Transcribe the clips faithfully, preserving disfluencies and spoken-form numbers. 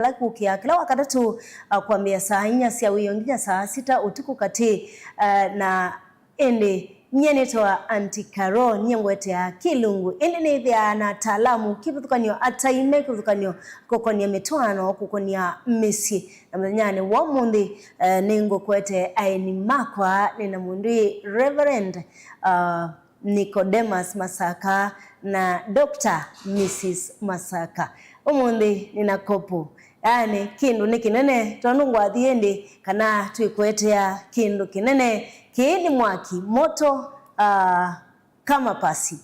ala kũkĩaa kĩla Wakatatũ, ah, kwambĩĩa saa inya sya wĩoo nginya saa sita ũtukũ katĩ, ah, na ĩndĩ nyie nĩtawa Aunty Carol, nyie ngweteaa kĩlungu, ĩndĩ nĩthĩaa na ataalamu kĩvathũkany'o, atai me kĩvathũkany'o kũkonĩa mĩtwaano, kũkonĩa mĩsyĩ. Na mũthenyanĩ wa ũmũnthĩ, eh, nĩngũkwete aeni makwa, nĩ na mũndũ ĩ Reverend, ah, Nicodemus Masaka na Doctor Missus Masaka. Ũmũnthĩ nĩ na kopo, yaani kĩndũ nĩ kĩnene, tondũ ngwathi ĩndĩ kana twĩkwetea kĩndũ kĩnene. Kĩĩ nĩ mwaki moto, ah, kama pasi.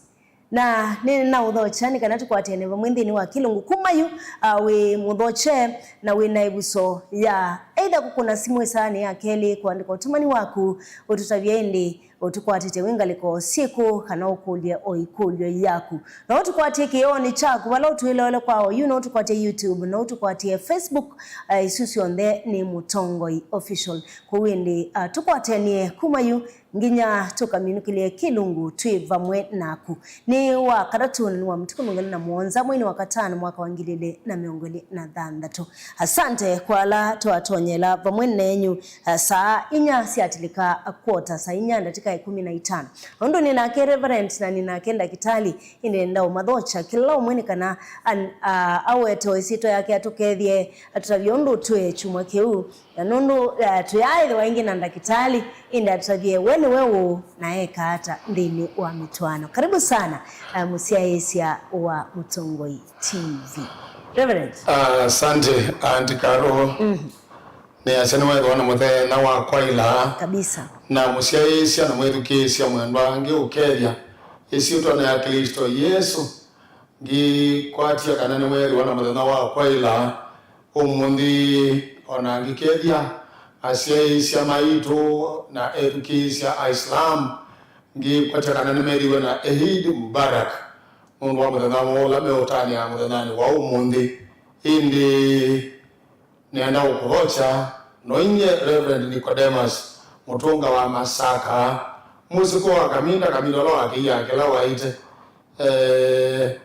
Na nĩ na ũthokya nĩ kana tũkwatĩane vamwe nthĩnĩ wa kĩlungu kuma yu, ah, wĩ mũthokye na wĩ na ĩvuso ya either kũkũna simũ ĩsaanĩ ya kelĩ, kũandĩka ũtũmani waku, ũtũtavya ĩndĩ ũtũkwatĩte wĩ ngalĩko syĩkũ, kana ũkũlye o ĩkũlyo yaku. No ũtũkwatĩe kĩoonĩ kyaku vala ũtwĩloele kwa oyu, no ũtũkwatĩe YouTube, no ũtũkwatĩe Facebook, eh, isu syonthe nĩ Mũtongoi Official. Kwoou ĩndĩ, ah, tũkwatanie kuma yu nginya tũkaminũkĩlye kĩlungu twĩ vamwe naku. Nĩ Wakatatũ na nĩ wa mũtuku mĩongo ĩlĩ na mũonza mweinĩ wa katano mwaka wa ngili ilĩ na mĩongo ĩlĩ na thanthatũ. Asante kwa ala twatonyela vamwe nenyu, eh, saa inya syatilĩka kwota, saa inya ndatĩka ĩkũmi na itano. Ũndũ nĩ nake Reverend na nĩ nake ndakĩtalĩ, ĩndĩ nenda ũmathokya kĩla ũmwe nĩ kana an-, a-, awete o ĩsyĩtwa yake atũkethye, atũtavye ũndũ twĩ kyumwa kĩu. Na nũndũ, eh, tũyaaĩthĩwa ĩngĩ na ndakĩtalĩ, ĩndĩ atũtavye we nĩwe ũũ na eka ata nthĩnĩ wa mĩtwaano. Karibu sana, eh, mũsyaĩĩsya wa Mũtongoi T V. Reverend. Ah, asante, Aunty Carol. Mhm. Nĩasya nĩweethĩwa na mũthenya wa kwaĩla. Kabisa. Na mũsyaĩĩsya na mwĩthukĩĩsya mwendwa, ngĩũkethya ĩsyĩtwanĩ ya Klĩsto Yesũ, ngĩkwatya kana nĩweethĩwa na mũthenya wa kwaĩla. Ũmũnthĩ, o na ngĩkethya asyaĩĩsya maitũ na ethukĩĩsya Aisilamu, ngĩkwatya kana nĩmethĩwe na Eid Mubarak nũndũ wa mũthenya woo ũla meũtanĩa mũthenyanĩ wa ũmũnthĩ. Ĩndĩ nĩenda ũkũthokya, no inyie Reverend Nicodemus Mũtũnga wa Masaka, mũsĩkũ wa Kaminda, Kaminda ũla wakĩiaa kĩla waĩte. Eh,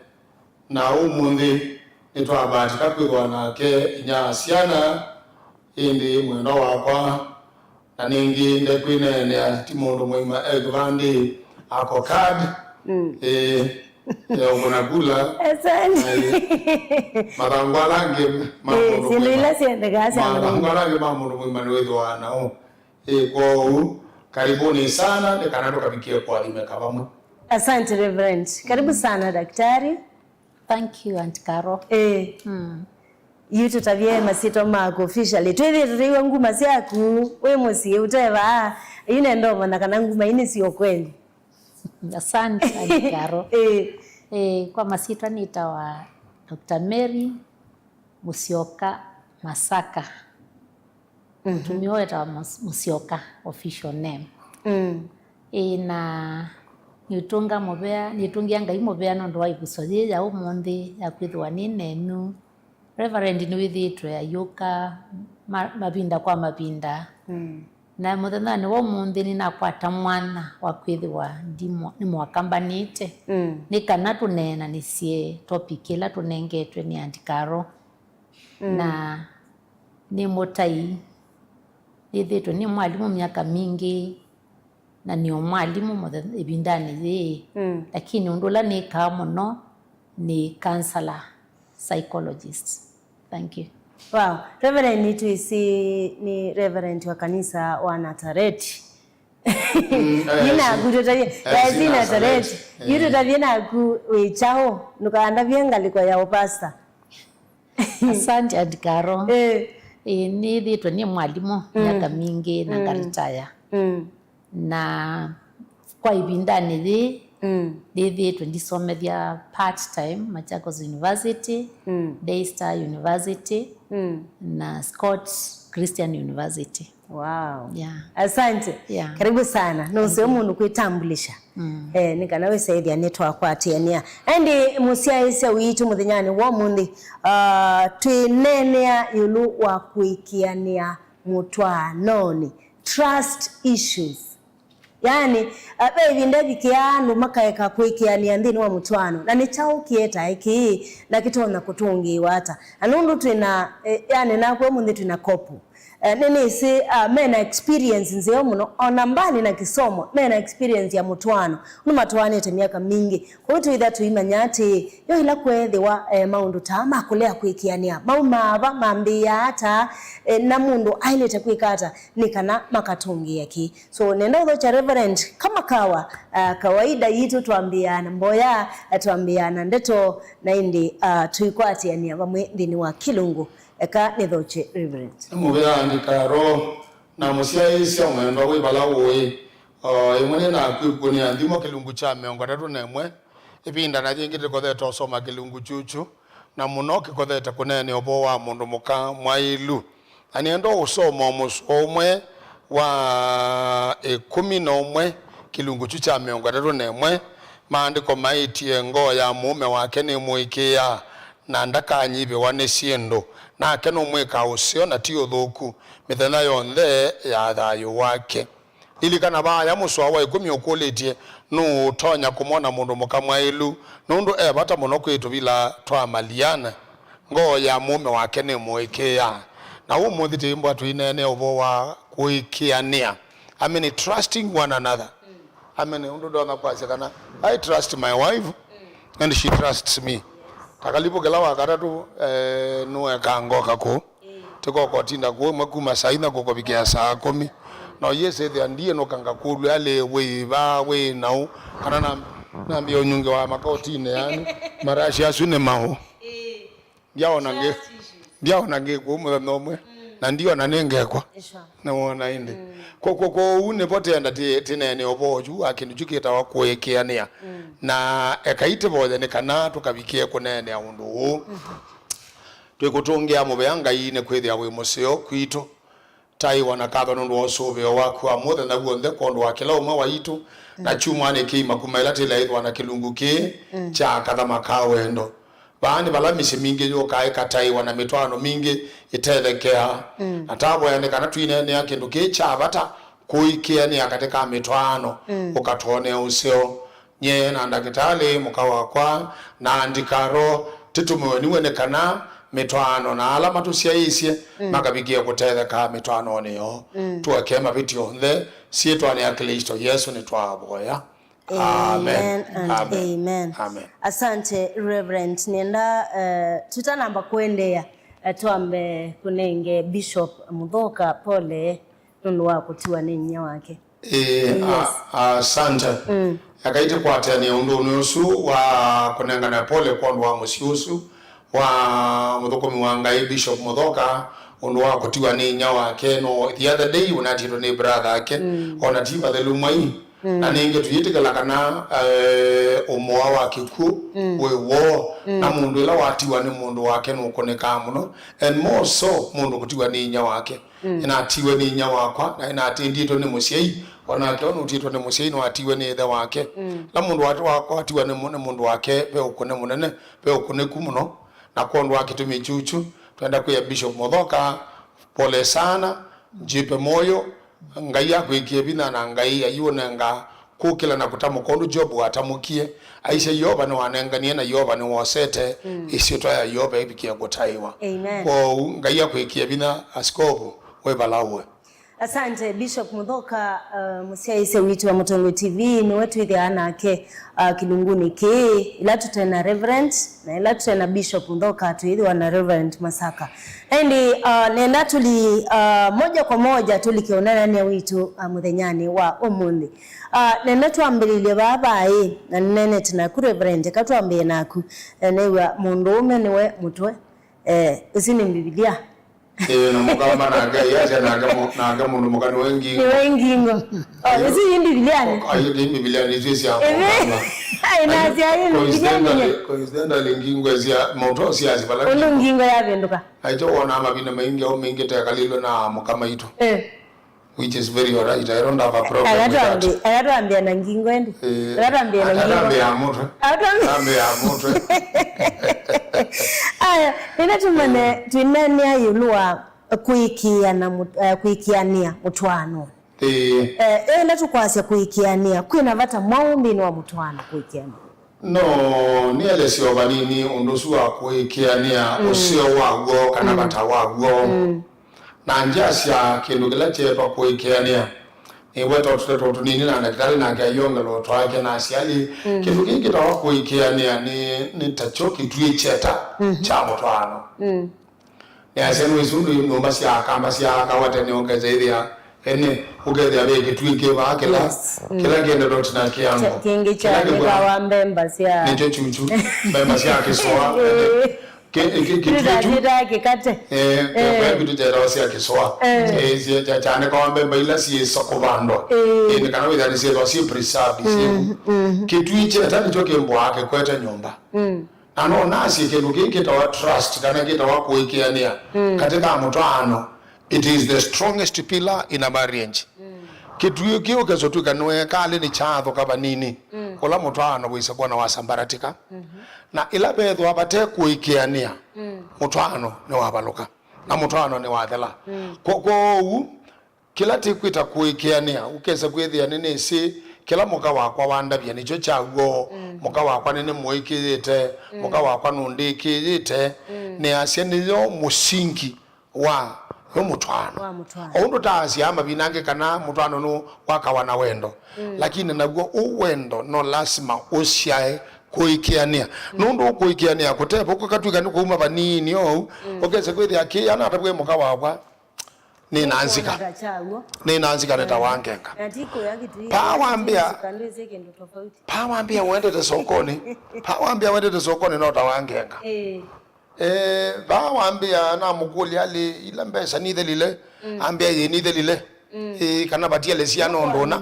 na ũmũnthĩ nĩtwabatika kwĩthĩwa nake inyia wa syana, ĩndĩ mwendwa wakwa, na nĩngĩ ndekwĩneenea, ti mũndũ mũima e kĩvandĩ, ako card. Mm. Ĩĩ, e ũkũna kula. Asante. Ĩĩ. Mathangũ ala angĩ ma Eh, mũndũ syĩndũ mũima. Ila syendekaa sya mũndũ. Mathangũ ala angĩ ma mũndũ mũima nĩwĩthĩwa nao. Ĩĩ, kwoou, karibuni sana, nĩ kana tũkavikie kũathimĩka vamwe. Asante, Reverend. Karibu sana, daktari. Thank you, Aunt Carol. Eh. Mm. Yu tũtavye masyĩtwa maku officially. Twĩthĩe tũteiwa nguma syaku, wĩ mũsyĩ, ũteva, yu nenda ũmanya kana nguma ii nĩ syo kweli. Asante, Aunt Carol. Eh. Eh, kwa masyĩtwa nĩtawa Doctor Mary Musyoka Masaka. Mhm. Mũtumĩa wetawa Mus-, Musyoka, official name. Mm. Ĩĩ, na nĩũtũnga mũvea, nĩtũngĩa Ngai mũvea nũndũ wa ĩvuso yĩĩ ya ũmũnthĩ ya kwĩthĩwa nĩ nenyu. Reverend nĩwĩthĩĩtwe ayũka ma-, mavinda kwa mavinda. Mm. Na mũthenyanĩ wa ũmũnthĩ nĩnakwata mwanya wa kwĩthĩwa ndimo-, nĩmwakambanĩte. Mm. Nĩ kana tũneenanĩsye topic ĩla tũnengetwe nĩ Aunt Carol. Mm. Na nĩ mũtai. Nĩthĩĩtwe nĩ mwalimũ myaka mingĩ, na nĩ o mwalimũ mũthe-, ĩvindanĩ yĩĩ. Mm. Lakini ũndũ ũla nĩkaa mũno nĩ counselor, psychologist. Thank you. Wow. Reverend, nĩtwĩsĩ nĩ Reverend wa kanisa wa Nazareti. Mm, eh, yu naku tũtavye, eh, yazi Nazareti. Nazareti. Yu tũtavye naku wĩ kyaũ, ndũkandavye ngalĩko ya ũpasta. Asante, Aunt Carol. Eh. Eh, nĩthĩĩtwe nĩ mwalimũ myaka mingĩ na ngaritaya. Mm. Na kwa ĩvindanĩ yĩĩ, mm, nĩthĩĩtwe ndisomethya part time Machakos University, mm, Daystar University, mm, na Scott Christian University. Wow. Yeah. Asante. Yeah. Karibu sana. Thank you. Nũseo mũndũ kwĩtambulisha. Mm. Eh, nĩ kana wĩsaĩthya nĩtwakwatĩanĩa. Ĩndĩ mũsyaĩĩsya witũ mũthenyanĩ wa ũmũnthĩ, ah, twĩneenea ĩũlũ wa kũĩkĩanĩa mũtwaanonĩ. Trust issues. Yaani, eh, ve ĩvinda ĩvikĩaa andũ makaeka kũĩkĩanĩa nthĩnĩ wa mũtwaano, na nĩ kyaũ kĩetae kĩĩ, na kĩtonya kũtũngĩĩwa ata? Na nũndũ twĩ na, eh, yaani, nakw'o ũmũnthĩ twĩ na couple. Eh, nĩnĩsĩ, ah, me na experience nzeo mũno, o na mbali na kĩsomo, me na experience ya mũtwaano. Nĩmatwaanĩte myaka mingĩ. Kwoou twĩtha tũimanya atĩĩ, yo ĩla kweethĩwa, eh, maũndũ ta aa ma kũlea kũĩkĩanĩa, maumaa va, mambĩĩaa ata, eh, na mũndũ aĩlĩte kwĩka ata nĩ kana makatũngĩĩa kĩ? So, nenda ũthokya Reverend kama kawa, ah, kawaida yitũ twambĩĩaa na mboya, ah, twambĩĩaa na ndeto, na ĩndĩ, ah, tũikwatĩanĩa vamwe nthĩnĩ wa kĩlungu. Eka nĩthokye, Reverend. Nĩ mũvea ndikaro na mũsyaĩĩsya mwendwa wĩ vala ũĩ. O, ĩmwe nĩ naku ĩvukunĩ ya Nthimo kĩlungu kya mĩongo ĩtatũ na ĩmwe, ĩvinda na yĩngĩ tũkothete ũsoma kĩlungu kyũkyũ, na mũno kĩkothete kũneenea ũvoo wa mũndũ mũka mwaĩlu. Na nĩenda ũsoma o mũsoa ũmwe wa ĩkũmi na ũmwe, kĩlungu kyu kya mĩongo ĩtatũ na ĩmwe, maandĩko maĩtye, "Ngoo ya mũũme wake nĩmũĩkĩĩaa, na ndakanyivĩwa nĩ syĩndũ, nake nũmwĩkaa ũseo na ti ũthũku mĩthenya yonthe ya thayũ wake." Lilikana vaya mũsoa wa ĩkũmi ũkũlĩtye, "Nũũ ũtonya kũmwona mũndũ mũka mwaĩlu? Nũndũ e vata mũno kwĩ tũvila twa maliana. Ngoo ya mũũme wake nĩmũĩkĩĩaa." Na ũmũnthĩ tĩimbwa tũineenea ũvoo wa kũĩkĩanĩa. I mean, trusting one another. I mean, ũndũ ndonya kwasya kana, "I trust my wife and she trusts me." Takalivu kĩla wa katatũ, eh, nũekaa ngoka kũu. Tĩkoka ũtinda kũu ĩmwe kuma saa inya kũkovikĩa saa kũmi. Na ũyĩsĩthĩa ndiĩ nũkanga kũlw'a lĩ wĩ va, wĩ naũ, kana na, nambĩa ũnyunge wa makotinĩ yani, marashi asu nĩ maũ. Ndiaona ngĩ, ndiaona ngĩ kũu mũthenya ũmwe, na ndiona nĩngekwa. Nĩwona ĩndĩ. Ko, ko, kwoou nĩvo tenda tĩ-, tĩneene ũvoo ũyu wa kĩndũ kyu kĩtawa kũĩkĩanĩa. Na ekai tĩvoye nĩ kana tũkavikĩe kũneenea ũndũ ũũ. Twĩkũtũngĩa mũvea Ngai nĩ kwĩthĩa wĩ mũseo kwitũ. Taĩwa na katho nũndũ wa ũsũvĩo waku wa mũthenya w'onthe kwondũ wa kĩla ũmwe waitũ, na kyumwanĩ kĩima kuma ĩla tĩlaĩthwa na kĩlungu kĩĩ kya kathama ka wendo. Vaa nĩ vala mĩsyĩ mingĩ yũkaa ĩkataĩwa na mĩtwaano mingĩ ĩtethekeaa. Na tavoya nĩ kana twineenea kĩndũ kĩĩ kya vata kũĩkĩanĩa katĩ ka mĩtwaano, ũkatwonea ũseo. Nyie na ndakĩtalĩ mũka wakwa na ndikaro tĩtũmĩwe nĩwe nĩ kana mĩtwaano na ala matũsyaĩĩsye makavikĩe kũtetheka mĩtwaanonĩ yoo. Tũekee mavĩtyo onthe syĩtwanĩ ya Klĩsto Yesũ nĩtwavoya. Amen. Amen and amen. Amen. Asante, Reverend. Nĩenda, eh, tũtanamba kũendeea, eh, twambe kũnenge Bishop Mũthoka pole nũndũ wa kũtiwa nĩ inyia wake. Ĩĩ, a-, asante. Ekai tĩkwatĩanĩe ũndũnĩ ũsu wa kũnengana pole kwondũ wa mũsyĩ ũsu wa mũthũkũmi wa Ngai, Bishop Mũthoka, ũndũ wa kũtiwa nĩ inyia wake. No, the other day, ũnatiĩtwe nĩ brother ake, ona ti vathelu mwai. Na nĩngĩ tũyĩtĩkĩla kana, eh, ũmoa wa kĩkw'ũ wĩ woo, na mũndũ ĩla watiwa nĩ mũndũ wake nũkũnĩkaa mũno, and more so mũndũ kũtiwa nĩ inyia wake. Nĩnatiwe nĩ inyia wakwa, na nĩnatindĩtwe nĩ mũsyai, o nake ũnũtĩtwe nĩ mũsyai nĩwatiwe nĩ ĩthe wake. La mũndũ wa-, wa-, watiwa nĩ mũ-, nĩ mũndũ wake, ve ũkũne mũnene, ve ũkũnĩku mũno, na kwondũ wa kĩtumi kyũkyu, twenda kwĩa Bishop Mũthoka, pole sana, jipe moyo, Ngai akwĩkĩe vinya na Ngai aiũnenga kũkĩla na kũtamũka ũndũ Job watamũkie. Aisye, Yeova nĩwanenganie na Yeova nĩwosete, ĩsyĩtwa ya Yeova ĩvikĩe kũtaĩwa. Amen. Kwoou Ngai akwĩkĩe vinya, Askovu, wĩ vala ũĩ. Asante, Bishop Mũthoka, uh, mũsyaĩĩsya witũ wa Mũtongoi T V, nĩwe twĩthĩaa nake, uh, kĩlungunĩ kĩĩ, ĩla tũte na Reverend, na ĩla tũte na Bishop Mũthoka, twĩthĩwa na Reverend Masaka. Na ĩndĩ, uh, nenda tũli, uh, moja kwa moja tũlike ũneenany'a witũ, uh, mũthenyanĩ wa ũmũnthĩ. Uh, nenda twambĩlĩlye vaa vaĩ, na nĩneenete naku Reverend, eka twambĩe naku. Eh, nĩw'a mũndũũme nĩwe mũtwe. Eh, ĩsu nĩ Mbivilia. Ĩĩ, na mũkamba nake, yasya nake mũ-, nake mũndũ mũka nĩwe ngingo. Nĩwe ngingo. Oh, ĩsu yĩ Mbivilianĩ? Ayo, ti Mbivilianĩ, isu sya mũkamba. Ai, nasya yĩ Mbivilianĩ. Coincidentally, coincidentally, ngingo sya mauto sya sivala. Ũndũ ngingo yavĩndũka. Aityo wona mavinda maingĩ au maingĩ tekalilwe na mũka maitũ. Eh. Which is very alright. I don't have a problem with that. Akatwambia, akatwambia na ngingo ĩndĩ. Eh, akatwambia na ngingo. Akatwambia mũtwe. Akatwambia. Akatwambia mũtwe. Aya, nĩna tũmane, twĩnanĩa ĩũlũ wa kũĩkĩĩa na mũ-, eh, kũĩkĩanĩa mũtwaano. Ĩĩ. Eh, ĩla tũkwasya kũĩkĩanĩa, kwĩna vata mwaũ nthĩnĩ wa mũtwaano kũĩkĩanĩa? No nĩelesye o vanini ũndũ ũsu wa kũĩkĩanĩa, mm, ũseo waw'o, kana, mm, vata waw'o. Mm. Na ndyasya kĩndũ kĩla kyeetwa kũĩkĩanĩa. Nĩweta tũteto tũnini na ndakĩtalĩ nake ayongela ũtwaake na asyali. Mm. Kĩndũ kĩĩ kĩtawa kũĩkĩanĩa nĩ, nĩ takyo kĩtuĩ kyeta, mm-hmm, kya mũtwaano. Mm. Nĩasya nĩwĩsĩ ũndũ nyũmba sya Akamba syaakawa tene, ũkesa ĩthĩa ene, ũkethĩa ve kĩtuĩ kĩ vaa kĩla, yes, mm, kĩla kĩendetwe ũtina kĩango. Kya-, kĩngĩ kyaanĩkawa mbemba sya, nĩkyo kyukyu, mbemba sya kĩsoa, ene. Kĩ-, kĩ-, kĩtuĩ kyu, kĩtwĩtaa kĩkate. Eh, eh, kĩtuĩ kyetawa sya kĩsoa. Eh. Eh, sya-, kya-, kyaanĩkawa mbemba ila syĩsa kũvandwa. Eh. Eh, nĩ kana wĩthĩa nĩsyĩthwa syĩ preserved, syĩ, mm, mm, kĩtuĩ kyeta nĩkyo kĩmbũaa kĩkwete nyũmba. Mm. Na no nasye kĩndũ kĩĩ kĩtawa trust, kana kĩtawa kũĩkĩanĩa, mm, katĩ ka mũtwaano. It is the strongest pillar in a marriage. Mm. Kĩtuĩ kĩu ũkesa ũtw'ĩka nĩweekalĩ nĩ kyaathũka vanini, mm, ũla mũtwaano wĩsa kwona wasambaratika. Mm-hmm. Na ĩla vethĩwa vate kũĩkĩanĩa, mm, mũtwaano nĩwavalũka, na mũtwaano nĩwathela. Mm. Kwo-, kwoou, kĩla tĩkwĩta kũĩkĩanĩa, ũkesa kwĩthĩa nĩnĩsĩ kĩla mũka wakwa wandavya nĩkyo kyaw'o, mm, mũka wakwa nĩnĩmũĩkĩĩte, mm, mũka wakwa nũndĩkĩĩte, mm, nĩasya nĩyo mũsingi wa yo mũtwaano. Wa mũtwaano. O ũndũ taasyaa mavinda angĩ kana mũtwaano nĩ wakawa na wendo, mm, lakini naw'o ũ wendo no lasima ũsyae kũĩkĩanĩa. Mm. Nũndũ ũkũĩkĩanĩa kũtevo kũkatw'ĩka nĩ kũuma vanini oou, mm, ũkesa kwĩthĩa kĩĩ anatavw'e mũka wakwa. Nĩna nzika. Nĩkwoneka kyaw'o. Nĩna nzika nĩ ta, eh, wangenga. Na ti kũya kĩtuĩ. Paa wambĩa, kĩndũ tofauti. Paa wambĩa wendete sokoni. Paa wambĩa wendete sokoni no ta wangenga. Eh. Eh, paa wambĩa namũkũlya alĩ ila mbesa nithelile. Mm. Ambĩa yĩ nithelile. Mm. Eh, kana vatiele syana ũndũ ũna.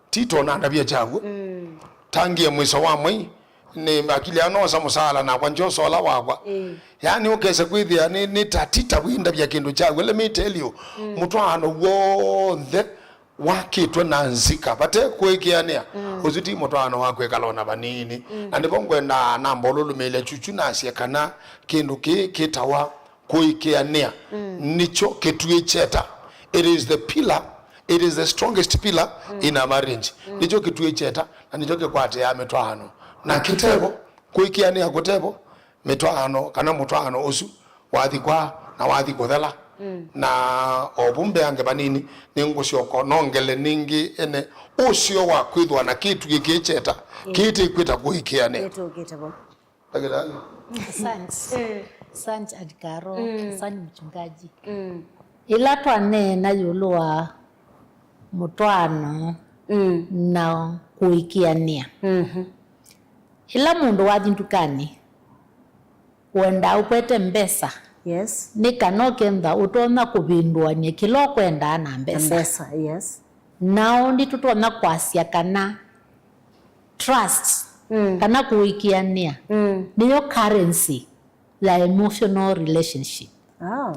Tito na ndavya kyaw'o. Mm. Tangie mwiso wa mwei, nĩ akili anosa mũsaala nakwa njosa ũla wakwa. Ĩĩ. Yaani ũkesa kwĩthĩa nĩ, nĩ tatita wĩndavya kĩndũ kyaw'o. Let me tell you, mm, mũtwaano w'onthe wakĩtwe na nzika vate kũĩkĩanĩa, mm, ũsu ti mũtwaano wa kwĩkala ona vanini. Mm. Na nĩvo ngwendaa namba ũlũlũmĩĩlya chuchu nasye kana kĩndũ kĩĩ kĩtawa kũĩkĩanĩa, mm, nĩkyo kĩtuĩ kyeta. It is the pillar, it is the strongest pillar, mm, in a marriage. Mm. Nĩkyo kĩtuĩ kyeta, na nĩkyo kĩkwatĩaa mĩtwaano. Na kĩtevo, kũĩkĩanĩa kũtevo, mĩtwaano, kana mũtwaano ũsu wathi kwa, na wathi kũthela. Mm. Na o vu mbeange vanini, nĩngũsyoka nongele ningĩ ene ũseo wa kwĩthwa na kĩtuĩ kĩĩ kyeta, mm, kĩtĩkwĩta kũĩkĩanĩa. Nĩtũkĩte vo. Ndakĩtalĩ. Asante. Eh. Asante, Aunt Carol. Mm. Asante, mchungaji. Mm. Ĩla twaneena ĩũlũ wa mũtwaano, mm, na kũĩkĩanĩa. Mhm. Ĩla mũndũ wathi ndukanĩ, wendaa ũkwete mbesa, yes, nĩ kana ũkentha ũtonya kũvĩndũanĩa kĩla ũkwendaa na mbesa. Na mbesa, yes. Nao nĩtũtonya kwasya kana trust, mm, kana kũĩkĩanĩa, mm, nĩyo currency ya emotional relationship. Ah.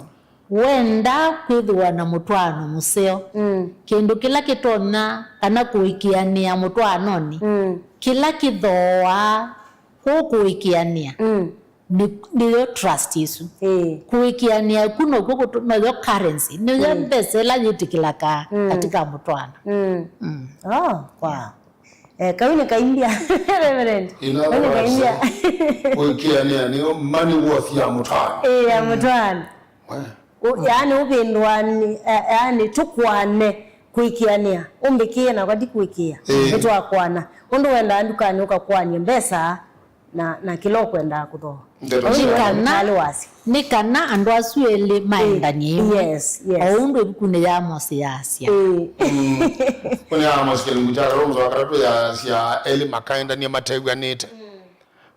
Wenda kwĩthĩwa na mũtwaano mũseo, mm, kĩndũ kĩla kĩtonya kana kũĩkĩanĩa mũtwaanonĩ, mm, kĩla kĩthooaa kũũ kũĩkĩanĩa, mm, nĩ, nĩyo trust ĩsu. Ĩĩ. Kũĩkĩanĩa ku nokw'o kũtũ-, noyo currency, nĩyo, mm, mbesa ĩla yĩtĩkĩlakaa, mm, katika mũtwaano. Mm. Mm. Oh, wow. Eh, kau nĩ kaimbya, Reverend. Ĩla kau nĩ kaimbya. Kũĩkĩanĩa nĩyo money worth ya mũtwaano. Ĩĩ, ya, mm, mũtwaano. We. Ũ-, yaani ũvĩndũani, eh, yaani tũkwane kũĩkĩanĩa. Ũmbĩkĩe nakwa ndikũĩkĩa. Ĩĩ. Nĩtwakwana. Ũndũ wendaa ndukanĩ ũkakwanie mbesa, na, na kĩla ũkwendaa kũthooa. Ndeto. Ũu nĩ kana, ndakĩtalĩ wasya. Nĩ kana andũ asu elĩ maendanie ĩmwe. Yes, yes. O ũndũ ĩvukunĩ ya Amosi yaasya. Ĩĩ. Mm. Ĩvukunĩ ya Amosi kĩlungu kya katatu mstari wa katatũ yaasya elĩ makaendanie matew'anĩte. Mm.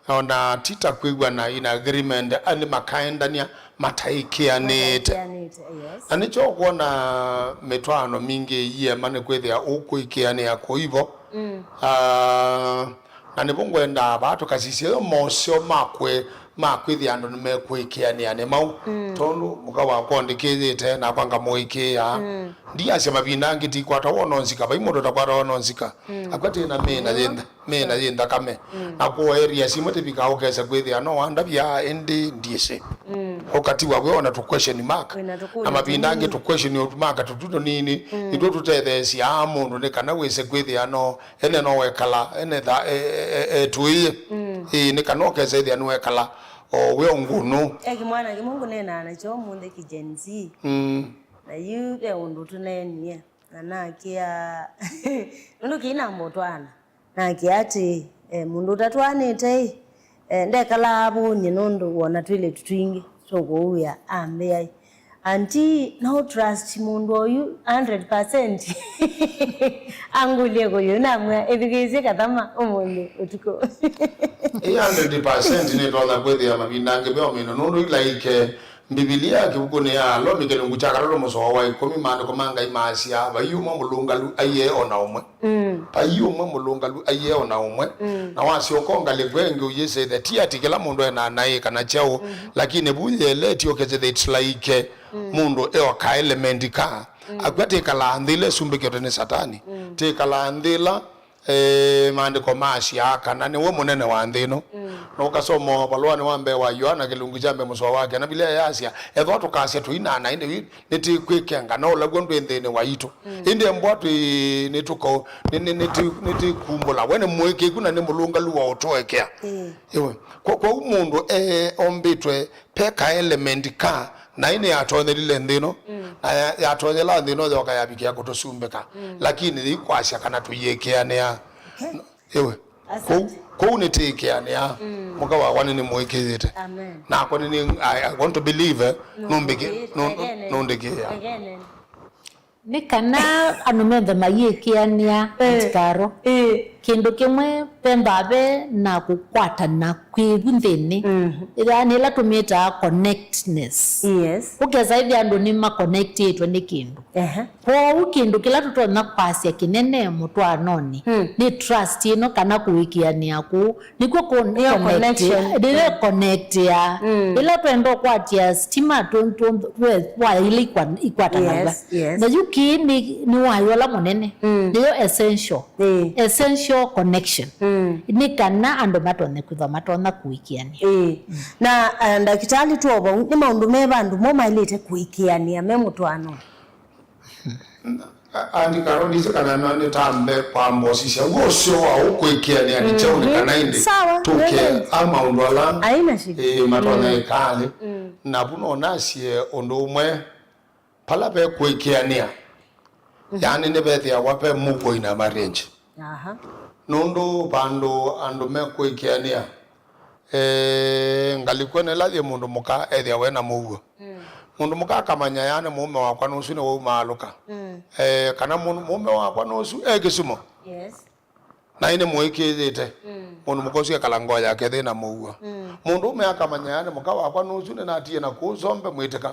O na ti ta kwĩw'ana in agreement, aendĩ makaendania mataĩkĩanĩte. Mataĩkĩanĩte, yes. Na nĩkyo ũkwona mĩtwaano mingĩ ĩiema nĩ kwĩthĩa ũkũĩkĩanĩa kũivo. Mm. Ah, Na nĩvo ngwendaa vaa tũkasisya yo moseo ma kwĩ-, ma kwĩthĩa andũ nĩmekũĩkĩanĩa nĩ mau. Mm. Tondũ mũka wakwa ũndĩkĩĩte, nakwa ngamũĩkĩĩa. Mm. Ndiasya mavinda angĩ tikwata wona nzika, vai mũndũ ũtakwata wona nzika. Mm. Akwatĩe na mĩĩ na yĩ ntha-, mĩĩ na yĩ nthakame. Mm. Na kũũ areas imwe tĩvika ũkesa kwĩthĩa no wandavya ĩndĩ ndiĩsĩ. Mm. Ũkatiwa we ona tũ question mark. Wĩna tũkũlyo na mavinda angĩ tũnini. Tũ question mark tũtu tũnini. Mm. Nĩtwo tũtetheesyaa mũndũ nĩ kana wĩse kwĩthĩa no, ene no wekala, ene tha, e, e, e, e, tũĩe. Mm. Ĩĩ, nĩ kana ũkesa ĩthĩa nĩwekala o we ngũnũ. E kĩmwana kĩmwe ngũneenaa nakyo ũmũnthĩ kĩ Gen Z. Mm. Na yu ve ũndũ tũneenie. Na nakĩa, nũndũ kĩi namba ũtwaana. Nakĩa atĩĩ, e, mũndũ ũtatwaanĩte-ĩ, e, ndekalaa avũny'e nũndũ wona twĩlĩtu twingĩ tũkũũĩa ambĩa-ĩ, "Auntie, no trust mũndũ oyu hundred percent?" Angũlya kũyũ, namwĩa, "Ĩthukĩĩsye kathama ũmũnthĩ ũtukũ." Ĩ hundred percent nĩtonya kwĩthĩa mavinda angĩ ve ũmino nũndũ ilaike Mbivilia kĩvukunĩ ya Alomi kĩlungu kya katatũ mũsoa wa ĩkũmi, maandĩko ma Ngai maasya, "Vai ũmwe mũlũngalu aiee o na ũmwe." Mm. Vai ũmwe mũlũngalu aiee o na ũmwe. Mm. Na wasyoka ũngalĩko ĩngĩ ũyĩsĩthe, ti ati kĩla mũndũ e na naĩ kana kyaũ, mm-hmm, lakini vu yĩeleetye ũkethĩthya it's like, mm, mũndũ e o ka element ka. Mm. Akw'a tĩkalaa nthĩ ĩla ĩsumbĩkĩtwe nĩ Satani. Mm. Tĩkalaa nthĩ ĩla Eh, maandĩko maasyaa kana nĩwe mũnene wa nthĩ ĩno. Mm. Na ũkasoma valũanĩ wa mbee wa Yoana kĩlungu kya mbee mũsoa wa kenda, Mbivilia yasya, "Ethĩwa tũkasya tũinana, ĩndĩ nĩtĩkwĩkenga, na ũla w'o ndwĩ nthĩnĩ waitũ." Mm. Ĩndĩ mbwa twĩ nĩtũko-, nĩ-, nĩ-, nĩtĩ-, nĩtĩkumbũla. We nĩ mũĩkĩĩku na nĩ mũlũngalu wa ũtũekea. Mm. Ĩwe. Kwa, kwoou mũndũ e ombĩtwe pe ka element ka, na ĩnĩ yatonyelile nthĩ ĩno, mm, na ya-, yatonyela nthĩ ĩno yoka yavikĩa kũtũsumbĩka. Mm. Lakini yĩikwasya kana tũyĩkĩanĩa. Okay. Ĩwe. Asante. Kũu, kũu nĩtĩĩkĩanĩa. Mm. Mũka wakwa nĩnĩmũĩkĩĩte. Amen. Nakwa nĩnĩ, I, I want to believe, eh, nũmbĩkĩ-, nũndĩkĩĩa. Nĩ kana andũ menthe mayĩkĩanĩa, eh, Auntie Carol. Eh. Kĩndũ kĩmwe vethĩawa ve na kũkwatana kwĩvu nthĩnĩ. Mhm. Ĩthaa nĩ ĩla tũmĩtaa connectness. Yes. Ũkesa ĩthĩa andũ nĩmakonekitĩtwe nĩ kĩndũ. Ehe. Kwoou kĩndũ kĩla tũtonya kwasya kĩnene mũtwaanonĩ, mm, nĩ trust ĩno kana kũĩkĩanĩa kũu. Nĩkw'o con-, nĩyo connect, connection. Nĩyo, mm, connectia. Mm. Ĩla twenda ũkwatĩa sitima, tũ-, tũ-, we-, waya ila ikwa-, ikwatanaw'a. Yes, yes. Na yu kĩĩ nĩ, nĩ waya ũla mũnene. Mm. Nĩyo essential. Ĩĩ. Essential connection. Mm. Nĩ kana andũ matonye kwĩthwa matonya kũĩkĩanĩa. Ĩĩ. Mm. Na, eh, ndakĩtalĩ twova, nĩ maũndũ meva andũ mo maĩlĩte kũĩkĩanĩa me mũtwaano? A-, Auntie Carol, ndisĩ kana no nĩtambe kwamba ũsisya w'o ũseo wa ũkwĩkĩanĩa nĩ kyaũ, nĩ, mhm, kana ĩndĩ, sawa, tũke, nĩwenda, a maũndũ ala, haina shida, ĩĩ, matonya, mm, ĩkalĩ. Mm. Na vu no nasye ũndũ ũmwe, pala ve kũĩkĩanĩa, mhm, yaani nĩvethĩawa ve mũuo in a marriage. Aha. Nũndũ vandũ andũ me kũĩkĩanĩa, eh, ngalĩko ĩno ĩla yĩ mũndũ mũka ethĩawa ena mũuo. Mm. Mũndũ mũka akamanya, yaani, mũũme wakwa nũsu nĩwaumaalũka. Mm. Eh, kana mũndũ, mũũme wakwa nũsu e Kisumu. Yes. Na ĩnĩ mũĩkĩĩte. Mm. Mũndũ mũka ũsu ekala ngoo yake thĩna mũuo. Mm. Mũndũ ũme akamanya, yaani, mũka wakwa nũsu nĩnatie na kũu Sombe mwĩtĩka.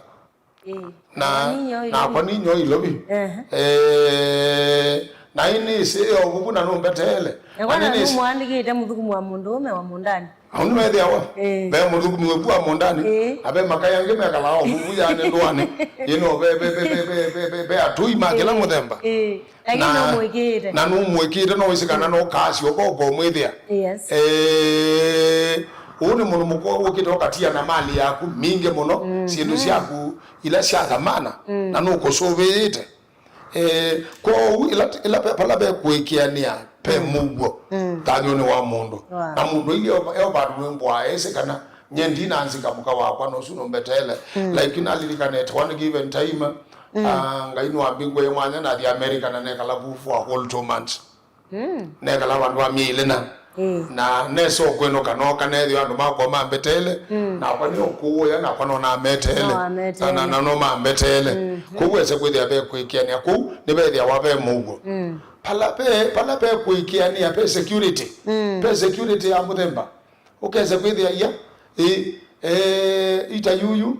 Ĩĩ. Na, nakwa ninyoo Ilovi. Ehe. Eh, na ĩnĩ ĩsĩ yo vuvu na nũmbeteele. Na kwana nũmũandĩkĩte mũthũkũmi wa mũndũũme wa mũndani. Au nĩmethĩawa. Ĩĩ. Ve mũthũkũmi wĩku wa mũndani. Ĩĩ. Na ve makai angĩ mekalaa o vuvu yani ndũanĩ. Ĩno ve, ve, ve atũi ma kĩla mũthemba. Ĩĩ. Lakini na, nũmũĩkĩĩte. Na nũmũĩkĩĩte, no wĩsĩ kana no kaasyo ko ũkomwĩthĩa. Yes. Eh, ũũ nĩ mũndũ mũkũũ ũkĩte ũkatia na mali yaku mingĩ mũno, mhm, syĩndũ syaku ila sya thamana, mm, na nũkũsũvĩĩte. Eh, kwoou ĩla, ĩla pe-, pala ve kũĩkĩanĩa, pe, mm, mũuo, mm, thayũnĩ wa mũndũ. Wow. Na mũndũ ailyĩ e vandũ wĩmbũaa esĩ kana, "Nye ndinanzika mũka wakwa, nosu nũmbeteele." Mm. Like, nalilikanĩte one given time, mm, ah, Ngai nĩwambingũie mwanya nathi America na nekala vu for a whole two months. Mm. Nekala vandũ va myei ĩlĩ na. Mm. Na nesa ũkwĩnũka, nooka neethĩwa andũ makwa mambeteele, mm, nakwa nĩ ũkũũya, nakwa no nameteele. No ameteele. Na, na, na no mambeteele. Mm-hmm. Kwoou wese kwĩthĩa ve kũĩkĩanĩa. Kwoou nĩvethĩawa ve mũuo. Mm. Pala ve, pala ve kũĩkĩanĩa, ve security. Mm. Ve security ya mũthemba. Ũkese kwĩthĩa ia, ĩ, eh, ita yuyu,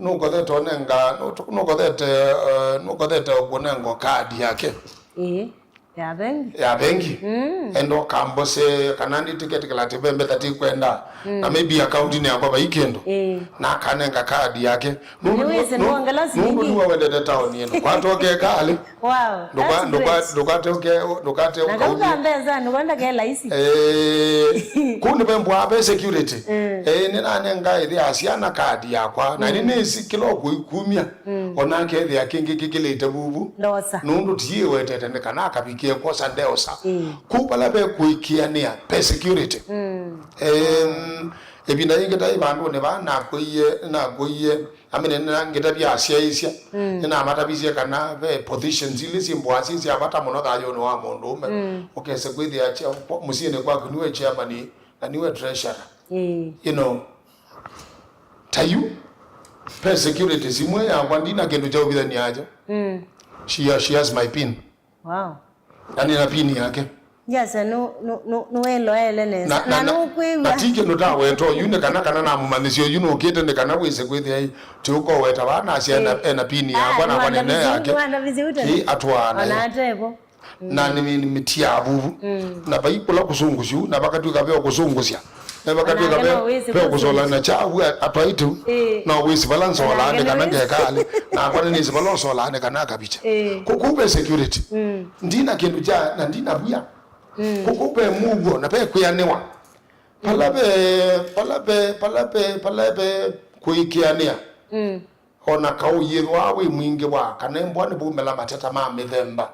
nũkothete ũnenga, nũkothete, eh, nũkothete ũkũnenga kaadi yake. Ĩĩ. Ya vengi. Ya vengi. Mm. Enda ũkambose kana nĩtĩketĩkĩla atĩ ve mbesa tĩkwenda. Mm. Na maybe akauntinĩ yakwa vai kĩndũ. Ĩĩ. Na akanenga kadi yake. Nĩwĩsĩ nũngela silingi. Nũndũ nĩwe wendete taoni ĩno. Kwatoke kali. Wow, ndũka- that's ndũka- great. Ndũkate ũke- ndũkate na kauka ũkaumia mbesa nũkwenda ke laisi. Eh, kũu nĩ vembwa ve security. Mm. Eh, nĩnanenga ĩthĩa syana kadi yakwa na nĩ nĩsi kĩla ũkũikumia. Mm. Ona akethĩa kĩngĩ kĩkĩlĩte vuvu. Ndosa. Nũndũ tiĩwetete nĩ kana akavikie kwosa ndeosa. Mm. Kũu vala ve kũĩkĩanĩa ve security. Mm. Em, ĩvinda yĩngĩ ta ĩ vandũnĩ vaa nakũie nakũie amene nĩnangĩtavya asyaĩĩsya. Mm. Nĩnamatavisye kana ve positions ilĩ syĩ mboa syĩ sya vata mũno thayũnĩ wa mũndũũme. Mm. Ũkese kwĩthĩa cha- kwa- mũsyĩnĩ kwaku nĩwe chairman na nĩwe treasurer. Ĩĩ. You know, ta yu ve security simũ yakwa ndina kĩndũ kya ũvithania nakyo. Mm. She, she has my pin. Wow. Na nĩ na pin yake. Yes, nu nu nu nũĩloele nesa. Na- Na na- na- nũkwĩw'a. Na ti kĩndũ ta weto yu nĩ kana kana namũmanyĩsya yu nũkĩte nĩ kana wĩse kwĩthĩa ĩ ti ũkoweta vaa nasya ena- ena pin yakwa nakwa nene yake. Ĩ atwaana. Ona atevo. Na nĩ- nĩ- nĩmĩtiaa vuvu. Mm. Na vai kũla kũsũngũsyu na vakatw'ĩka ve kũsũngũsya. Na vakatw'ĩka ve- ve kũsolana kyavu atwaitũ. Ĩĩ. No wĩsi vala nsolaa nĩ kana ngekalĩ. Nakwa nĩnĩsi vala ũsolaa nĩ kana akavicha. Ĩĩ. Kũkũ ve security. Mm. Ndina kĩndũ kya na ndina via. Mm. Kũkũ ve mũuo na ve kwĩanĩwa. Pala ve- pala ve- pala ve- pala ve kũĩkĩanĩa. Mm. O na kaũ yĩthwaa wĩ mwingĩ wa kana mbwa nĩvumĩla mateta ma mĩthemba.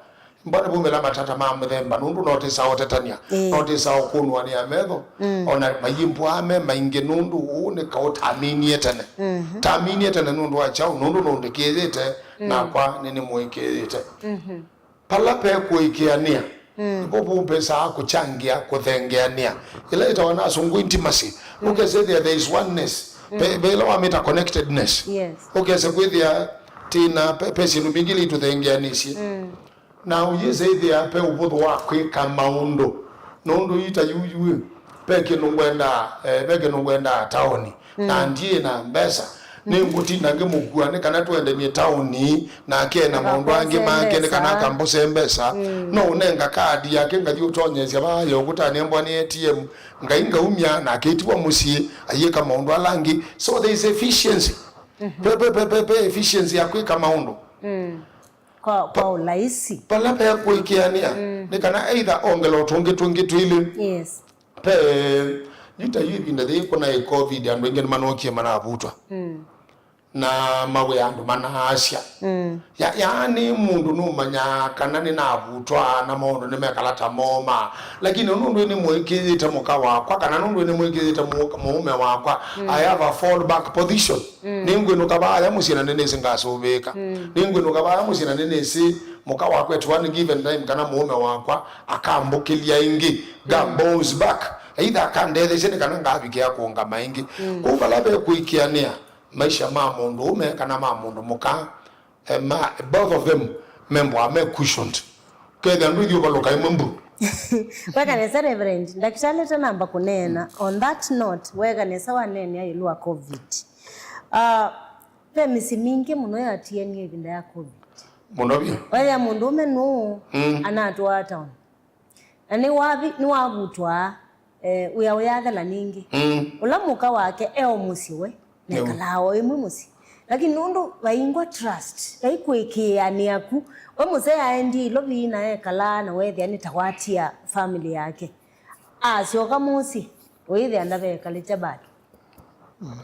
Mbwa nĩvumĩla mateta ma mĩthemba nũndũ no tĩsaa ũtetany'a. Ĩĩ. No tĩsaa ũkũnũanĩa metho. Mm. O na mayĩmbwaa me maingĩ nũndũ ũũ nĩ kaũ taminie tene. Mhm. Taminie tene nũndũ wa kyaũ nũndũ nũndĩkĩĩte nakwa nĩnĩmũĩkĩĩte. Mhm. Pala pe kũĩkĩanĩa, mm, nĩvo vũmbesaa kũkyangĩa kũthengeanĩa. Ĩla ĩtawa na asũngũ intimacy. Mm. Ũkesethĩa there is oneness. Mm. Ve- ve ĩla wamĩta connectedness. Yes. Ũkese kwĩthĩa tĩna pe- pe syĩndũ mbingĩ ila itũthengeanĩsye. Mm. Na ũyĩsethĩa pe ũvũthũ wa kwĩka maũndũ. Nũndũ ita yuyu, ve kĩndũ ngwendaa, eh, ve kĩndũ ngwendaa taoni. Mm. Na ndiĩ na mbesa. Mm. Nĩngũtinda ngĩmũkua nĩ kana tũendanie taoni, nake ena maũndũ angĩ make nĩ kana akambose mbesa. Mm. No ũnenga kadi yake ngathi ũtonyesya vaa ya ũkũtanĩ mbwa nĩ A T M. Ngai ngaumya nake ĩtiwa mũsyĩ ayĩka maũndũ ala angĩ. So there is efficiency. Mhm. Pe- pe- pe- pe- pe efficiency ya kwĩka maũndũ. Mm. Kwa, kwa ũlaisi. Vala ve kũĩkĩanĩa, mm, nĩ kana either ongela ũtũngĩ tũngĩ twĩlĩ. Yes. Pe, yu ta yu ĩvinda yĩĩ kũnaĩ covid, andũ aingĩ nĩmanookie manavutwa. Mm. Na mawĩa andũ manaasya. Mm. Ya- yaani mũndũ nũmanyaa kana nĩnavutwa na maũndũ nĩmekala ta mooma. Lakini nũndũ nĩmũĩkĩĩte mũka wakwa, kana nũndũ nĩmũĩkĩĩte mũ- mũũme wakwa, mm, I have a fall back position. Mm. Nĩngwĩnũka vaaya mũsyĩ na nĩnĩsĩ ngasũvĩĩka. Mm. Nĩngwĩnũka vaaya mũsyĩ na nĩnĩsĩ mũka wakwa at one given time kana mũũme wakwa akambũkĩlya ĩngĩ, nga- mm, bounce back. Either akandetheesya nĩ kana ngavikĩa kũũngama ĩngĩ. Mm. Kwoou vala ve kũĩkĩanĩa, maisha ma mũndũũme kana ma mũndũ mũka, eh, ma, both of them membwa me cushioned. Kethĩa ndũithi ũvalũka ĩmwe mbu. Weka nesa, Reverend. Ndakĩtalĩ tanamba kũneena. On that note, weka nesa waneenea ĩũlũ wa covid. Ah, ve mĩsyĩ mingĩ mũno yatianie ĩvinda ya covid. Mũno vyũ. Wethĩa mũndũũme nũũ, mm, anatwaa town. Na nĩwavi- nĩwavutwaa, eh, wĩa ũyathela ningĩ. Mm. Ũla mũka wake e o mũsyĩ we, nĩu, nekalaa o ĩmwe mũsyĩ. Lakini nũndũ vaingwa trust, vai kũĩkĩĩanĩa ku, we mũsee aendie ilovi na ekalaa na weethĩa nĩtawatia family yake. Asyoka mũsyĩ, ũyĩthĩa ndavekalĩte bado.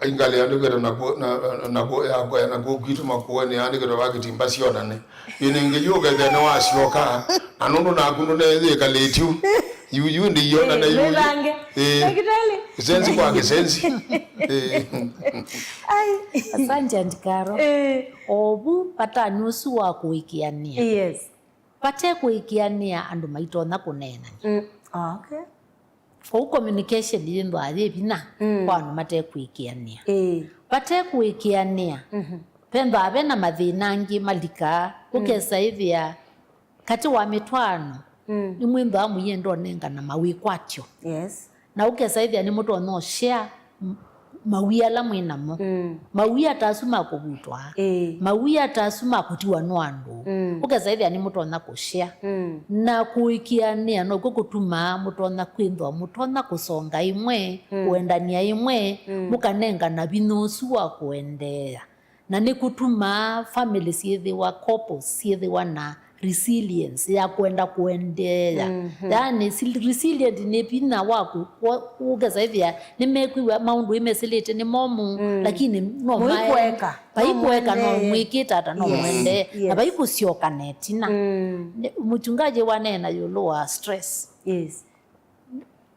Aingalĩa ndĩkwĩta na kũ- na- na- na kũ- ya kwea na kũ kwitũ makũenĩ andĩkĩtwe va kĩtimba syonane. Yu nĩngĩ yu ũkethĩa nĩwasyoka, na nũndũ naku ndũneyĩkalĩtyu. Yu yu ndĩyonane yu. Ĩĩ, wĩvange. Ĩĩ. Ndakĩtalĩ. Kĩsenzi kwa kĩsenzi. Ĩĩ. Ai. Asante, Aunt Carol. Ĩĩ. Ovu vatani ũsu wa kũĩkĩanĩa. Yes. Vate kũĩkĩanĩa andũ maitonya kũneenany'a. Mm. Okay. Kwoou communication yĩthwaa yĩ vinya, mm, kwa andũ mate kũĩkĩanĩa. Ĩĩ. Vate kũĩkĩanĩa, mhm, vethwaa ve na mathĩna angĩ malikaa, mm, ũkesa ĩthĩa katĩ wa mĩtwaano, mm, nĩmwĩthwaa mũyenda ũnengana mawĩkwatyo. Yes. Na ũkesa ĩthĩa nĩmũtonya ũshare, m- mawia ala mwĩ namo. Mm. Mawia ta asu ma kũvutwa. Ĩĩ. Mawia ta asu ma kũtiwa nĩ andũ. Mm. Ũkesa ĩthĩa nĩmũtonya kũshare. Mm. Na kũĩkĩanĩa nokw'o kũtumaa mũtonya kwĩthwa mũtonya kũsonga ĩmwe, mm, kũendany'a ĩmwe, mm, mũkanengana vinya ũsu wa kũendeea. Na nĩkũtumaa family syĩthĩwa, couples syĩthĩwa na resilience ya kwenda kũendeea. Mhm. Yaani, sil-, resilient nĩ vinya wa kũ-, wa-, ũkesa ĩthĩa nĩmekwĩw'a maũndũ ĩmesĩlĩte nĩ momũ, mm, lakini no maĩ-, mũikũeka, vai no kũeka, no mũendee, mwĩkĩte ata, no, yes, mũendee. Na, yes, vai kũsyoka na ĩtina. Mm. Nĩ, mũchungaji waneena ĩũlũ wa stress. Yes.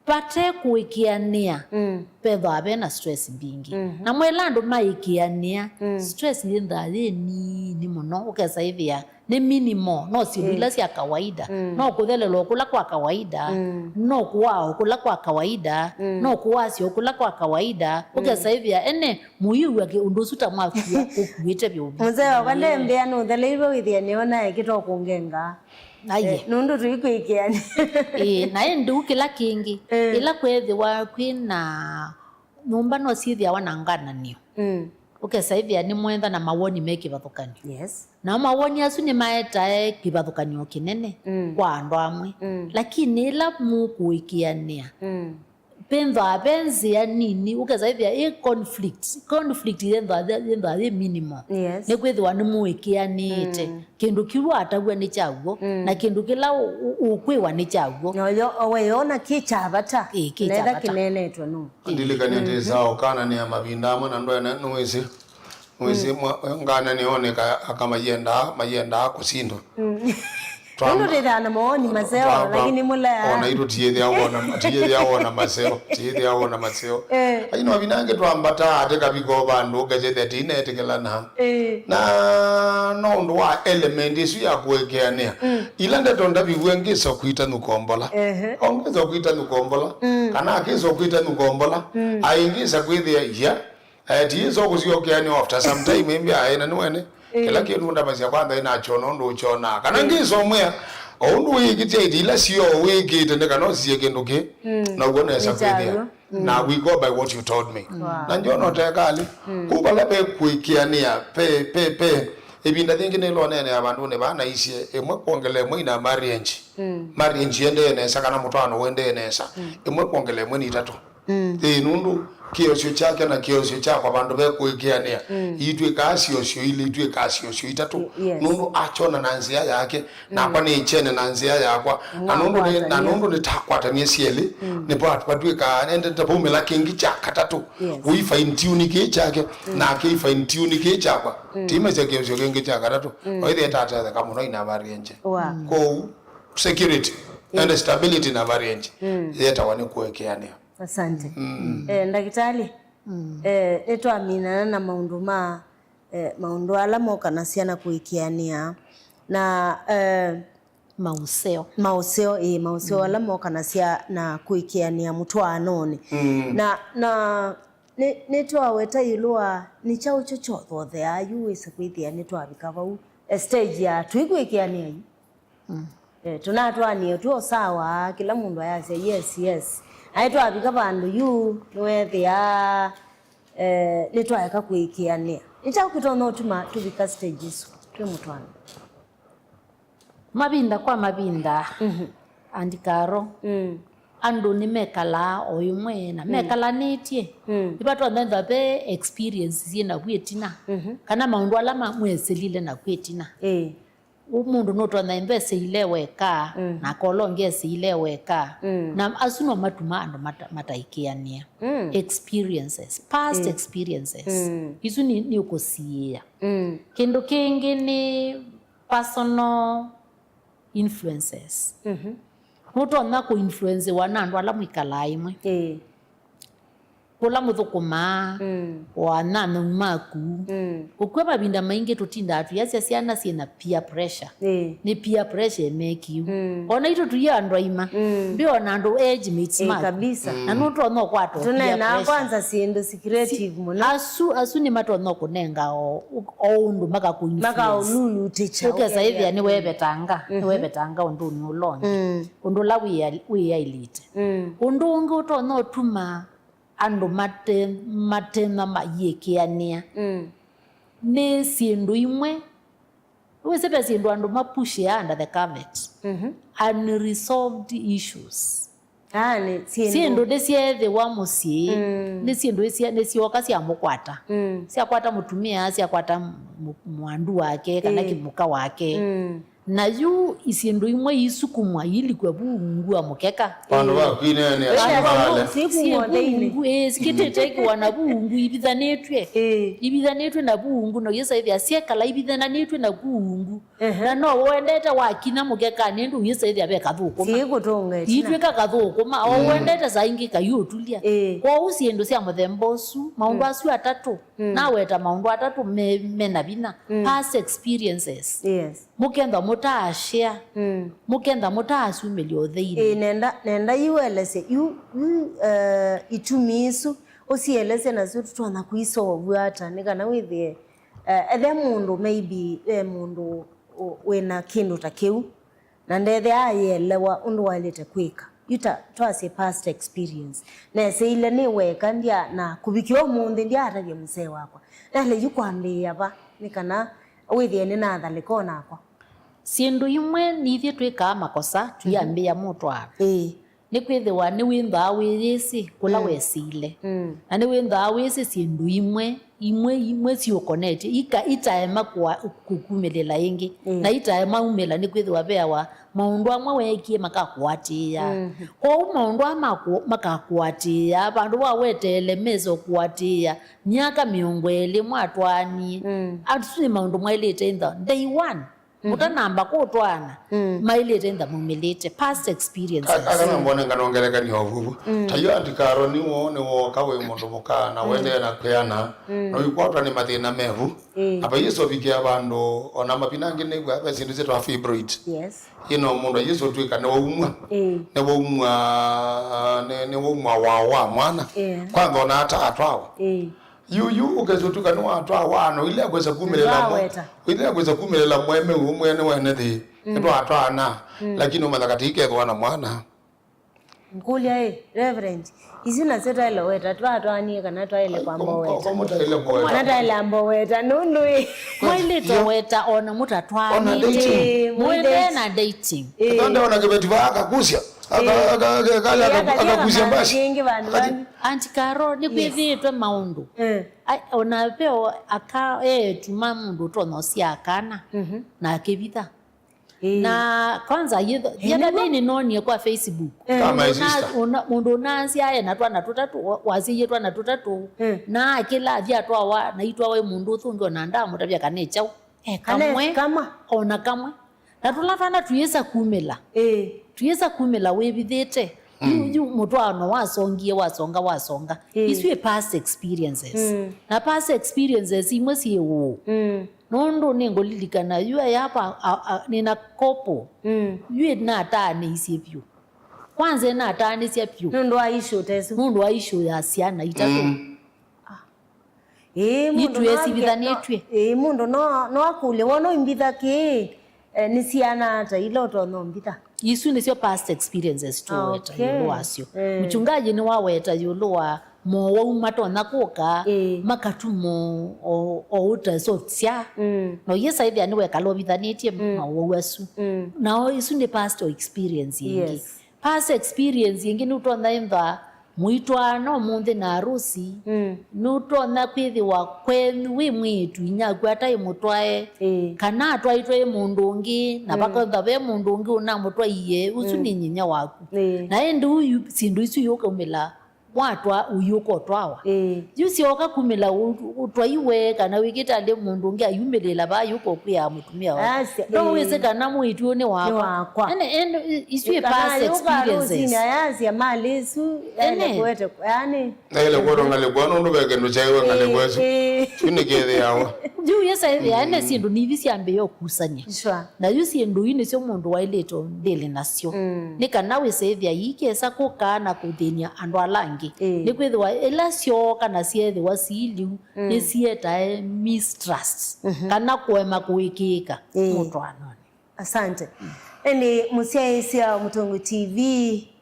Vate kũĩkĩanĩa, mm, vethĩawa ve na stress mbingĩ. Mhm. Na mwela andũ maĩkĩanĩa, mm, stress yĩnthaa yĩ nini mũno, ũkesa ĩthĩa nĩ minimal, no syĩndũ, mm, ila sya kawaida, mm, no kũthelelwa ũkũla kwa kawaida, mm, no kũaa ũkũla kwa kawaida, mm, no kũasya ũkũla kwa kawaida, mm, ũkesa ĩthĩa ene mũiw'a kĩ ũndũ ũsu ta mwakua ũkuĩte vyũ. Mũzee wakwa ndembĩa nũtheleiwe wĩthĩa nĩona ekĩta ũkũngenga. Aiye. Eh, nũndũ tũikwĩkĩanĩa. Ĩĩ, na ĩndĩ u kĩla kĩngĩ, eh, ĩla kwethĩwa kwĩ na nyũmba no syĩthĩawa na ngananĩo. Mm. Ũkesa ĩthĩa nĩ mwenda na mawoni me kĩvathũkanyo. Yes. Nao mawoni asu nĩ maetae kĩvathũkanyo kĩnene, mm, kwa andũ amwe. Mm. Lakini ĩla mũkũĩkĩanĩa, mm, vethĩawa ve nzĩa nini, ũkesa ĩthĩa ĩ conflict. Conflict yĩthĩawa, yĩthĩawa yĩ minimal. Yes. Nĩkwĩthĩwa nĩmũĩkĩanĩĩte. Mm. Kĩndũ kĩu watavw'a nĩ kya w'o, mm, na kĩndũ kĩla ũ-, ũ-, ũkwĩwa nĩ kya w'o. Na ũyo, o weyona kĩ kya vata. Ĩĩ, kĩ kya vata. Netha kĩneenetwe nũũ. Ndilikany'a, mhm, ndĩsaa ũkananĩa mavinda amwe na ndwene nũĩsĩ. Mwĩsĩ, mm, mwa-, ngananĩonĩ ka-, aka mayendaa, mayendaa kũsindwa. Mm. Twa-, nũndũ twĩthaa na mawoni maseo, twa-, lakini mũlea. Ona itũ tiyĩthĩa wona, tiyĩthĩa wona maseo, tiyĩthĩa wona maseo. Eh. Lakini mavinda angĩ twambata atĩ kaviko vandũ ũkesethĩa tinetĩkĩlana. Eh. Na no ũndũ wa element ĩsu ya kũekeanĩa. Mm. Ila ndeto ndaviw'e ngĩsa kwita nukombola. Ehe. O ngĩsa kwita nukombola. Mm. Kana akĩsa kwita nukombola. Mm. Aingĩsa kwĩthĩa iya. Eh, ti so kũsyokeanĩa after some time, ĩmbĩ aĩ na nĩwene. Eh. Kĩla kĩndũ ndamanyĩsya kwanza ĩnakyona ũndũ ũkyonaa. Kana, eh, ngĩsomwĩa, o ũndũ wĩkĩte iti ila sio wĩkĩte nĩ kana ũsie kĩndũ kĩ, mm, na ũguo nesa kwĩthĩa. Mm. Na we go by what you told me. Wow. Na ndyona ũtekali. Mm. Kũu vala ve kũĩkĩanĩa, pe, pe, pe. Ĩvinda yĩngĩ nĩloneenea vandũnĩ vaa naisye, ĩmwe kwongela ĩmwe ina marriage. Mm. Marriage yendee nesa, kana mũtwaano wendee nesa. Mm. Ĩmwe kwongela ĩmwe nĩ itatũ. Mm. Ĩĩ, nũndũ kĩosyo kyake na kĩosyo kyakwa vandũ ve kũĩkĩanĩa, mm, itw'ĩkaa syosyo ilĩ, itw'ĩkaa syosyo itatũ. Y-, yes. Nũndũ akyona na nzĩa yake, mm, nakwa nĩkyene na nzĩa yakwa. Na nũndũ nĩ, na nũndũ nĩtakwatanie syelĩ, mm, nĩvo at-, vatw'ĩkaa, ende tapaumĩla kĩngĩ kya katatũ. Yes. Ũi fine tune kĩĩ kyake, mm, nake i fine tune kĩĩ kyakwa. Mm. Timesya kĩosyo kĩngĩ kya katatũ. Mm. Oĩthĩe tatetheka mũno ina variance. Wow. Kwoou, security, yes, and stability na variance, mm, yetawa nĩ kũekeanĩa. Asante. Mm. Eh, ndakĩtalĩ, mm, eh, nĩtwaminana na maũndũ ma, eh, maũndũ ala mokanasya na kũĩkĩanĩa na, eh, maũseo. Maũseo, ĩĩ, maũseo, mm, ala mokanasya na kũĩkĩanĩa mũtwaanonĩ. Mm. Na, na nĩ, nĩtwaweta ĩũlũ wa nĩ kyaũ kyo kyothotheaa yu wĩse kwĩthĩa nĩtwavika vau, eh, stage ya tũikwĩkĩanĩa yu. Mm. Eh, tũnatwaanie tu o sawa, kĩla mũndũ ayasya, "Yes, yes." Aĩ twavika vandũ yu, nĩweethĩa, eh, nĩtwaeka kũĩkĩanĩa. Nĩ kyaũ kĩtonya ũtuma tũvika stage ĩsu twĩ mũtwaano? Mavinda kwa mavinda, mhm, Aunt Carol, mm, andũ nĩmekalaa o ĩmwe na, mm, mekalanĩtye. Mm. Nĩvatonya ethwa ve experience syĩ naku ĩtina, mhm, kana maũndũ ala ma-, mwesĩlile naku ĩtina. Ĩĩ. Ũ mũndũ nũtonya ĩndũ esĩile weka, mm, na kola ũngĩ esĩile weka. Mm. Na asu no matuma andũ mata-, mataĩkĩanĩa. Mm. Experiences, past, mm, experiences. Mm. Isu nĩ, nĩ ũkũsiĩĩa. Mm. Kĩndũ kĩngĩ nĩ personal influences. Mhm. Nũtonya kũinfluencewa na andũ ala mwĩkalaa ĩmwe. Ĩĩ. Kũla mũthũkũmaa, mm, o anyanyau maku. Mm. Ũkw'a mavinda maingĩ tũtindaa tũyasya syana syĩ na peer pressure. Ĩĩ. Nĩ peer pressure ĩmekiu. Mm. Ona itũ tũyĩ andũ aima, mm, mbĩ ona andũ age mates, ĩĩ, maku. Kabisa. Mm. Na nũtonya ũkwata o peer pressure. Tũneenaa kwanza syĩndũ si creative mũno. Asu, asu nĩmatonya kũnenga o, o ũndũ makakũinfluence. Makaũlulutĩkya, ũkesa ĩthĩa nĩwevetanga, mhm, nĩwevetanga ũndũnĩ ũla ũngĩ. Mm. Ũndũ ũla wĩa-, wĩyaĩlĩte. Mm. Ũndũ ũngĩ ũtonya ũtuma andũ mate, matena mayĩkĩanĩa. Mm. Nĩ syĩndũ imwe, wĩsĩ ve syĩndũ andũ mapushĩaa under the carpet. Mhm. Unresolved issues. Ah, nĩ syĩndũ. Syĩndũ nĩsyeethĩwa mũsyĩ, mm, nĩ syĩndũ isya-, nĩsyoka syamũkwata. Mm. Syakwata mũtumĩa, syakwata mũ-, mwandu wake, kana, ĩĩ, kĩmũka wake. Mm. Na yu syĩndũ imwe iisukumwa iilikw'a vu ungu wa mũkeka. Vandũ va kwineenea. Ĩĩ, syĩkũmwa nthĩinĩ. Ungu, ĩĩ, sikĩtĩte ĩkĩwa na vu ungu, ivithanĩtw'e. Ĩĩ. Ivithanĩtw'e na vu ungu, na ũyĩsa ĩthĩa syekala ivithananĩtw'e na vu ungu. Ehe. Na no wendete wakinya mũkekanĩ, ĩndĩ ũyĩsa ĩthĩa ve kathũkũma. Syĩkũtũnga ĩtina. Itw'ĩka kathũkũma, o, mm, wendete saa ingĩ kaiũtulya. Ĩĩ. Kwoou syĩndũ sya mũthemba ũsu, maũndũ, mm, asu atatũ, mm, naweta maũndũ atatũ me, me na vinya. Mm. Past experiences. Yes. Mũkenda mũtaashea. Mm. Mũkenda mũtaasumĩlya ũtheinĩ. Ĩĩ, nenda, nenda yu ũelesye yu, yu, eh, itumi isu ũsielesye nasyo tũtonya kũisolve ata, nĩ kana wĩthĩe, eh, ethe mũndũ maybe ve mũndũ ũ-, wĩna kĩndũ ta kĩu, na ndethĩa ayĩelewa ũndũ waĩlĩte kwĩka. Yu ta twasye past experience. Neseile nĩ weka ndya na kũvikĩa ũmũnthĩ ndyaatavya mũsee wakwa. Nale yu kwambĩĩa va, nĩ kana wĩthĩe nĩnathalĩka o nakwa. Syĩndũ imwe nithyĩ twĩkaa makosa, mm, tũyambĩĩa mũtwaano. Ĩĩ. Nĩkwĩthĩwa nĩwĩnthaa wĩyĩsĩ kũla, mm, wesĩile. Mm. Na nĩwĩnthaa wĩsĩ syĩndũ imwe, imwe, imwe syũkonetye, ika-, itaema kũa-, kũkumĩlĩla ĩngĩ. Mm. Na itaema umĩla nĩkwĩthĩwa veawa maũndũ amwe weekie makakũatĩĩa. Mm. Kwoou maũndũ aa maku-, makakũatĩĩa, vandũ va weteele mesa ũkũatĩĩa myaka mĩongo ĩlĩ mwatwaanie. Mm. Asu nĩ maũndũ mwaĩlĩte ĩntha day one. Mhm. Mũtanamba kũtwaana, mm, maĩlĩte ntha maumĩlĩte, past experiences. Aka nambone nganongelekany'a ũvuvu. Mm. Ta yu Auntie Carol nĩwo, nĩwooka wĩ mũndũ mũka na, mm, wendee na kwĩana, mm, na ũikwatwa nĩ mathĩna mevu. Mm. Na vayĩsovikĩa vandũ, ona mavinda angĩ nĩw'a ve syĩndũ syĩtawa fibroid. Yes. Ĩno mũndũ ayĩsũtw'ĩka nĩwaumwa. Mm. Nĩwaumwa, nĩ-, nĩwaumwa wao wa mwana. Yeah. Kwanza ona ata atwawa. Mm. Yu, yu, ũkesa ũtuka nĩwatwawa, na ũilea kwesa kumĩlĩla mwe-, nĩwaweta, ũilea kwesa kumĩlĩla mwene ũmwe nĩ wene thĩ, mm, nĩtwatwaana, mm, lakini ũmanya katĩ ikethwa na mwana. Nkũlya ĩ, Reverend, isu nasyo twaĩle weta, twatwaanie kana twaĩle kwamba weta? Kwa mũtaĩle kũweta. Kana twaĩle amba weta, nũndũ ĩ. Mwaĩlĩte weta ona mũtatwaanĩte. Ona dating. Ĩ, mũendee na dating. Ĩ. Tonde ona kĩveti vaa akakusya. Aka-, ĩ, aka-, aka-, kale ĩ, aka-, akalia akakusya na mbasi. Kĩngĩ vandũ vangĩ. Auntie Carol, nĩkwĩthĩĩtwe maũndũ. Eh. Ai, ona veo aka eetu ma mũndũ ũtonya ũsyaa kana, mhm, na akĩvitha. Eh. Na kwanza, yetha, the other day nĩnonie kwa Facebook. Eh. Kama mũndũ sister. Ũna-, ũna-, mũndũ ũnaasya ena twana tũtatũ, wa-, wasyaie twana tũtatũ. Eh. Na akĩla athi atwawa, na itwawa ĩ mũndũ ũsu ũngĩ ona ndamũtavya kana e kyaũ. Eh, kana kamwe, kama. Ona kamwe. Na tũla twana tũyĩsa kumĩla. Ĩĩ. Tũyĩsa kumĩla wĩvithĩte. Mm. Yu, yu mũtwaano wasongie, wasonga, wasonga. Ĩĩ. Isu ĩ past experiences. Mm. Na past experiences imwe syĩ ũũ. Mm. Nũndũ nĩngũlilikana, yu aya apa, a, a, nĩna couple. Mm. Yu nataanĩisye vyũ. Kwanza nataanĩsya vyũ. Nũndũ wa issue ta ĩsu. Nũndũ wa issue ya syana itatũ. Mm. Ah. Ĩĩ, mũndũ no, itwĩsivithanĩtw'e. Ĩĩ, mũndũ no, no akũlye, wona ũimbitha kĩĩ, eh, nĩ syana ata ila ũtonya ũmbitha? Isu nĩsyo past experiences tũweta, okay, ĩũlũ wasyo. Eh. Mchungaji nĩwaweta ĩũlũ wa mowau matonya kũka, ĩĩ, makatuma o, o ũta sovya. Mm. Na ũyĩsa ĩthĩa nĩwekala ũvithanĩtye, mm, mowau asu. Mm. Nao isu nĩ past experience ĩngĩ. Yes. Past experience ĩngĩ nũtonya ĩmba mũitwaana ũmũnthĩ na arusi, mm, nũtonya kwĩthĩwa kwenyu wĩ mwĩĩtu inyaku ataĩ mũtwae, ĩĩ, kana atwaĩtwe ĩ mũndũ ũngĩ, na, mm, vaketha ve mũndũ ũngĩ ũnamũtwaie, ũsu, mm, nĩ nyinya waku. Ĩĩ. Na ĩndĩ ũyu syĩndũ isu iũkaumĩla watwa ũyũka ũtwawa. Ĩĩ. Yu syoka kumĩla ũ-, ũtwaiwe kana wĩkĩte alĩ mũndũ ũngĩ ayumĩlĩla vaa yũka ũkwĩa mũtumĩa waku. Asya, no, ĩĩ, wĩsĩ kana mũitu ũyũ nĩ wakwa. Nĩ wakwa. Ene, ene, i-, isu ĩ kana past ayũka experiences. Rũcinĩ ayasya mali isu, ene, yaĩle kũete, yani. Naĩle kwetwa ngalĩko, nũndũ ve kĩndũ kyaĩwe ngalĩko ĩsu. Ĩĩ. Yu nĩkĩthĩawa. Yu yesa ĩthĩa, ene, mm, syĩndũ nithi syambĩĩa ũkusany'a. Sure. Na yu syĩndũ ii nĩsyo mũndũ waĩlĩte ndĩlĩ nasyo. Mm. Nĩ kana wĩsĩ ĩthĩa ii kesa kũka na kũthĩny'a andũ ala angĩ. Ĩĩ. Nĩkwĩthĩwa ĩla syooka na syeethĩwa siliu, mm, nĩsietae mistrust, mhm, kana kũema kũĩkĩĩka, ĩĩ, mũtwaanonĩ. Asante. Ĩndĩ mũsyaĩĩsya Mũtongoi T V,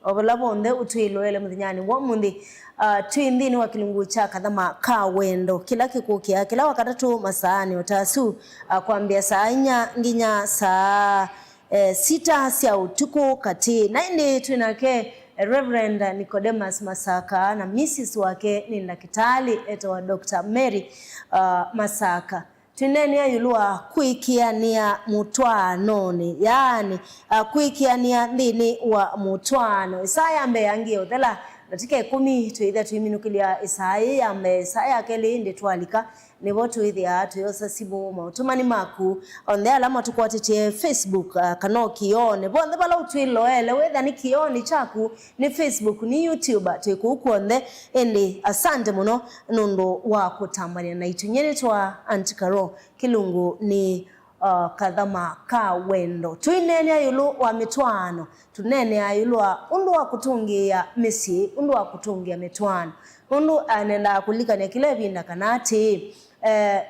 O vala vonthe ũtwĩloele mũthenyanĩ wa ũmũnthĩ, ah, twĩ nthĩnĩ wa kĩlungu kya Kathama ka Wendo, kĩla kĩkũkĩa kĩla Wakatatũ masaanĩ o ta asu, ah, kwambĩa saa inya nginya saa, eh, sita sya ũtukũ katĩ. Na ĩndĩ twĩ nake, eh, Reverend Nicodemus Masaka, na Missus wake nĩ ndakĩtalĩ etawa Doctor Mary, ah, Masaka. Twĩneenea ĩũlũ wa kwĩkĩanĩa mũtwaanonĩ, yaani, a, kwĩkĩanĩa nthĩnĩ wa mũtwaano. Ĩsaa ya mbee yangĩe ũthela, ndatĩka ĩkũmi twĩĩthĩa tũiminũkĩlya ĩsaa ĩĩ ya mbee. Ĩsaa ya kelĩ ĩndĩ twalika, nĩvo twĩthĩaa tũyosa simũ, maũtũmani maku onthe ala matũkwatĩtye Facebook, a, kana o kĩoonĩ. Vonthe vala ũtwĩloele, wĩthĩa nĩ kĩoonĩ kyaku, nĩ Facebook, nĩ YouTube, twĩ kũu kw'onthe. Ĩndĩ asante mũno nũndũ wa kũtambania naitũ. Nyie nĩtwa Aunty Carol, kĩlungu nĩ, uh, Kathama ka Wendo. Tũineenea ĩũlũ wa mĩtwaano, tũneenea ĩũlũ wa ũndũ wa kũtũngĩĩa mĩsyĩ, ũndũ wa kũtũngĩa mĩtwaano. Nũndũ, uh, nendaa kũlilikany'a kĩla ĩvinda kana atĩĩ, eh,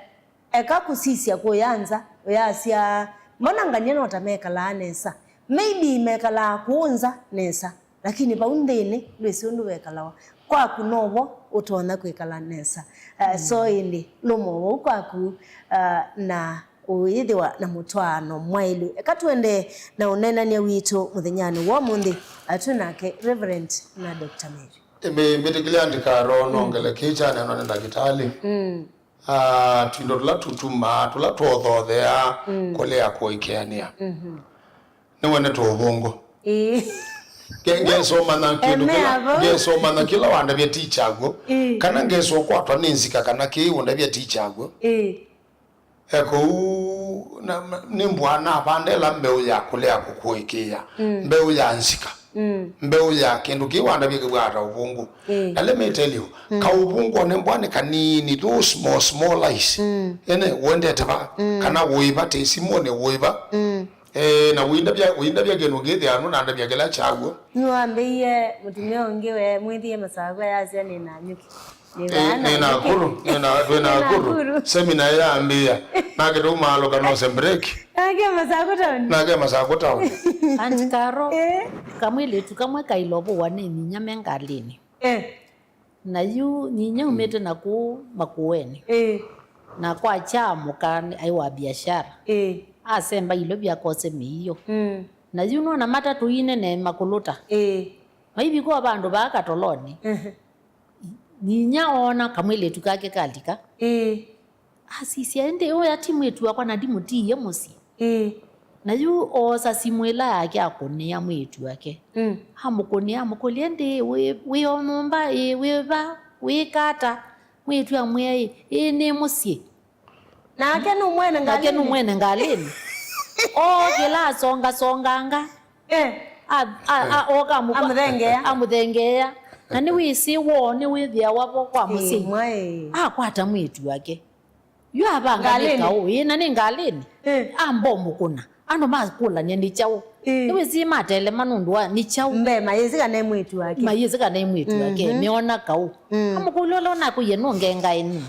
eka kũsisya kũya nza, ũyasya, mbona ngany'a no ta mekalaa nesa? Maybe mekalaa kũũ nza nesa, lakini vau nthĩnĩ ndwĩsĩ ũndũ vekalawa. Kwaku novo ũtonya kwĩkala nesa. Uh, so ĩndĩ lũmo vau kwaku, uh, na ũyĩthĩwa na mũtwaano mwaĩlu. Eka tũendee na ũneenany'a witũ mũthenyanĩ wa ũmũnthĩ, uh, twĩ nake Reverend na Doctor Mary. Ĩmĩ-, mbĩtĩkĩlya ndikaro nongele kĩ kyanenwa nĩ ndakĩtalĩ. Mm. Ah, twindo tũla tũtumaa, tũla tũthotheaa kũlea kũĩkĩanĩa. Nĩwene tũũvũngũ. Ĩĩ. Nge-, ngesomana kĩndũ kĩla, ngesomana kĩla wandavya ti kyaw'o. Ĩĩ. Kana ngesokwatwa nĩ nzika kana kĩĩ ũndavya ti kyaw'o. Ĩĩ. Ekouu, na, ma-, nĩmbũaa navanda ĩla mbeũ ya kũlea kũkũĩkĩĩa. Mbeũ ya nzika. Mbeũ ya kĩndũ kĩĩ wandavya kĩw'aa ta ũvũngũ. Na let me tell you, kaũvũngũ one mbwa nĩ kanini, those small, small lies. Ene, wendete va? Kana wĩva, tĩ simũnĩ wĩva? Eh, na wĩndavya, wĩndavya kĩndũ ngĩthĩa nũnandavya kĩla kyaw'o. Nĩwambĩie mũtumĩa ũngĩ we mwĩthie masakwa yasya nĩ na nyuki. Nĩ Nakuru, nĩ na, twĩ Nakuru. Semina yambĩĩa. Nake tũmaalũka nose break. Nake Masakũ town. Nake Masakũ town. Aunty Carol, kamwĩlĩtu kamwe kailobũwa nĩ nyinya me ngalĩnĩ. Eh. Na yu nyinya umĩte na kũu Makueni. Eh. Na kwa kyamũka aĩ wa biashara. Eh. Asemba ilyo vyakose mĩio. Mm. Na yu nona matatũ inene makũlũta. Eh. Maivika vandũ vaa katolonĩ. Nyinya oona kamwĩlĩtu kake kalika. Ĩĩ. Asisya, ĩndĩ ũya ti mwĩĩtu wakwa na ndimũtiie mũsyĩ. Ĩĩ. Na yu oosa simũ ĩla yake akũnĩa mwĩĩtu wake. Mm. Amũkũnĩa, amũkũlya, ĩndĩ wĩ, wĩ o nyũmba, ĩĩ, wĩ va, wĩka ata? Mwĩĩtu amwĩa, ĩĩ, ĩĩ, nĩ mũsyĩ. Nake nũmwene ngalĩnĩ. Nake nũmwene ngalĩnĩ. Ookĩla asongasonganga. Eh. A, a, a, oka amũkwa-, amũthengeea. Amũthengeea. Na nĩwĩsĩ woo nĩwĩthĩawa vo kwa mũsyai. Ĩĩ, mwaĩ. Akwata mwĩĩtu wake. Yu avanga nĩ kaũ, ĩĩ, na nĩ ngalĩnĩ. Eh. Amba ũmũkũna. Andũ makũlany'a nĩ kyaũ. Eh. Nĩwĩsĩ matelema nũndũ wa nĩ kyaũ. Mbe, mayĩsĩ kana e mwĩĩtu wake. Mayĩsĩ kana e mwĩĩtu wake. Mhm. Meona kaũ. Mm. Amũkũlya ũla ũnakũie nũngengae nini.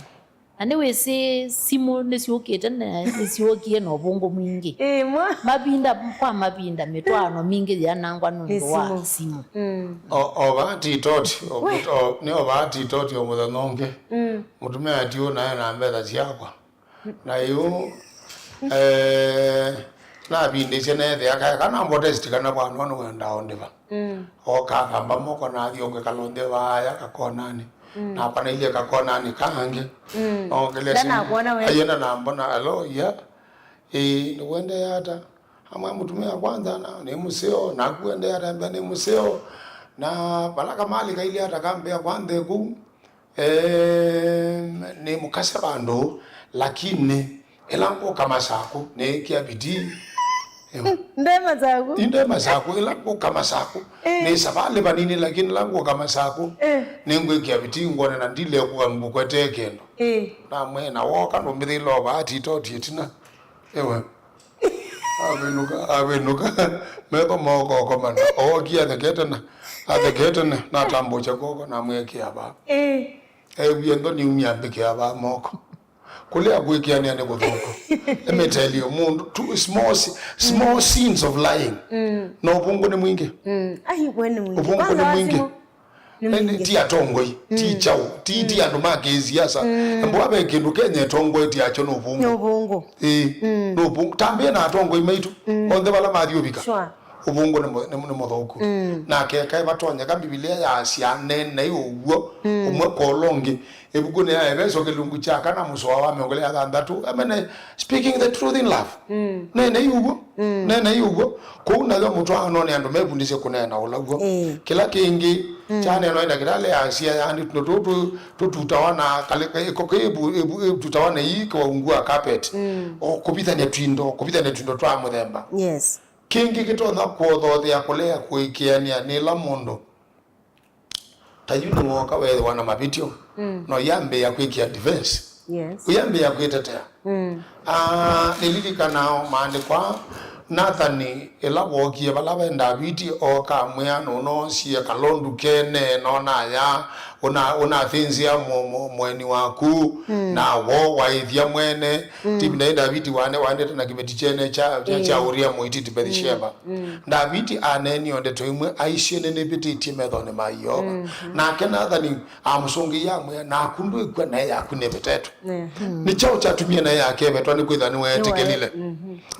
Na nĩwĩsĩ simũ nĩsyũkĩte na nĩsyũkie na ũvũngũ mwingĩ. Ĩĩ, mwa. Mavinda kwa mavinda, mĩtwaano mingĩ yanangwa nũndũ wa simũ. Mm. O, o vaa Titoti, o, o, nĩ o vaa Titoti o mũthenya ũngĩ. Mm. Mũtumĩa atiũ nae na mbesa syakwa. Na yu, eh, navindĩsye neethĩa kae kana mbo test kana vano nĩwendaa ũndĩva. Mm. Oka athamba moko na athi ũngĩ kalonde vaya kakonanĩ. Mm. Nakwa nailyĩ kakonanĩ kangĩ. Mm. Nongele simu. Ndanakuona we. Aiona na mbona, "Hello, yeah. Ĩĩ, nĩwendee ata?" Amwe mũtumĩa kwanza, na nĩ mũseo, naku wendee ata? Mbea nĩ mũseo. Na vala kamalĩ kailye ata kambĩa kwa nthĩ kũu. Eh, nĩ mũkasya vandũ, lakini ĩla ngũka Masakũ, nĩĩkĩa bidii. Nde Masakũ. Inde Masakũ, ĩla ngũka Masakũ. Eh. Nĩ savalĩ vanini, lakini ĩla ngũka Masakũ, eh, nĩngwĩkĩa bidii ngwone na ndilekũka ngũkwetee kĩndũ. Eh. Namwĩa, na woka ndũmbĩthĩile o vaa Titoti ĩtina. Ewe. Avinũka, avinũka. Metho moko komana. Ookie athekete na, athekete na, natambũkya kw'oko namwĩkĩa vaa. Eh. Ewie nthoni umya mbĩkĩa vaa moko. Kũlea kũĩkĩanĩa nĩ kũthũku. Let me tell you, mũndũ, two small, si- small sins of lying. Na ũvũngũ nĩ mwingĩ. Mm. Ai, we nĩ mwingĩ. Ũvũngũ nĩ Kwanza wa mwingĩ. simũ, nĩ Nĩ- nĩ- mwingĩ. ti atongoi, ti kyaũ, ti ti andũ ma kĩsiasa. Mbwa ve kĩndũ Kenya ĩtongoetye akyo nĩ ũvũngũ. Nĩ ũvũngũ. Ĩĩ, nĩ ũvũngũ. Tambĩa na atongoi maitũ onthe vala mathiũvika. Sure. Ũvũngũ nĩ mũ- nĩ nĩ mũthũku. Na keka ĩvatonyeka, Mbivilia yaasya, "Neenai ũw'o ũmwe kwa ũla ũngĩ." Ĩvukunĩ ya Eveso kĩlungu kya kana mũsoa wa mĩongo ĩlĩ na thanthatũ, amene, "Speaking the truth in love." Neenai ũw'o. Neenai ũw'o. Kũu nayo mũtwaanonĩ andũ mevundĩsye kũneena ũla w'o. Ĩĩ. Kĩla kĩngĩ kyaneenwa ĩndakĩtalĩ yaasya, yaani, tũndũ tũu tũ- tũtutawa na kalĩ- ĩko kĩ ĩbu- ĩbu- ĩtutawa na ii kwa ungu wa carpet. O kũvithania twindo, kũvithania twindo twa mũthemba. Yes. Kĩngĩ kĩtonya kũothothea kũlea kũĩkĩanĩa nĩ ĩla mũndũ ta yu nĩwooka weethĩwa na mavĩtyo, no yambĩĩa kwĩkĩa defense. Yes. Ũyambĩĩa kwĩtetea. Ah, nĩlilikanaa maandĩko aa, Nathani ĩla wookie vala ve Ndaviti, ooka amwĩa, "Nũnoosie kalondu kene, nonaya, ũna- ũnathĩnzĩa mũ- mũ- mũeni waku, na wo waĩthya mwene." Ti ĩvinda yĩ Ndaviti wane- waendete na kĩveti kyene kya- kya- kya Uria Mũititi Bethisheba. Ndaviti aneenie o ndeto ĩmwe, aisye, "Nĩnĩvĩtĩtye methonĩ ma Yeova." Nake Nathani amũsũngĩie amwĩa, "Naku ndwĩkw'a, naĩ yaku nĩvetetwe." Nĩ kyaũ kyatumie naĩ yake ĩvetwa? Nĩkwĩthĩwa nĩweetĩkĩlile.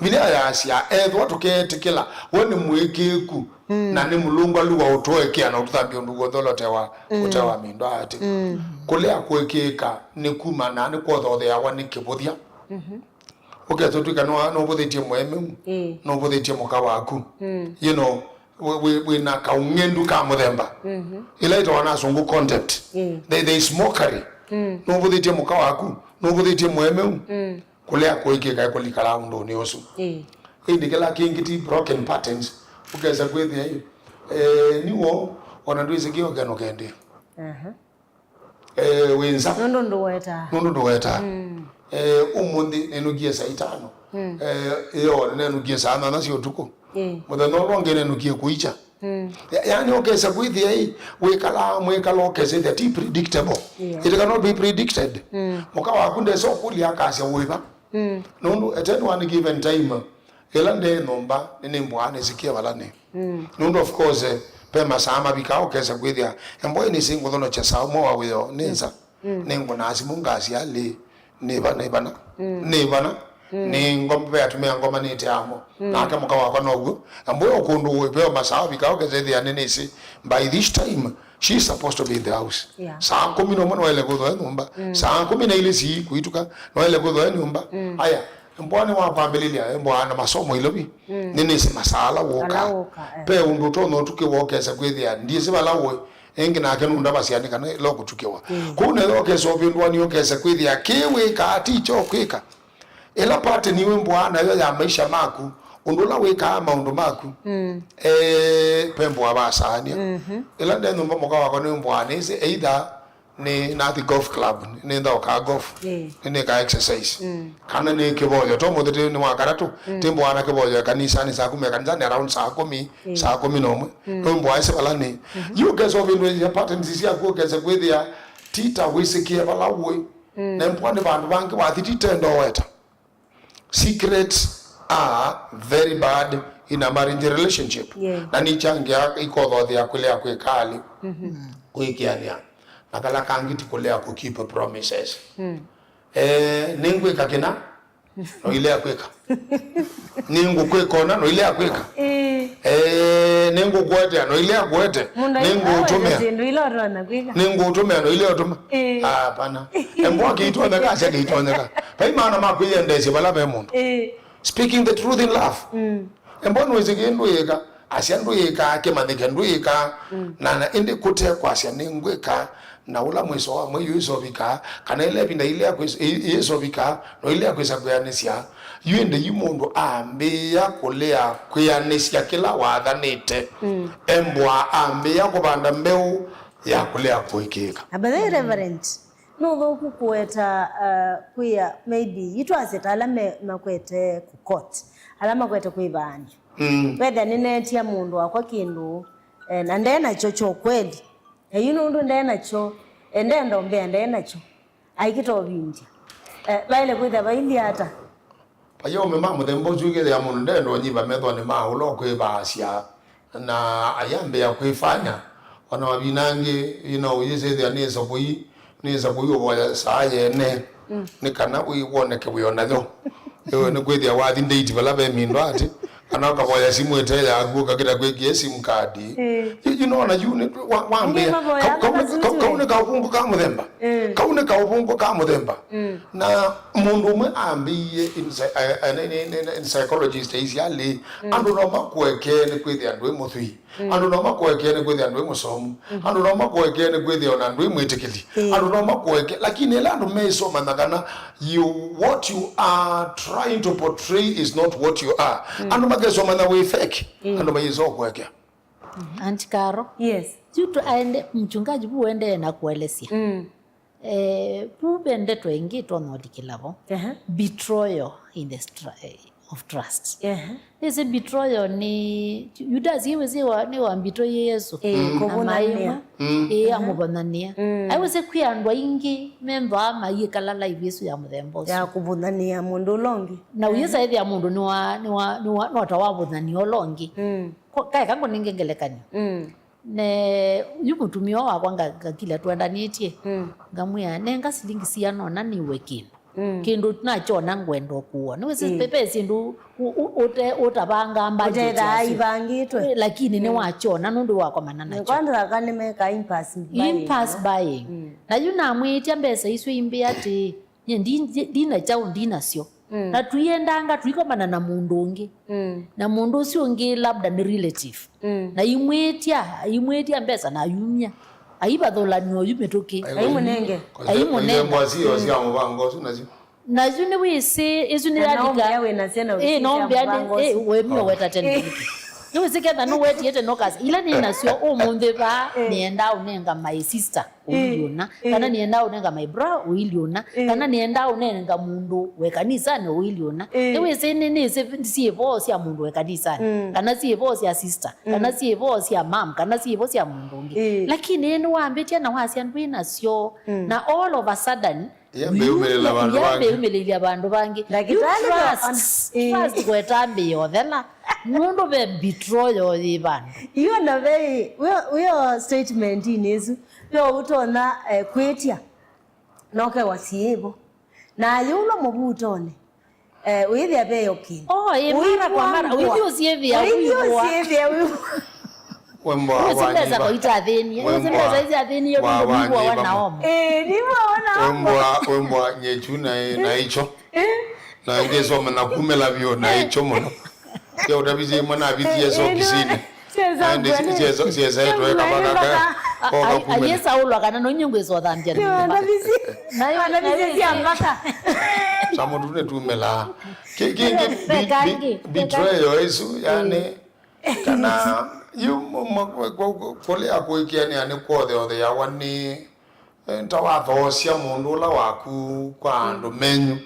Mbivilia yaasya, "Ethĩwa tũkeetĩkĩla, we nĩ mũĩkĩĩku na nĩ mũlũngwalu wa ũtũekea na ũtũthambya ũndũ w'onthe ũla ũte wa- ũte wa mĩndũ." Atĩ kũlea kũĩkĩĩka nĩ kuma na nĩ kwothotheawa nĩ kĩvũthya. Ũkesa ũtw'ĩka nũa- nũvũthĩtye mũemeu, nũvũthĩtye mũka waku. You know, wĩ- wĩ- wĩna kaũng'endu ka mũthemba. Ĩla ĩtawa na asũngũ contempt. There, there is mockery. Nũvũthĩtye mũka waku, nũvũthĩtye mũemeu. Kũlea kũĩkĩĩka ĩkũlikala ũndũnĩ ũsu. Ĩndĩ kĩla kĩngĩ ti broken patterns, ũkesa kwĩthĩa ĩ, eh, nĩw'o ona ndwĩsĩkĩa ũkeno kendĩ. Eh, wĩ nza. Nũndũ ndũwetaa. Nũndũ ndũwetaa. Eh, ũmũnthĩ nĩnũkie saa itano. Eh, ĩyo nĩnũkie saa nyanya sya ũtukũ. Mũthenya ũla ũngĩ nĩnũkie kũikya. Ya- yaani ũkesa kwĩthĩa ĩ, wĩkalaa mwĩkalo ũkesa ĩthĩa ti predictable. It cannot be predicted. Mũka waku ndesa ũkũlya akasya wĩva. Nũndũ at any one given time, ĩla nde nyũmba, nĩnĩmbũaa nĩsĩkĩe vala nĩ. Nũndũ of course, eh, ve masaa mavikaa ũkesa kwĩthĩa, "Embwa nĩsĩ ngũthonokya saa ũmwe wa wĩoo, nĩ nza." Nĩngũnaa simũ ngasya, "Lĩ, nĩ va- nĩ vana? Nĩ vana?" Nĩ ngoma, ve atumĩa ngomanĩte amo. Nake mũka wakwa now'o. Embwa o kũndũ wĩ, ve masaa mavikaa ũkesa ĩthĩa nĩnĩsĩ, by this time, she is supposed to be in the house. Saa kũmi na ũmwe nĩwaĩle kwĩthwa e nyũmba. Saa kũmi na ilĩ sii kũituka, nĩwaĩle kwĩthwa e nyũmba. Aya, mbwa nĩwakwambĩlĩlya, mbwa na masomo Ilovi. Nĩnĩsĩ masaa ala wũkaa. Ve ũndũ ũtonya ũtukĩwa ũkesa kwĩthĩa, ndyĩsĩ vala ũĩ, ĩngĩ nake nũndavasya nĩ kana ĩla ũkũtukĩwa. Kũu nayo ũkesa ũvĩndũanĩ ũkesa kwĩthĩa, kĩ wĩkaa ti kyo kwĩka. Ĩla pattern wĩmbũaa nayo ya maisha maku, ũndũ ũla wĩkaa maũndũ maku, eh, ve mbũa vasaania. Ĩla nde nyũmba mũka wakwa nĩmbũaa nĩsĩ either nĩ nathi golf club, nĩnthaũkaa golf, nĩnĩkaa exercise. Kana nĩ kĩvoyo, to mũthĩ tĩ- nĩ wa katatũ, tĩmbũaa na kĩvoyo ĩkanisanĩ saa kũmi, ĩkanisanĩ around saa kũmi, saa kũmi na ũmwe. Nĩmbũaa ĩsĩ vala nĩ. Yu ũkesa ũvĩndũĩsya patterns syaku ũkesa kwĩthĩa ti ta wĩsĩkĩe vala ũĩ. Na mbwa nĩ vandũ vangĩ wathi ti tendo weta. Secrets are very bad in a marriage relationship. Na nĩkyangĩa ikothothea kũlea kwĩkalĩ. Kũĩkĩanĩa. Na kala kangĩ ti kũlea kũ keep promises. Eh, nĩngwĩka kĩna, noilea kwĩka. Nĩngũkwĩka ũna, noilea kwĩka. Eh, nĩngũkũetea, noilea kũete. Nĩngũũtũmĩa. Nĩngũũtũmĩa, noilea ũtũma. Hapana. Embwa kĩitonyeka, asya kĩitonyeka. Vai maana ma kwĩyendeesya vala ve mũndũ. Speaking the truth in love. Embwa nũĩsĩ kĩĩ ndũyĩka, asya ndũyĩkaa, kĩmanyĩke ndũyĩkaa. Na, na ĩndĩ kũte kwasya nĩngwĩka, na ũla mwĩso wa mwei ũisovikaa, kana ĩla ĩvinda ilea kwĩs- ĩ- ĩisovikaa, no ilea kwĩsa kwĩanĩsya. Yu ĩndĩ yu mũndũ ambĩĩa kũlea kwĩanĩsya kĩla wathanĩte, embwa ambĩĩa kũvanda mbeũ ya kũlea kũĩkĩĩka. Na by the way, Reverend, nĩ ũthũku kũweta, uh, kwĩa maybe itwasye ta ala me- makwete kũ court, ala makwete kwĩvaany'a. Wethĩa nĩneetia mũndũ wakwa kĩndũ, eh, na nde nakyo kya ũkweli. Na yu nũndũ nde nakyo, eh, ndenda ũmbĩa nde nakyo. Aikĩta ũvindya. Eh, vaĩle kwĩthĩa vailyĩ ata? Vai aũme ma mũthemba ũsu ũkethĩa mũndũ ndenda ũnyiva methonĩ ma ũla ũkwĩvaasya, na ayambĩĩa kwĩfanya. O na mavinda angĩ, you know, ũyĩsĩthĩa nĩ ĩsakũi, nĩ ĩsakũi ũvoya saa yene, nĩ kana wĩ woneke wĩ o nayo. Ĩwe nĩ kwĩthĩa wathi ndĩiti vala ve mindũ atĩ, kana ũkavoya simũ ĩte yaku, ũkakĩta kwĩkĩa sim card. You, you know, na yu nĩ wa- wambĩa. Angĩ mavoyaa kau- kau nĩ- kau- kau nĩ kaũvũngũ ka mũthemba. Kau nĩ kaũvũngũ ka mũthemba. Na mũndũ ũmwe ambĩie in psy- eh, eh, nĩ- nĩ- nĩ- nĩ- psychologist aisye alĩ, andũ no makũekee nĩ kwĩthĩa ndwĩ mũthwii. Andũ no makũekee nĩ kwĩthĩa ndwĩ mũsomu. Andũ no makũekee nĩ kwĩthĩa ona ndwĩ mwĩtĩkĩli. Andũ no makũekee, lakini ĩla andũ meisomanya kana you, what you are trying to portray is not what you are. Andũ makesomanya wĩ fake. Andũ mayĩsa ũkũekea. Auntie Carol. Yes. Yu tu aende mchungaji vu uendee na kuelesya. Eh, vu ve ndeto ĩngĩ ĩtonya ũlikĩla vo. Ehe. Betrayal in the stra- eh, of trust. Ehe. Ĩsĩ betrayal nĩ Yudasi ĩwĩsĩ wa- nĩ wa mbitũ yĩ Yesu. Eh, kũvũnanĩa. Amaĩma. Ĩĩ, amũvũnanĩa. Aiwĩsĩ kwĩ andũ aingĩ menthwaa mayĩkala life ĩsu ya mũthemba ũsu. Ya kũvũnanĩa mũndũ ũla ũngĩ. Na ũyĩsa ĩthĩa mũndũ nĩwa- nĩwa- nĩwa- nota wavũnanĩa ũla ũngĩ. Ko- kaeka ngũnenge ngelekany'o. Ne yu mũtumĩa wakwa nga- ngakila twendanĩtye, ngamwĩa, nenga silingi siana ũna nĩwe kĩndũ. Kĩndũ nakyona ngwenda ũkũa. Nĩwĩsĩ ve- ve syĩndũ ũ- ũ- ũte- ũtavangaa budget ũtethaa yaku. Ivangĩtwe. Eh, lakini nĩwakyona nũndũ wakomana nakyo. Kwanza aka nĩmekaa impulse buying. Impulse buying. Na yu namwĩtya mbesa isu imbĩ atĩĩ, Nye ndi- ndi- ndina kyaũ, ndinasyo. Na tũiendanga tũikomana na mũndũ ũngĩ. Na mũndũ ũsu ũngĩ labda nĩ relative. Na imwĩtya, imwĩtya mbesa na ayumya. Aivathũlany'a oyu mĩtũkĩ. Aimũnenge. Aimũnenga. Mbwa sio sya mũvango ũsu nasyo. Na yu nĩ wĩsĩ, ĩsu nĩ yalika. Na no mbĩa wĩ nasyo na ũsĩ sya mũvango ũsu. Ĩĩ, wemio weta tene. Nĩ wĩsĩ ketha nũwetie tene ũkasya, ila nĩ nasyo ũmũnthĩ vaa, nĩenda ũnenga my sister ũili ũna, kana nĩendaa ũnenga my bra ũili ũna, kana nĩendaa ũnenga mũndũ we kanisanĩ ũili ũna. Nĩwĩsĩ nĩ- nĩsĩ syĩvoo sya mũndũ we kanisanĩ, kana syĩvoo sya sister, kana syĩvoo sya mam, kana syĩvoo sya mũndũ ũngĩ. Lakini nĩwambĩtye na wasya ndwĩ nasyo, na all of a sudden, Yambĩĩumĩlĩla vandũ vangĩ. Yambĩĩumĩlĩla vandũ vangĩ. Trust, trust kwetambĩĩa ũthela, nũndũ ve betrayal yĩ vandũ. Iyo na ve wĩo, wĩo statement-inĩ ĩsu. Yo ũtonya, eh, kwĩtya, nokewa syĩvo. Na yĩũlwa mũvutonĩ, eh, ũyĩthĩa veyo kĩndũ. Oh, ĩ, mara kwa mara, ũithi ũsyĩthĩa ũithi ũiw'a. Ũsyĩthĩa ũiw'a. Wembwa wa nyiva. Wembwa wa nyiva. Eh, nĩwona. Wembwa, wembwa nyechu na, na icho. Na ngesoma na kumela vyo na icho mũno. Ya utavizie mwana avizie sokisinĩ. Syesa etwe kavaka koka kumela. Ayesa ulwa kana no nyungu iso thambia. Nayo na visi ya mbaka. Samu tune tumela. Kingi betrayal isu yani kana yu kũlea kũikiania nĩ kwothe othe yawa nĩ Eh, nta wathoosya mũndũ ũla waku kwa andũ menyu,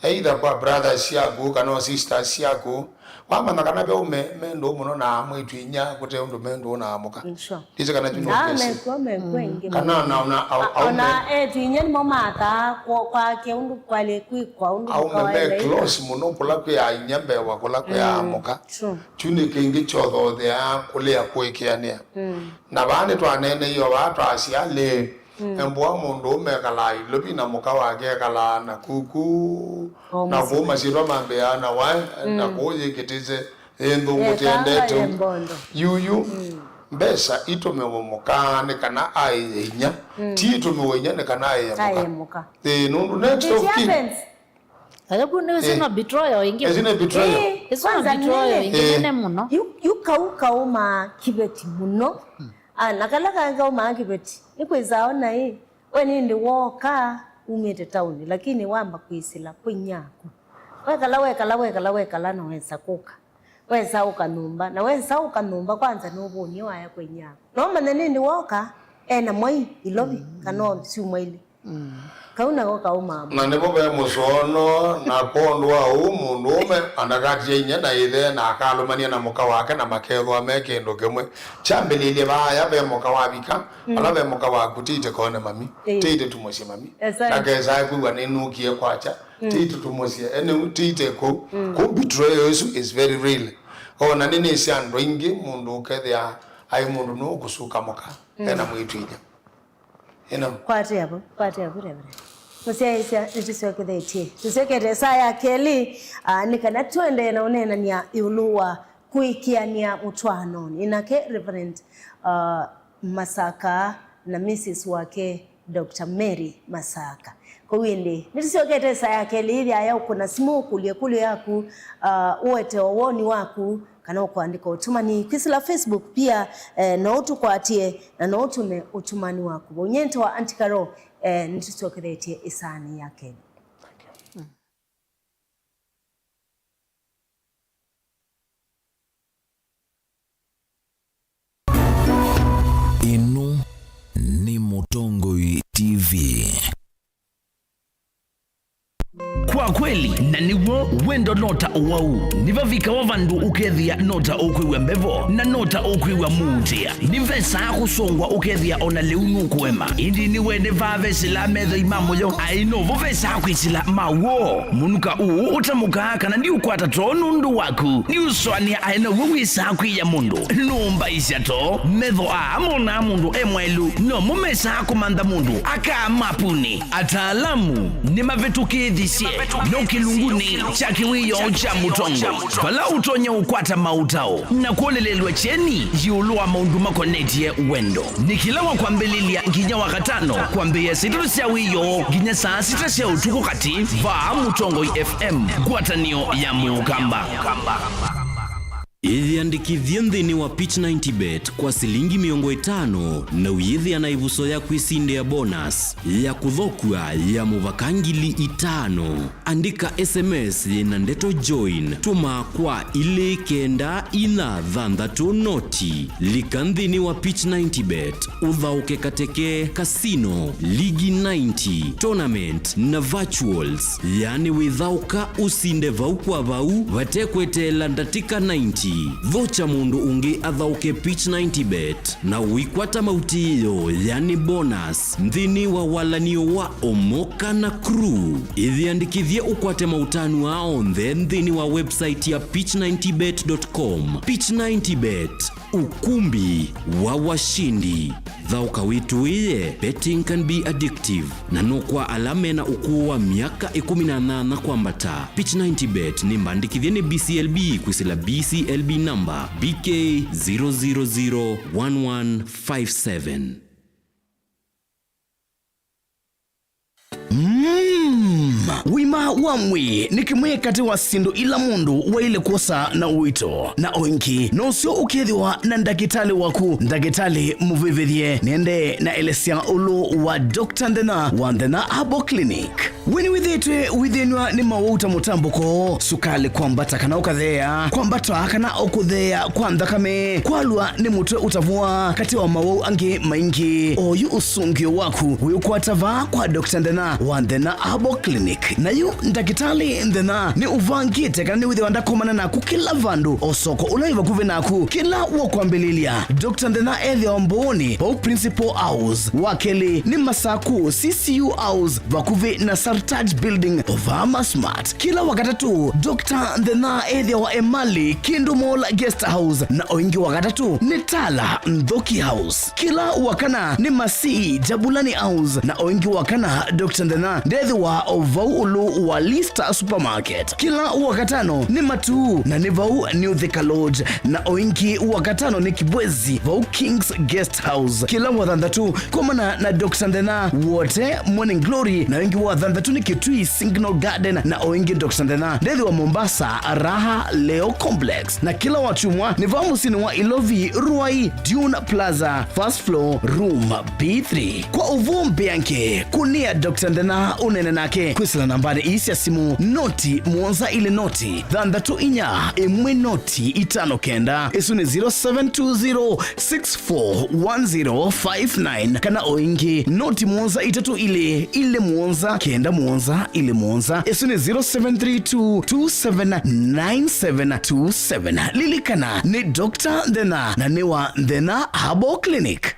either kwa brothers syaku kana o sisters syaku, wamanya kana ve ũme me ndũũ mũno na mwĩtu inya kũte ũndũ me ndũũ na amũka. Ndĩsĩ kana yu nũkwĩsĩ. Kana ona ona aume, ona etu inya nĩmo mataa kwake ũndũ kwalĩ kwĩkwa ũndũ aume me close mũno kũla kwĩ ainya mbee wa kũla kwĩ amũka. Kyu nĩ kĩngĩ kyothotheaa kũlea kũĩkĩanĩa. Na vaa nĩtwaneeneie o vaa twasya, lĩ, embũa mũndũũme ekalaa Ilovi na mũka wake ekalaa na kuku, na kũu masyĩtwa mambĩaa na wae, na kũu yĩkĩtĩse ĩ nthũngũ tĩendete. Yuyu, mbesa itũmĩwe mũka nĩ kana aĩe inya, ti itũmĩwe inya nĩ kana aĩe mũka. Ĩĩ, nũndũ next of kin. Ayo ku nĩ sino betrayal ĩngĩ. Ĩsu nĩ betrayal. Ĩsu nĩ betrayal ĩngĩ nene mũno. Yu yu kau kaumaa kĩveti mũno. Ah, na kala kangĩ kaumaa kĩveti. Nĩkwĩsaa ona ĩ, we nĩndĩ wooka umĩte taũni, lakini wamba kwĩsĩla kwĩ nyaku. Wekala, wekala, wekala, wekala na wesa kũka. Wesa ũka nyũmba, na wesa ũka nyũmba kwanza nũvũnie waya kwĩ nyaku. No manya nĩndĩ wooka ena mwai Ilovi, kana o syumwa ilĩ. Kau nako kaumaa mũno. Na nĩvo ve mũsoono, na kwondũ wa ũu, mũndũũme andakatie inyia na ĩthe, na akalũmany'a na mũka wake, na makethĩwa me kĩndũ kĩmwe. Kyambĩlĩlye vaaya ve mũka wavika, vala ve mũka waku, tĩite kone mami, Ĩĩ. tĩite tũmũsye mami. Exactly. Ndakesae kwĩw'a nĩnũkie kwakya, tĩite tũmũsye, anyway, tĩite kũu. Kũu betrayal ĩsu is very real. O na nĩnĩsĩ andũ aingĩ, mũndũ ũkethĩa aĩ mũndũ nũũkũsuka mũka, ena mwĩĩtu inyia. Ĩno. Kwatĩa vo, kwatĩa vo, Reverend. Mũsyaĩĩsya, nĩtũsyokethetye. Tũsyokete saa ya kelĩ, ah, nĩ kana tũendee na ũneenany'a ĩũlũ wa kũĩkĩanĩa mũtwaanonĩ. Nake Reverend, ah, Masaka na Missus wake, Doctor Mary Masaka. Kwoou ĩndĩ, nĩtũsyokete saa ya kelĩ, ĩthĩa ya ũkũna simũ, ũkũlye ĩkũlyo yaku, ah, ũete o woni waku, kana ũkũandĩka ũtũmani kwĩsĩla Facebook pia, eh, no ũtũkwatĩe na no ũtũme ũtũmani waku vau. Nyie nĩtawa Aunty Carol, eh, nĩtũsyokethetye ĩsaanĩ ya kelĩ. Ĩno nĩ Mũtongoi T V. Kwa kweli, na nĩw'o, wendo no ta ũwau. Nĩvavikawa vandũ ũkethĩa no ta ũkwĩw'a mbevo, na no ta ũkwĩw'a mũutĩa. Nĩvesaa kũsongwa ũkethĩa o na lĩu nũkũema. Ĩndĩ nĩwene vaa vesĩlaa methoi ma mũyo, aĩ novo vesaa kwĩsĩla ma w'o. Mũnuka ũũ ũtamũkaa kana ndiũkwata too nũndũ waku. Nĩũsũanĩa aĩ naw'o wĩsaa kwĩya mũndũ. Nũmbaĩsya too, metho aa monaa mũndũ e mwaĩlu, nomo mesaa kũmantha mũndũ akaa mapũnĩ. Ataalamu nĩmavĩtũkĩĩthisye no kĩlungunĩ kya kĩwĩoo kya Mũtongoi, vala ũtonya ũkwata maũtao na kwolelelw'a kyeni ĩũlũ wa maũndũ makonetye wendo. Nĩ kĩla wa kwambĩlĩlya nginya wa katano kwambĩĩa saa itatũ sya wĩoo nginya saa sita sya ũtukũ katĩ, vaa Mũtongoi F M, ngwatanĩo ya Mũkamba. Ĩyĩandĩkĩthye nthĩnĩ wa Pitch ninety bet kwa silingi mĩongo ĩtano na ũyĩthĩa na ĩvuso ya kwĩsindĩa bonus ya kũthokw'a ya mũvaka ngili itano. Andĩka S M S yĩ na ndeto join, tũma kwa ilĩ kenda inya thanthatũ noti. Lika nthĩnĩ wa Pitch ninety bet, ũthaũke kateke, casino, ligi ninety, tournament na virtuals. Yaani wĩthaũka ũsinde vau kwa vau vate kweteela ndatĩka ninety. Thokya mũndũ ũngĩ athaũke Pitch ninety bet na ũikwata mautĩĩo, yaani bonus, nthĩnĩ wa walanio wa Omoka na Crew. Ĩyĩandĩkĩthye ũkwate maũtanu aa onthe nthĩnĩ wa website ya pitch ninety bet dot com. Pitch ninety bet, ukumbi wa washindi. Thaũka wĩtũĩe, betting can be addictive, na no kwa ala mena ũkũũ wa myaka ĩkũmi na nyanya kwambata. Pitch ninety bet nĩ mbandĩkĩthye nĩ B C L B kwĩsĩla B C L B namba B K zero zero zero one one five seven. Mm. Ũima wa mwĩĩ nĩ kĩmwe katĩ wa syĩndũ ila mũndũ waĩle kwosa na ũito, na o ĩngĩ nũseo ũkethĩwa na ndakĩtalĩ waku, ndakĩtalĩ mũvĩvĩthye. Nĩendee na elesya ũlũ wa Doctor Nthena wa Nthena Herbal Clinic. We nĩwĩthĩĩtwe ũithĩnw'a nĩ mawau ta mũtambũko, sukalĩ kwambata kana ũkatheea, kwambata kana ũkũtheea kwa nthakame, kwalw'a nĩ mũtwe ũtavũa, katĩ wa mawau angĩ maingĩ? Oyu ũsũngĩo waku wĩũkwata vaa kwa Doctor Nthena wa Nthena Herbal Clinic. Na yu ndakĩtalĩ Nthena nĩũvangĩte kana nĩwĩthĩwa ndakomana naku kĩla vandũ, o soko ũla wĩ vakuvĩ naku. Kĩla wũkwambĩlĩlya, Doctor Nthena ethĩawa Mbũũnĩ, vau Principal House. Wa kelĩ nĩ Masaku, C C U House, vakuvĩ na Sartaj Building, o vaa Masmart. Kĩla Wakatatũ, Doctor Nthena ethĩawa Emali, Kindu Mall Guest House, na o ĩngĩ Wakatatũ nĩ Tala, Nthoki House. Kĩla Wakana nĩ Masii, Jabulani House, na o ĩngĩ Wakana, Doctor Nthena ndethĩwa o vau ũlũ wa Lista Supermarket. Kĩla Wakatano nĩ Matuu, na nĩ vau New Thika Lodge, na o ĩngĩ Wakatano nĩ Kibwezi, vau King's Guest House. Kĩla Wathanthatũ, komana na Doctor Nthena Wote, Morning Glory, na o ĩngĩ Wathanthatũ Tũ nĩ Kitui Signal Garden na o ĩngĩ Doctor Nthena ndĩthĩwa Mombasa Raha Leo Complex, na kĩla wakyumwa nĩ vaa mũsyĩnĩ wa Ilovi Ruai Dune Plaza, first floor, room B three. Kwa ũvoo mbeange, kũnĩa Doctor Nthena ũneene nake kwĩsĩla nambanĩ ii sya simũ: noti mũonza ilĩ noti thanthatũ inya ĩmwe noti itano kenda. Ĩsu nĩ zero seven two zero six four one zero five nine, kana o ĩngĩ noti mũonza itatũ ilĩ ilĩ mũonza kenda mũonza ilĩ mũonza. Ĩsu nĩ zero seven three two two seven nine seven two seven. Lilikana, nĩ Doctor Nthena na nĩ wa Nthena Herbal Clinic.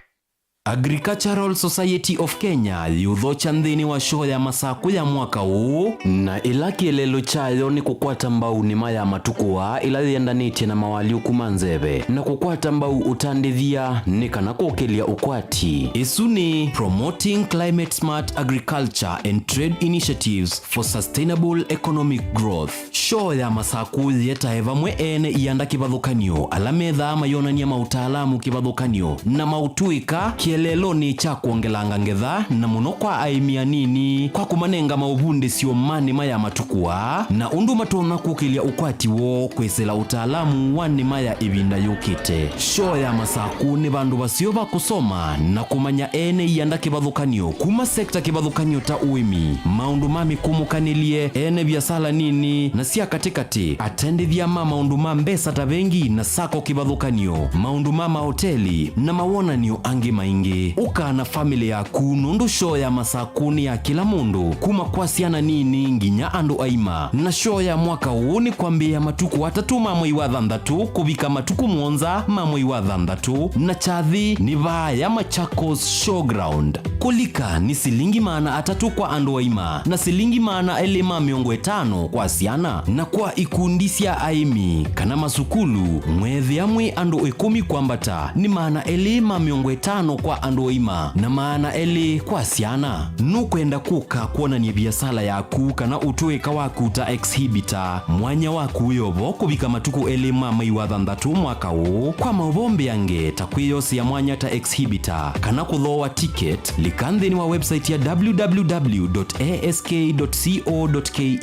Agricultural Society of Kenya yĩũthokya nthĩnĩ wa shoo ya Masakũ ya mwaka ũũ, na ĩla kĩeleelo kyayo nĩ kũkwata mbau nĩma ya matukũ aa ĩla yĩendanĩtye na mawalyũku ma nzeve, na kũkwata mbau ũtandĩthya nĩ kana kũkĩlya ũkwati. Ĩsu nĩ Promoting Climate Smart Agriculture and Trade Initiatives for Sustainable Economic Growth. Shoo ya Masakũ yĩetae vamwe ene ianda kĩvathũkany'o ala methaa mayonany'a maũtaalamu kĩvathũkany'o na maũtũĩka kĩeleelonĩ kya kwongelanga ngetha, na mũno kwa aĩmi anini, kwa kũmanenga maũvundĩsyo ma nĩma ya matukũ aa na ũndũ matonya kũkĩlya ũkwati woo kwĩsĩla ũtaalamu wa nĩma ya ĩvinda yũkĩte. Shoo ya Masakũ nĩ vandũ vaseo va kũsoma na kũmanya ene ianda kĩvathũkany'o kuma sekta kĩvathũkany'o ta ũĩmi, maũndũ ma mĩkũmũkanĩlye, ene viasala nini na sya katĩkatĩ, atendĩthya ma maũndũ ma mbesa ta vengi na sako kĩvathũkany'o, maũndũ ma maoteli, na mawonany'o angĩ maingĩ. Ũka na famĩlĩ yaku, nũndũ shoo ya Masakũ nĩ ya kĩla mũndũ, kuma kwa syana nini nginya andũ aima. Na shoo ya mwaka ũũ nĩ kwambĩĩa matukũ atatũ ma mwei wa thanthatũ kũvika matukũ mũonza ma mwei wa thanthatũ, na kyathĩ nĩ vaa ya Machakos Showground. Kũlika nĩ silingi maana atatũ kwa andũ aima na silingi maana elĩ ma mĩongo ĩtano kwa syana, na kwa ikundi sya aĩmi kana masukulu, mweethĩa mwĩ andũ ĩkũmi kwambata, nĩ maana elĩ ma mĩongo ĩtano kwa andũ aima na maana elĩ kwa syana. Nũkwenda kũka kwonany'a viasala yaku kana ũtũĩka waku ta exhibitor? Mwanya waku wĩ o vo kũvika matukũ elĩ ma mwei wa thanthatũ mwaka ũũ. Kwa maũvoo mbeange ta kwĩyosea mwanya ta exhibitor kana kũthooa ticket, lika nthĩnĩ wa website ya www dot ask dot co dot ke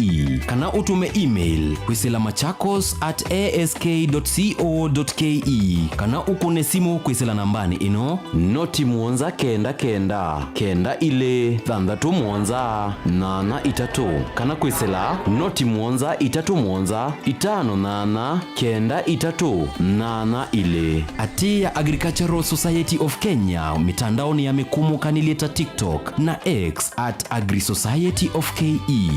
kana ũtũme email kwĩsĩla machakos at ask dot co dot ke kana ũkũne simũ kwĩsĩla nambanĩ ĩno: noti mũonza kenda kenda, kenda ilĩ, thanthatũ mũonza, nyanya itatũ, kana kwĩsĩla noti mũonza itatũ mũonza, itano nyanya, kenda itatũ, nyanya ilĩ. Atĩĩa Agricultural Society of Kenya mĩtandaonĩ ya mĩkũmũkanĩlye ta TikTok na X at Agri Society of K E.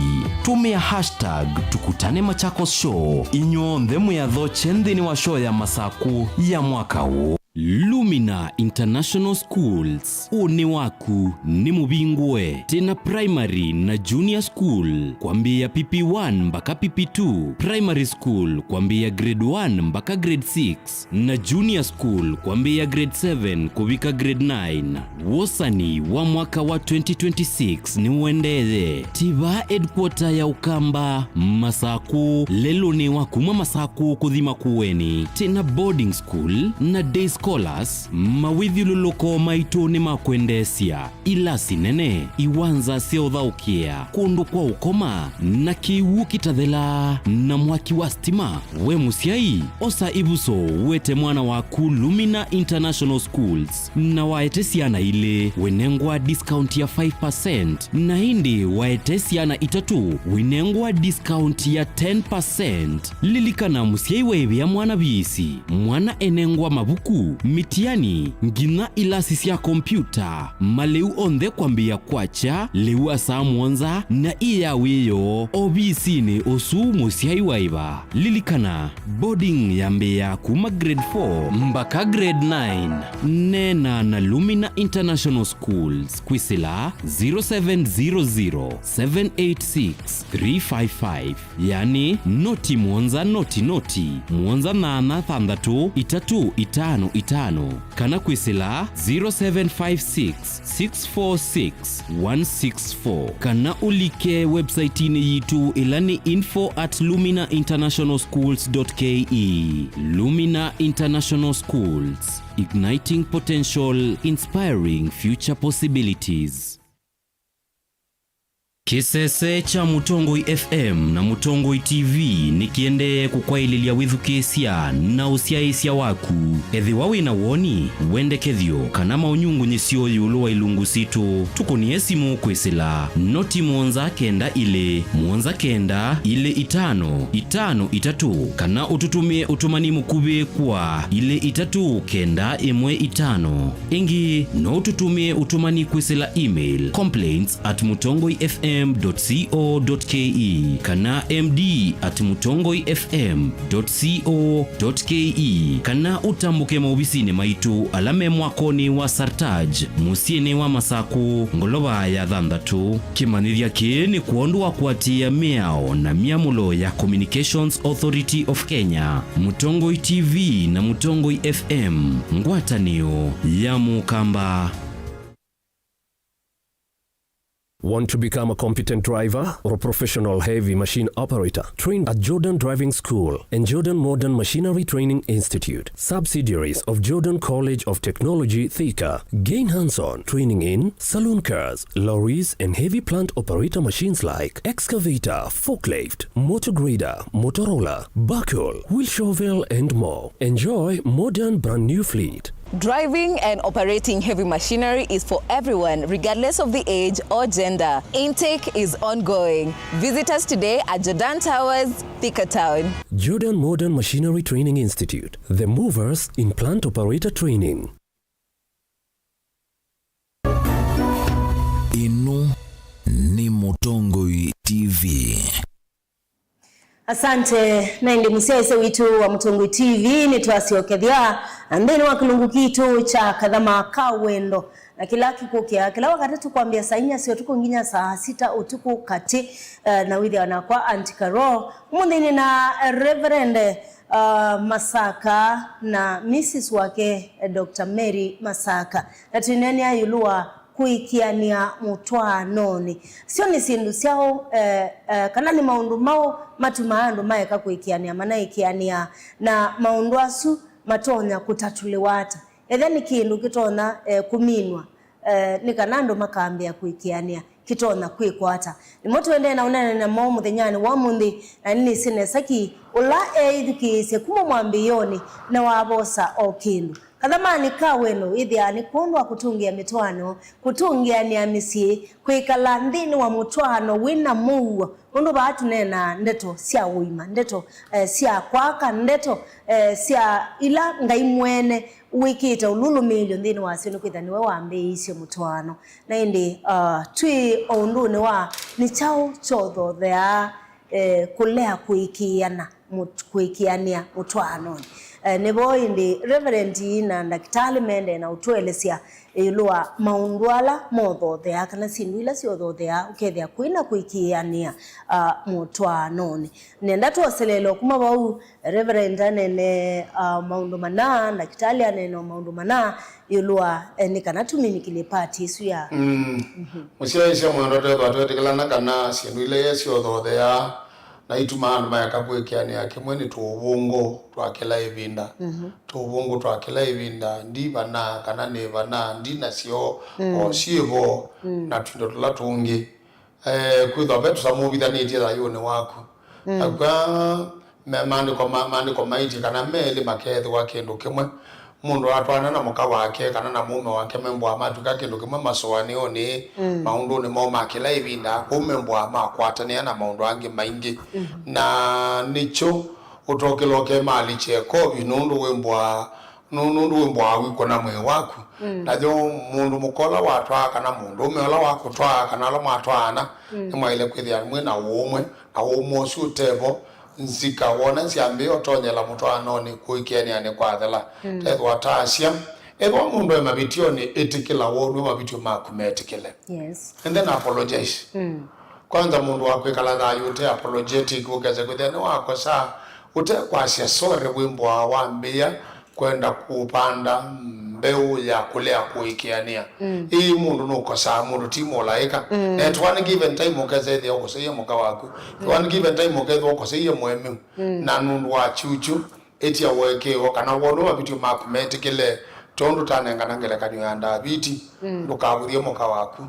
Tũmĩa hashtag Tukutane Machakos Show inyw'onthe mwĩathokye nthĩnĩ wa shoo ya Masakũ ya mwaka ũũ. Lumina International Schools, ũnĩ waku nĩ mũvingũe. Twĩ na primary na junior school kwambĩĩa P P one mbaka P P two, primary school kwambĩĩa grade one mbaka grade six, na junior school kwambĩĩa grade seven kũvika grade nine. Wosani wa mwaka wa twenty twenty-six nĩũendeeye. Twĩ vaa headquarter ya Ũkamba, Masakũ, lelũnĩ wa kuma Masakũ kũthi Makueni. Twĩ na boarding school na day scholars, mawĩthyũlũlũko maitũ nĩ ma kwendeesya, ilasi nene, iwanza sya ũthaũkĩa, kũndũ kwa ũkoma, na kĩw'ũ kĩtathelaa, na mwaki wa stima. We mũsyai, osa ĩvuso ũete mwana waku Lumina International Schools, na waete syana ilĩ, wĩnengwa discount ya five percent, na ĩndĩ waete syana itatũ, wĩnengwa discount ya ten percent. Lilikana, mũsyai waĩvĩa mwana viisi, mwana enengwa mavuku, mĩtiani, nginya ilasi sya kompyuta, malĩu onthe kwambĩĩa kwakya lĩu wa saa mũonza na ĩ ya wĩoo ovisinĩ ũsu mũsyai waĩva. Lilikana, boarding yambĩĩaa kuma grade four mbaka grade nine. Neena na Lumina International Schools kwĩsĩla zero seven zero zero, seven eight six, three five five, yani noti mũonza noti noti, mũonza nyanya thanthatũ, itatũ itano itano, kana kwĩsĩla zero seven five six, six four six, one six four, kana ũlike website-inĩ yitũ ĩla nĩ info at lumina international schools dot K E. Lumina International Schools, igniting potential, inspiring future possibilities. Kĩsese kya Mũtongoi F M na Mũtongoi T V nĩkĩendee kũkwaĩlĩlya wĩthukĩĩsya na ũsyaĩĩsya waku. Ethĩwa wĩ na woni, wendekethyo, kana maũnyungunyĩsyo ĩũlũ wa ilungu sitũ, tũkũnĩe simũ kwĩsĩla noti mũonza kenda ilĩ, mũonza kenda ilĩ itano, itano itatũ, kana ũtũtũmĩe ũtũmani mũkuvĩ kwa ilĩ itatũ kenda ĩmwe itano. Ĩngĩ, no ũtũtũmĩe ũtũmani kwĩsĩla email, complaints at mutongoi f m dot co dot k e kana m d at mutongoi f m dot co dot k e, kana ũtambũke maovisinĩ maitũ ala me mwakonĩ wa Sartaj, mũsyĩnĩ wa Masakũ, ngolova ya thanthatũ. Kĩmanyĩthya kĩĩ nĩ kwondũ wa kũatĩĩa mĩao na myamũlo ya Communications Authority of Kenya, Mũtongoi T V na Mũtongoi F M, ngwatanĩo ya Mũkamba. Want to become a competent driver or a professional heavy machine operator? Trained at Jordan Driving School and Jordan Modern Machinery Training Institute, subsidiaries of Jordan College of Technology, Thika. Gain hands-on training in saloon cars, lorries, and heavy plant operator machines like excavator, forklift, motor grader, motor roller, backhoe, wheel shovel, and more. Enjoy modern brand new fleet. Driving and operating heavy machinery is for everyone, regardless of the age or gender. Intake is ongoing. Visit us today at Jordan Towers, Thika Town. Jordan Modern Machinery Training Institute, the movers in plant operator training. Ĩno nĩ Mũtongoi T V. Asante. Na ĩndĩ mũsyaĩĩsya witũ wa Mũtongoi T V, nĩtwasyokethya nthĩnĩ wa kĩlungu kitũ kya Kathama ka Wendo, na kĩla kĩkũkĩa kĩla wakati tũkwambĩa saa inya sya ũtukũ nginya saa sita ũtukũ katĩ, eh, na wĩthĩawa nakwa Aunty Carol. Ũmũnthĩ nĩ na Reverend, uh, Masaka na Missus wake, eh, Doctor Mary Masaka, na twĩneenea ĩũlũ wa kũĩkĩanĩa mũtwaanonĩ. Syo nĩ syĩndũ syaũ, eh, eh, kana nĩ maũndũ maũ matumaa andũ maeka kũĩkĩanĩa manaĩkĩanĩa, na maũndũ asu matonya kũtatũlĩwa ata? Ethĩa nĩ kĩndũ kĩtonya, eh, kũminwa, eh, nĩ kana andũ makambĩĩa kũĩkĩanĩa, kĩtonya kwĩkwa ata? Nĩmo tũendee na ũneena namo mũthenyanĩ wa ũmũnthĩ, na nĩnĩsĩ nesa ki ũla eĩthukĩĩsye kuma mwambĩĩonĩ nĩwavosa o kĩndũ. Kathamanĩ ka Wendo wĩthĩaa nĩ kwondũ wa kũtũngĩa mĩtwaano, kũtũngĩanĩa mĩsyĩ, kwĩkala nthĩnĩ wa mũtwaano wĩ na mũuo, nũndũ vaa tũneenaa ndeto sya ũima, ndeto, eh, sya kwaka, ndeto, eh, sya ila Ngai mwene wĩkĩte ũlũlũmĩĩlyo nthĩnĩ wasyo, nĩkwĩthĩwa nĩwe wambĩĩisye mũtwaano. Na ĩndĩ, uh, twĩ o ũndũnĩ wa nĩ kyaũ kyothotheaa, eh, kũlea kũĩkĩĩana, mũt-, kũĩkĩanĩa mũtwaanonĩ. Eh, nĩvo ĩndĩ Reverend na ndakĩtalĩ mendee na ũtũelesya ĩũlũ wa maũndũ ala mothotheaa, kana syĩndũ ila syothotheaa ũkethĩa kwĩ na kũĩkĩĩanĩa, uh, mũtwaanonĩ. Nenda twoseleele o kuma vau, Reverend anene, uh, maũndũ mana, ndakĩtalĩ anene o maũndũ mana ĩũlũ wa, eh, nĩ kana tũminikĩlye part ĩsu ya. Mm. Mhm. Mũsyaĩĩsya mwendwa, twethwa twetĩkĩlana kana syĩndũ ila syothotheaa na itumaa andũ maeka kũĩkĩanĩa kĩmwe nĩ tũũvũngũ twa kĩla ĩvinda. Mhm. Tũũvũngũ twa kĩla ĩvinda, ndi vana kana nĩ vana, ndi nasyo, mm, o syĩ vo, mm, na tũindo tũla tũngĩ. Eh, kwĩthwa ve tũsamũvithanĩtye thayũnĩ waku. Mm. Akw'a me-, maandĩko ma-, maandĩko maĩtye kana me elĩ makeethĩwa kĩndũ kĩmwe. Mũndũ atwaana na mũka wake, kana na mũũme wake, membũaa matw'ĩka kĩndũ kĩmwe masũanĩonĩ, mm, maũndũnĩ moo ma kĩla ĩvinda, kwoou membũaa makwatanĩa na maũndũ angĩ maingĩ. Mm. Na nĩkyo ũtokĩla ũkemaalĩkya ĩkovi, nũndũ wĩmbũaa nũ-, nũndũ wĩmbũaa wĩkwona mwĩĩ waku. Mm. Nayo mũndũ mũka ũla watwaa, kana mũndũũme ũla wakũtwaa, kana ala mwatwaana, mm, nĩmwaĩle kwĩthĩa mwĩ na ũũmwe, na ũũmwe ũsu ũtevo nzika. Wona nzyambĩĩa ũtonyela mũtwaanonĩ, kũĩkĩanĩanĩ kwathela. Mm. Tethwa taasya, ethĩwa mũndũ e mavĩtyonĩ, ĩtĩkĩla wonw'e mavĩtyo maku metĩkĩle. Yes. And then apologize. Mm. Kwanza, mũndũ wa kwĩkala thayũ ũte apologetic, ũkese kwĩthĩa nĩwakosa, ũte kwasya sorry, wĩmbũaa wambĩĩa kwenda kũvanda mbeũ ya kũlea kũĩkĩanĩa. Mm. Ĩĩ, mũndũ nũkosaa, mũndũ ti mũlaĩka. Mm. Na at one given time ũkesa ĩthĩa ũkoseie mũka waku. At one given time ũkethĩwa ũkoseie mũemeu. Mm. Na nũndũ wa kyukyu, ĩtya ũekeo kana wonwe mavĩtyo maku metĩkĩle, tondũ tanengana ngelekany'o ya Ndaviti, mm, ndũkavũthye mũka waku.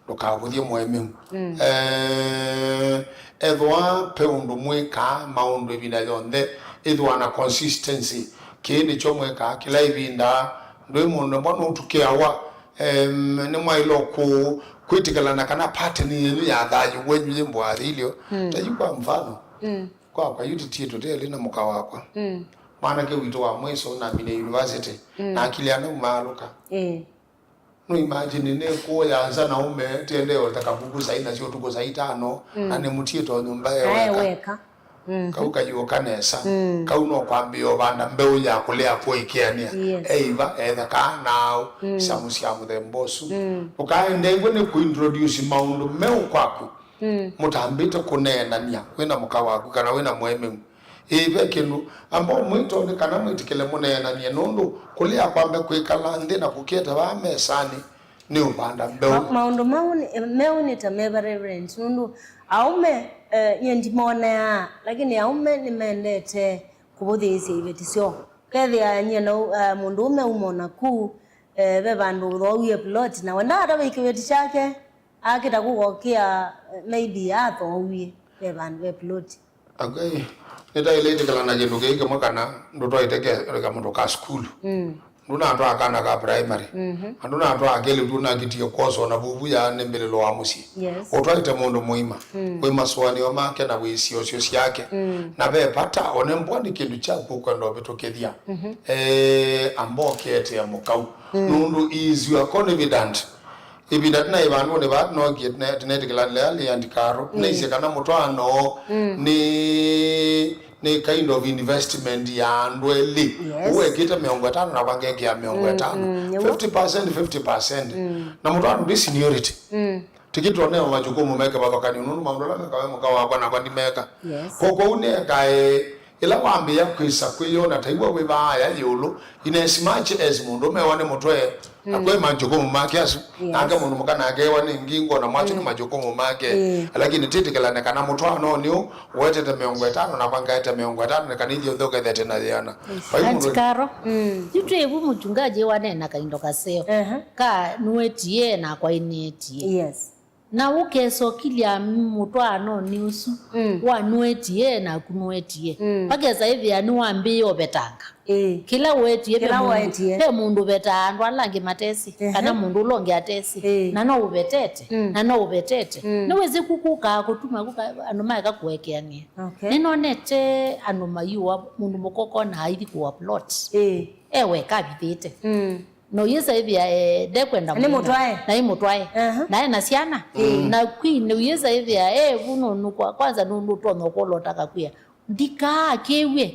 ndũkavũthye mũemeu. Mm. Eh, ethĩwa pe ũndũ mwĩkaa maũndũ ĩvinda yonthe, ĩthĩwa na consistency. Kĩĩ nĩkyo mwĩkaa kĩla ĩvinda, ndwĩ mũndũ mbwa nũtukĩawa. Em, nĩmwaĩle kũ-, kwĩtĩkĩlana kana pattern yenyu ya thayũ wenyu yĩ mbũathĩilyo. Mm. Ta yu kwa mfano, mm, kwakwa yu tĩtiĩ tũtelĩ na mũka wakwa. Mm. Mwanake witũ wa mwĩso namine university, mm, na akili anaumaalũka. Eh. No imagine nĩ kũũ ya nza na ũme, tiende ota kavuku saa ina sya ũtukũ saa itano, mm, na nĩmũtiĩte o nyũmba e weka. Weka. Mhm. Kau kayũka nesa. Mm. Kau no kwambĩĩa ũvanda mbeũ ya kũlea kũĩkĩanĩa. Yes. Eiva, etha kaa naaũ, mm, isamu sya mũthemba ũsu. Mm. Ndũkaendew'e nĩ kũintroduce maũndũ meũ kwaku. Mm. Mũtambĩte kũneenany'a wĩna mũka waku kana wĩna mũemeu. Ĩĩ, ve kĩndũ amba ũmwĩtwa nĩ kana mwĩtĩkĩle mũneenany'e, nũndũ kũlea kwambe kwĩkala nthĩ na kũkĩete vaa mesanĩ nĩ ũvanda mbeũ. Ma-, maũndũ mau nĩ, meũ nĩ ta meva, Reverend, nũndũ aũme, eh, nyie ndimoneaa, lakini aũme nĩmendete kũvũthĩĩsya iveti syoo. Kethĩa nyie na ũ-, eh, mũndũũme uma naku, eh, ve vandũ ũthoowie plot, na wendaa atave kĩveti kyake, akĩta kũkokĩa, eh, maybe athoowie ve vandũ ve plot. Okay. Nĩtaĩle ĩtĩkĩla na kĩndũ kĩĩ kĩmwe kana ndũtwaĩte ke-, kamũndũ ka sukulu. Mm. Ndũnatwaa kana ka primary. Mhm. Na ndũnatwaa kelĩtu nakitie kwosa na vuvu ya nĩ mbĩlĩlo wa mũsyĩ. Yes. Ũtwaĩte mũndũ mũima. Mm. Wĩ masũanĩo make na wĩ siosyo syake. Mm. Na ve vata, one mbwa nĩ kĩndũ kyaku ũkwenda ũvĩtũkĩthya. Mhm. Eh, amba ũkĩetea mũkau. Mm. Nũndũ he is your confidant. Ĩvinda tũnaĩ vandũnĩ vaa tũnookie, tũne-, tũneetĩkĩlanĩla yalĩ andikaro. Mm. Tũnaisye kana mũtwaano, mm, nĩ, nĩ kind of investment ya andũ elĩ. Yes. Ũũ ekĩte mĩongo ĩtano nakwa ngekĩa mĩongo ĩtano. Mm, mm, nĩw'o. Fifty percent, fifty percent. Mm. Na mũtwaano ndwĩ seniority. Mm. Tĩkĩtwonea majukumu me kĩvathũkany'o, nũndũ maũndũ ala mekawa mũka wakwa nakwa ndimeka. Yes. Kwoou nĩekae Ĩla wambĩĩa kwĩsa kwĩyona ta iwe wĩ vaaya ĩũlũ, in as much as mũndũũme ewa nĩ mũtwe, mm, akwĩ majukumu make asu, yes, nake mũndũ mũka nake ewa nĩ ngingo, na mwasu nĩ, mm, majukumu make. Mm. Lakini tĩtĩkĩlane kana mũtwaanonĩ ũũ ũetete mĩongo ĩtano nakwa ngaete mĩongo ĩtano, nĩ kana ithyĩ onthe ũkethete na yĩana. Yes. Vai mũndũ Auntie Carol, mm, yu twĩ vu mũchungaji wanena kaindo kaseo. Aha. Ka nũetie nakwa inĩetie. Yes. Na ũkesokilya mũtwaanonĩ ũsu, mm, wa nũetie naku nũetie. Mm. Vakesa ĩthĩa nĩwambĩĩe ũvetanga. Ĩĩ. Kĩla wetie, kĩla ve mũndũ, wetie, ve mũndũ ũvetaa andũ ala angĩ matesĩ, ehe, kana mũndũ ũla ũngĩ atesĩ. Ĩĩ. Na no ũvetete, mm, na no ũvetete. Mm. Nĩwĩsĩ kũkũkaa kũtuma kũka, andũ maeka kũekeanĩa. Okay. Nĩnonete andũ mayĩũa mũndũ mũka ũkona aithi kũa plot. Ĩĩ. E weka avithĩte. Mm. Na ũyĩsa ĩthĩa, eh, ndekwenda nĩ mũtwae. Na ĩ mũtwae. Aha. Na ena syana. Mm. Na kwĩ nĩ ũyĩsa ĩthĩa, eh, vu nũnũkwa, kwanza nũndũ ũtonya ũkolota kakwĩa. Ndikaa kĩw'e.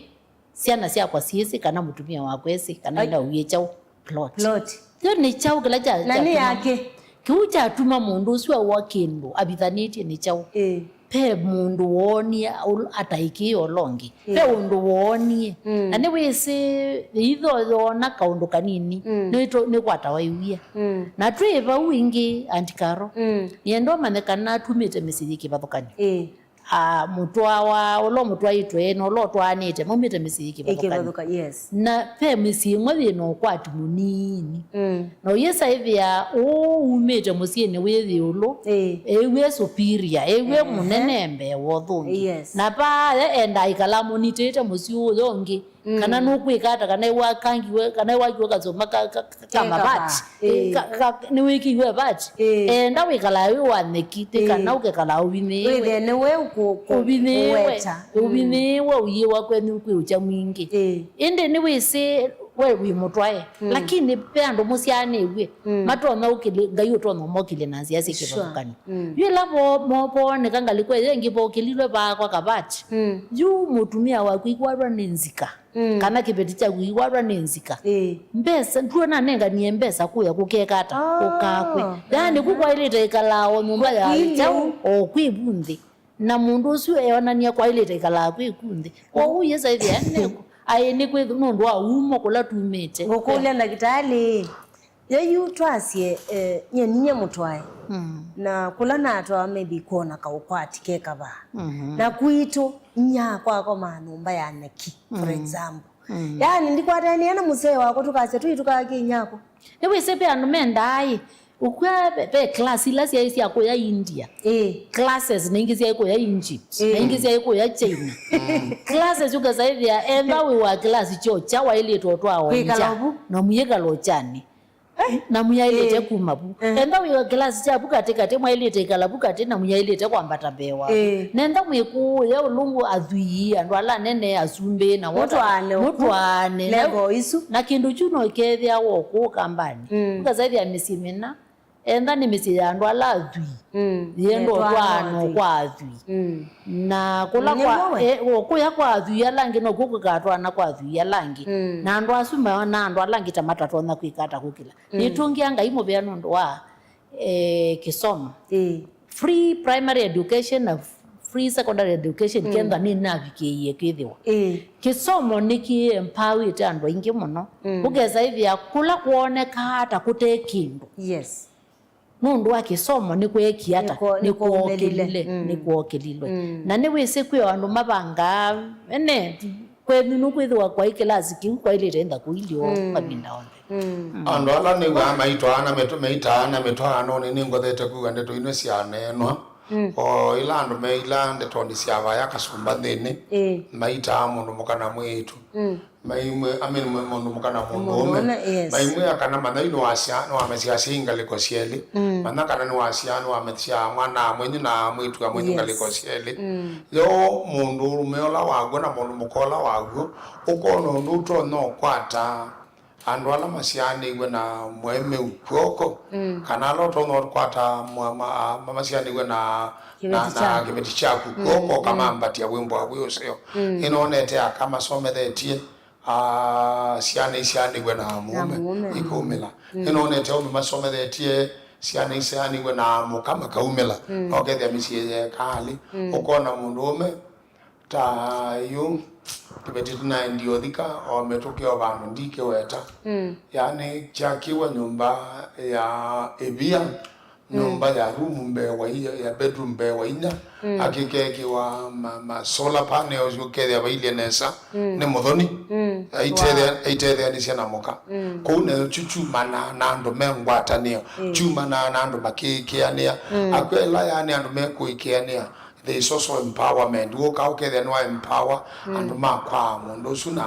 Syana syakwa syĩsĩ kana mũtumĩa wakwa esĩ, kana ai, ĩna ũyĩ kyaũ plot. Plot. Kyo nĩ kyaũ kĩla kya, na nĩ kyatuma, yake. Kĩu kyatuma mũndũ ũsu awa kĩndũ avithanĩtye nĩ kyaũ? Ĩĩ. Ve mũndũ woonie ũl-, ataĩkĩĩe ũla ũngĩ. Ĩĩ. Ve ũndũ woonie. Mm. Na nĩwĩsĩ, ĩitho yoona kaũndũ kanini, mm, nĩtũ-, nĩkwatawa ĩwia. Mm. Na twĩ vau ĩngĩ, Auntie Carol, mm, nĩenda ũmanye kana tumĩte mĩsyĩ yĩ kĩvathũkany'o. Ĩĩ. Ah, mũtwawa, ũla ũmũtwaĩtwe na ũla ũtwaanĩte maumĩte mĩsyĩ yĩ kĩvathũkany'o. Ĩkĩvathũka, yes. Na ve mĩsyĩ ĩmwe yĩ na ũkwati mũnini. Mm. Na ũyĩsa ĩthĩa ũũ umĩte mũsyĩnĩ wĩ ĩũlũ, ĩĩ, ew'e superior, ew'e, ehe, mũnene mbee wa ũthũ ũngĩ. Yes. Na vaya enda ĩkala mũnitĩte mũsyĩ ũyũ ũngĩ. Mm. Kana nũkwĩka ata, kana nĩwakangiwe, kana nĩwakiwe kasoma ka, ka, ka, ke mavati. Ĩĩ. Ka, ka, nĩwĩkĩiwe vati. Ĩĩ. Enda wĩkala wĩ wa nyeki, ti, ĩĩ, kana ũkekala ũvinĩĩwe. Wĩthĩe nĩwe ũkũ-, kũ-, ũvinĩĩwe, kũweta. Mm. Ũvinĩĩwe ũyĩwa kwenyu kwĩ ũkya mwingĩ. Ĩĩ. Ĩndĩ nĩwĩsĩ we wĩ mũtwae. Mm. Lakini ve andũ mũsyaanĩw'e, mm, matonya ũkĩlĩ-, Ngai ũtonya ũmokĩlya na nzĩa syĩ, sure, kĩvathũkany'o. Mm. Yu ĩla vo-, mo-, vooneka ngalĩko ĩyo ĩngĩ vokĩlilwe vaakwa kavati. Mm. Yu mũtumĩa waku ikwatwa nĩ nzika. Mm. Kana kĩveti kyaku ikwatwa nĩ nzika. Ĩĩ. Mbesa, ndwona nenganie mbesa kũya kũkeka ata, ah, ũkakw'e. Yaani, aha, kũ kwaĩlĩte ĩkalaa o nyũmba ya kyaũ, o kwĩ vu nthĩ. Na mũndũ ũsu eonania kwaĩlĩte ĩkalaa kwĩ ku nthĩ. Kwoou yĩsa ĩthĩa nĩ aĩ nĩ kwĩ nũndũ wa umo kũla tumĩte. Ngũkũlya ndakĩtalĩ, Yo yu twasye, eh, nye ninyie mũtwae. Mm. Na kũla natwawa maybe kwona kaũkwati ke kavaa. Mhm. Na kwitũ, inyakwa akomaa nyũmba ya nyeki, for, mm, example. Mm. Yaani, ndikwatanie na mũsee wakwa tũkasya tũitũkaa kĩ inyakwa. Nĩwĩsĩ ve andũ mendaa ĩ, Ũkw'a ve, ve class ila syaĩ sya kũya India. Ĩĩ. Classes na ingĩ syaĩ kũya Egypt. Ĩĩ. Na ingĩ syaĩ kũya China. Classes ũkesa ĩthĩa, enda wĩ wa class kyokya waĩlĩte ũtwaa o nja. Kwĩkala ũvu. Na mũyĩkala ũkyani. Na mũyaĩlĩte kuma vu. Enda wĩ wa class kya vu katĩ katĩ, mwaĩlĩte ĩkala vu katĩ, na mũyaĩlĩte kwambata mbee wa. Ĩĩ. Nenda mwĩkũũe ũlũngũ athwii, andũ ala nene, asumbĩ, na wota. Mũtwaane ũku. Mũtwaane. Level isu. Na kĩndũ kyu no kethĩawa ũkũũ kambanĩ. Ũkesa ĩthĩa mĩsyĩ mĩna. Enda nĩ mĩsyĩ ya andũ ala athwii. Yenda ũtwaano kwa athwii. Na kũla kwa, e, o kũya kwa athwii ala angĩ nokw'o kũkatwaana kwa athwii ala angĩ. Na andũ asu meona andũ ala angĩ ta matatonya kwĩka ata kũkĩla. Nĩtũngĩa Ngai mũvea nũndũ wa, e, kĩsomo. Free primary education na free secondary education Kenya nĩnavikĩie kwĩthĩwa. Kĩsomo nĩkĩempawĩte andũ aingĩ mũno. Ũkesa ĩthĩa kũla kwonekaa ta kũte kĩndũ. Yes. Nũndũ wa kĩsomo nĩkweekie ata? Nĩkwo-, nĩkwookĩlile. Nĩkwookĩlilwe. Na nĩwĩsĩ kwĩ o andũ mavangaa ene kwenyu nũkwĩthĩwa kwaĩ kĩlasi kĩu kwaĩlĩte enda kũilyo mavinda onthe. Andũ ala nĩw'aa maitwaana mĩtũ-, maitaa na mĩtwaanonĩ, nĩngothete kwĩw'a ndeto ino syaneenwa. O ila andũ meila ndetonĩ sya vaya kasũmba nthĩnĩ, maitaa mũndũ mũka na mwĩĩtu. Maimwĩ-, I mean, mũ-, mũndũ mũka na mũndũũme. Mũndũũme, yes. Maimwĩa kana mathai nĩwasya, nĩwamesya asyai ngalĩko syelĩ. Manya kana nĩwasya, nĩwamesya mwana mwenyu na mwĩĩtu wa mwenyu ngalĩko syelĩ. Yo mũndũũme ũla wakw'o na mũndũ mũka ũla wakw'o, ũkona ũndũ ũtonya ũkwata andũ ala masyaanĩw'e na mũemeu kw'oko, kana ala ũtonya ũkwata mwa-, ma-, ma-, masyaanĩw'e na, na, na kĩveti kyaku kw'oko, ũkamambatya wĩmbwa wĩ ũseo. Nĩnonete aka masomethetye, ah, syana isyaanĩw'e na mũũme, mũũme, ikaumĩla. Nĩnonete aũme masomethetye syana isyaanĩw'e na mũka makaumĩla. Na ũkethĩa mĩsyĩ yekalĩ, ũkona mũndũũme ta yu kĩveti tũnaendie ũthika o mĩtũkĩ o vandũ ndikĩweta. Yaani kyakĩwa nyũmba ya ĩvia, nyũmba ya room mbee wa i-, ya bedroom mbee wa inya, akĩkekĩwa ma, ma solar panels ũkethĩa vailyĩ nesa nĩ mũthoni. Aitethea-, aitetheanĩsya na mũka. Kũu nayo kyu kyumana na andũ me ngwatanĩo, kyumana na andũ makĩĩkĩanĩa. Akwela yaani andũ mekũĩkĩanĩa, there is also empowerment. Wũka ũkethĩa nĩwa empower andũ ma kwa mũndũ ũsu na,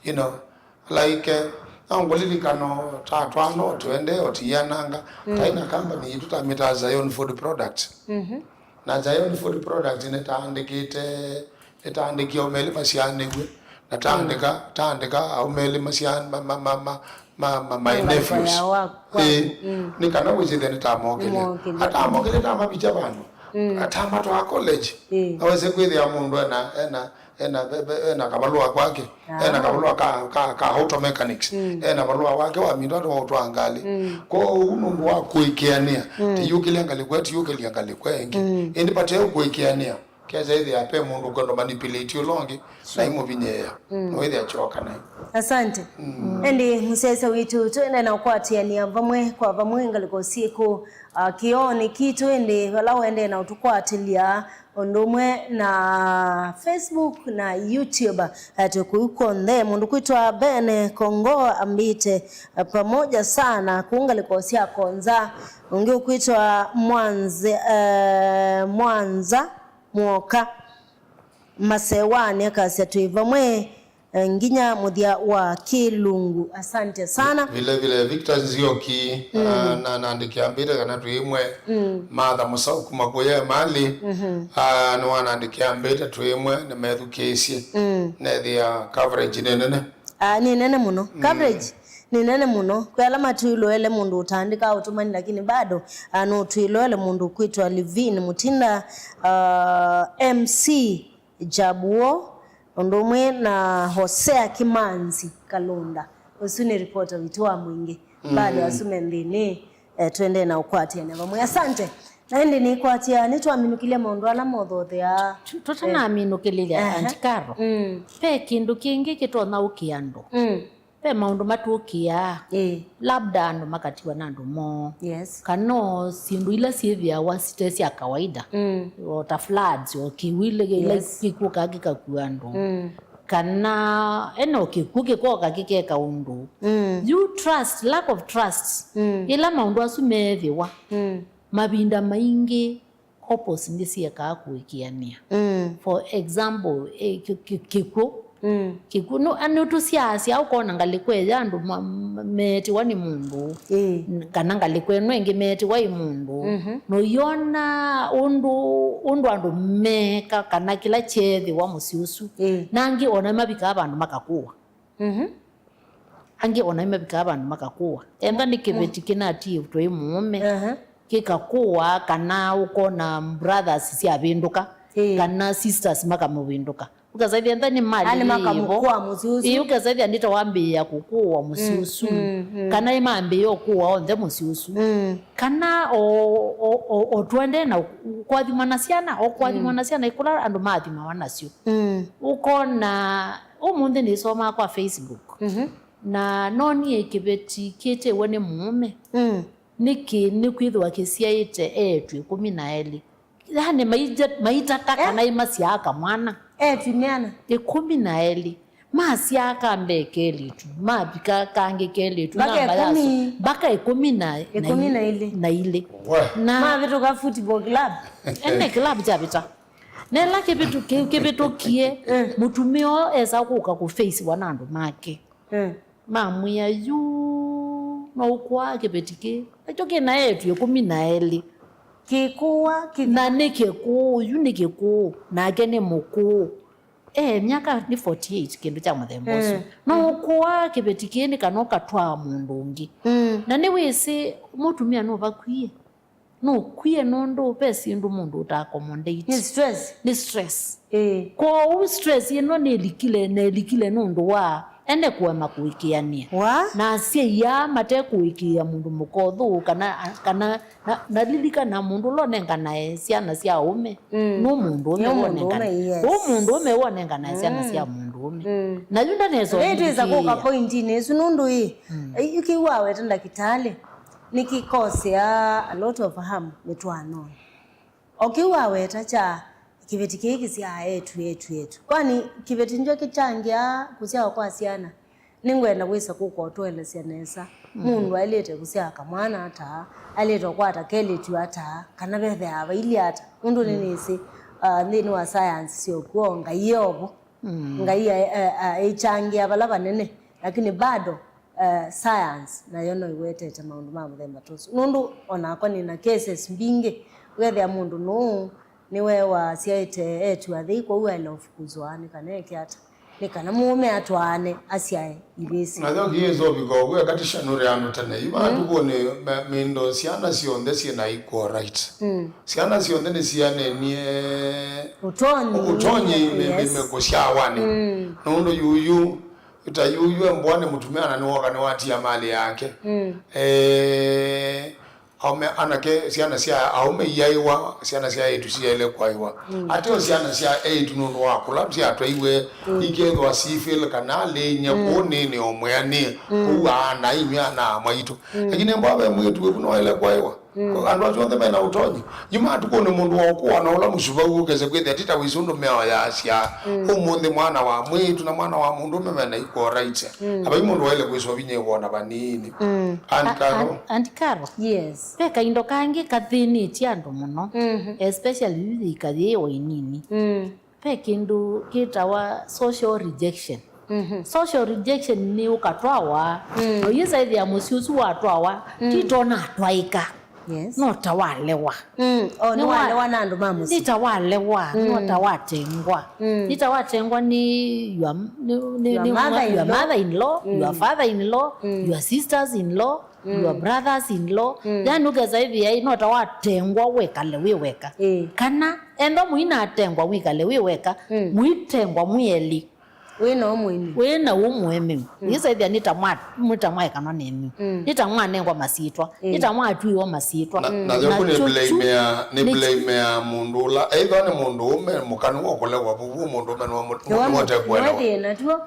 you know, like, eh, no ngũlilikano ta twana o twende o tiananga, taĩ na company yitũ tamĩtaa Zion Food Products. Na Zion Food Products nĩtaandĩkĩte, nĩtaandĩkie aũme elĩ masyaanĩw'e, na taandĩka, taandĩka aũme elĩ masya-, ma, ma, my nephews. Ĩĩ, nĩ kana wĩsĩthĩa nĩtamokĩlya. Nĩmokĩlya. Atamokĩlya, tamavĩkya vandũ. Atamatwaa college. Ĩĩ. Awese kwĩthĩa mũndũ ena, ena, ena, ve-, ve-, ena kavalũa kwake. Ena kavalũa ka, ka, ka auto mechanics. Ena valũa wake wa mindũ ata wa ũtwaa ngalĩ. Kwoou nũndũ wa kũĩkĩanĩa, tiyũkĩlya ngalĩko, tiyũkĩlya ngalĩko ĩngĩ. Ĩndĩ vate kũĩkĩanĩa. Kesa ĩthĩa ve mũndũ ũkwenda manipulate ũla ũngĩ, na imũvinyĩĩa, no ĩthĩa kyoka naĩ. Asante. Ĩndĩ mũsyaĩĩsya witũ, twĩenda na ũkwatĩanĩa vamwe kwa vamwe ngalĩko syĩkũ, ah, kĩoonĩ kitũ, ĩndĩ vala ũendee na ũtũkwatĩlya ũndũ ũmwe na Facebook na YouTube, ah, twĩ kũu kw'onthe. Mũndũ kwĩtwa Ben Kongo ambĩte, ah, pamoja sana kũu ngalĩko sya Konza. Ũngĩ ũkwĩtwa Mwanze, eh, Mwanza Mwoka Masewanĩ akasya twĩ vamwe, eh, nginya mũthya wa kĩlungu. Asante sana. Vile vile Victor Nzioki, ah, na, naandĩkĩa mbĩte kana twĩ ĩmwe. Martha Mũsaũ kuma kũya Emali, ah, nĩwanandĩkĩa mbĩte twĩ ĩmwe, nĩmethukĩĩsye. Nethĩa coverage nĩ nene. Ah, nĩ nene mũno. Coverage nĩ nene mũno. Kwĩ ala matwĩloele mũndũ ũtaandĩkaa ũtũmani, lakini bado, ah, no twĩloele mũndũ kwĩtwa Livin Mutinda, ah, M C Jabuo, ũndũ ũmwe na Hosea Kimanzi Kalunda. Ũsu nĩ reporter witũ wa mwingĩ. Bado asu me nthĩnĩ, eh, twendee na ũkwatĩanĩa vamwe. Asante. Na ĩndĩ nĩkwatĩa, nĩtwaminũkĩlya maũndũ ala mothotheaa. Tu-, tũtanaminũkĩlĩlya, Aunt Carol. Ve kĩndũ kĩngĩ kĩtonya ũkĩa andũ. Ve maũndũ matũkĩaa. Labda andũ makatiwa na andũ moo. Yes. Kana o syĩndũ ila syĩthĩawa site sya kawaida. O ta floods, o kĩw'ũ ila, ila kĩkwũkaa kĩkakua andũ. kana ena o kĩkw'ũ kĩkoka kĩkeka ũndũ. Mm. You trust, lack of trust. Mm. Ĩla maũndũ asu meethĩwa, mm, mavinda maingĩ couples nĩsyekaa kũĩkĩanĩa. Mm. For example, eh, kĩ-, kĩ-, kĩkw'ũ. Mm. Kĩkw'ũ, nũ-, a-, nũtũsyaasya ũkona ngalĩko ĩya andũ ma-, ma-, meetĩwa nĩ mũndũ. Ĩĩ. N-, kana ngalĩko ĩno ĩngĩ meetĩwa ĩ mũndũ. Mhm. Noyona ũndũ, ũndũ andũ meeka kana kĩla kyeethĩwa mũsyĩ ũsu. Ĩĩ. Na angĩ ona mavikaa vandũ makakũwa. Mhm. Angĩ ona nĩmavikaa vandũ makakũwa. Enda nĩ kĩveti kĩnatie tũĩ mũũme, aha, kĩkakũwa, kana ũkona brothers syavĩndũka, ĩĩ, kana sisters makamũvĩndũka. Ũkesaĩthya enda nĩ mali. Ani makamũkũa mũsyĩ ũsu. Ĩĩ, ũkesaĩthya nĩ ta wambĩĩa kũkũwa mũsyĩ, mm, ũsu. Mm, mm. Kana ĩmambĩĩa ũkũwa onthe mũsyĩ ũsu. Mm. Kana o, o, o, o twende na kwathimwa na syana, o kwathimwa, mm, na syana ikũla andũ maathimawa nasyo. Mm. Ũkona Ũmũnthĩ nĩsomaa kwa Facebook, mhm, na nonie kĩveti kĩtĩwe nĩ mũũme. Mm. Nĩkĩ nĩkwĩthĩwa kĩsyaĩte eĩtu ĩkũmi na elĩ? Yaani maija-, maitata, eh, kana ĩmasyaa kamwana. Eĩtu meana? Ĩkũmi na elĩ. Masyaa ka mbee kelĩtu, mavika kangĩ kelĩtu, mpaka namba ya ĩkũmi. Mpaka ĩkũmi na, ĩkũmi na ilĩ. Na ilĩ. We. Na mavĩtũka football club. Ene club kyavĩta. Nela kĩvĩtũ-, kĩ-, kĩvĩtũkie, mm, mũtumĩa ũũ esa kũka kũfeisiwa na andũ make. Mm. Mamwĩa, yu no ũkũaa kĩveti kĩ. Nakyo kĩ na eĩtu ĩkũmi na elĩ. Kĩkũa, kĩ- na nĩ kĩkũũ, yu nĩ kĩkũũ, nake nĩ mũkũũ. E myaka nĩ forty-eight, kĩndũ kya mũthemba ũsu. Mm. No ũkũaa kĩveti kĩ nĩ kana ũkatwaa mũndũ ũngĩ. Mm. Na nĩwĩsĩ mũtumĩa nũvakwie. Nũkwie nũndũ ve syĩndũ mũndũ ũta accommodate. Nĩ stress. Nĩ stress. Ĩĩ. Kwoou stress ĩno nĩlikile, na ĩlikile nũndũ wa ene kũema kũĩkĩanĩa. Wa? Na asyai aa mate kũĩkĩĩa mũndũ mũka ũthũ, kana, kana, na, na lilikana mũndũ ũla ũnenganae syana sya aũme. Mm. Nũ mũndũ ũme. Nũ mũndũ wonengana-, ũme, yes. Ũ mũndũ ũme wonenganae syana, mm, sya mũndũ ũme. Mm. Na yu ndanesa. Ĩĩ, twĩsa kũka ũmũĩkĩĩa pointinĩ ĩsu nũndũ ĩ, mm, ĩ, yu kĩu waweta ndakĩtalĩ. Nĩkĩkosea a lot of harm mĩtwaanonĩ. O kĩu waweta kya kĩveti kĩĩ kĩsyaa eĩtu, eĩtu, eĩtu. Kwani kĩveti nĩkyo kĩkyangĩaa kũsyawa kwa syana? Nĩngwenda wĩse kũka ũtũelesya nesa. Mm. Mũndũ aĩlĩte kũsyaa kamwana ata? Aĩlĩte ũkwata kelĩtu ata? Kana vethĩawa vailyĩ ata? Nũndũ, mm, nĩnĩsĩ, uh, nthĩnĩ wa science syĩ kw'o, Ngai e ovo. Mm. Ngai a-, a-, a-, aikyangĩa vala vanene, lakini bado, eh, science nayo no ĩwetete maũndũ ma mũthemba ta ũsu. Nũndũ onakwa nĩ na cases mbingĩ, ũkethĩa mũndũ nũũ nĩwe wasyaĩte eĩtu athei, kwoou aĩle ũfukuzwa nĩ kana eke ata, nĩ kana mũũme atwaane asyae ivĩsĩ. Nayo kĩĩ ĩsovika ũw'o ekatisha nũrĩ andũ tene. Yu, mm, matukũnĩ me-, mĩndo syana syonthe syĩ na equal right. Mm. Syana syonthe nĩsianenie ũtonyi, ũtonyi, yes, me-, me-, me-, kũsyawanĩ. Mm. Nũndũ yuyu, ta yuyu embwa nĩ mũtumĩa na nĩwoka nĩwatia malĩ yake. Mm. Eh, aũme, anake, syana sya aũme iyaĩwa, syana sya eĩtu siyaĩle kwaĩwa. Mm. Ateo syana sya eĩtu nũndũ wa kũla syatwaiwe, mm, ikethwa syĩ fail kana alĩny'e, mm, kũũ nĩnĩ o mwĩanĩe, mm, kũu aana inyw'ĩ ana mwaitũ. Mm. Lakini embwa ve mwĩĩtu wĩvu nĩwaĩle kwaĩwa. Mm. Andũ asu onthe mena ũtonyi. Yu matukũnĩ mũndũ wa ũkũwa na ũla mũsuvau ũkese kwĩthĩa ti ta wĩsĩ ũndũ meoyasya. Mm. Ũmũnthĩ mwana wa mwĩĩtu na mwana wa mũndũũme mena equal rights. Mm. Na vai mũndũ waĩle kwĩswa vinya ĩwona vanini. Mm. Aunt Carol. A-, Aunt Carol. Yes. Ve kaindo kangĩ kathĩnĩtye andũ mũno, mhm, especially yu yĩika yĩĩ o ĩnini. Mm. Ve kĩndũ kĩtawa social rejection. Mhm. Social rejection nĩ ũkatwawa, mm, na ũyĩsa ĩthĩa mũsyĩ ũsu watwawa, mm, ti tona atwaĩka. Yes. No ta walewa. Mm. Oh, nĩ wa-, nĩwalewa na andũ ma mũsyĩ. Nĩ ta walewa, mm, no ta watengwa. Mm. Nĩ ta watengwa nĩ your, nĩ, nĩ, your nĩ mother-in-law, your mother-in-law, mm, your father-in-law, mm, your sisters-in-law, mm, your brothers-in-law. Mm. Yani ũkesa ĩthĩa no ta watengwa wĩkale wĩ weka. Eh. Kana enda mũinatengwa wĩkale wĩ weka, mm, mũitengwa mwĩ elĩ. Wĩ na ũmwe ĩmwe. Wĩ na ũmwe ĩmwe. Mm. Yĩsa ĩthĩa nĩ ta mwa-, nĩ ta mwaekanwa nenyu. Mm. Nĩ ta mwanengwa masyĩtwa. Mm. Nĩ ta mwatwiwa masyĩtwa. Na, mm, na yoku nĩ kyu blame ya, nĩ nĩ blame ya mũndũ ũla. Either nĩ mũndũ ũme mũkanu wa kũlewa vuvu, mũndũ ũme nĩ wa mũ-, nĩ wa mũ-, nĩ wote kuelewa.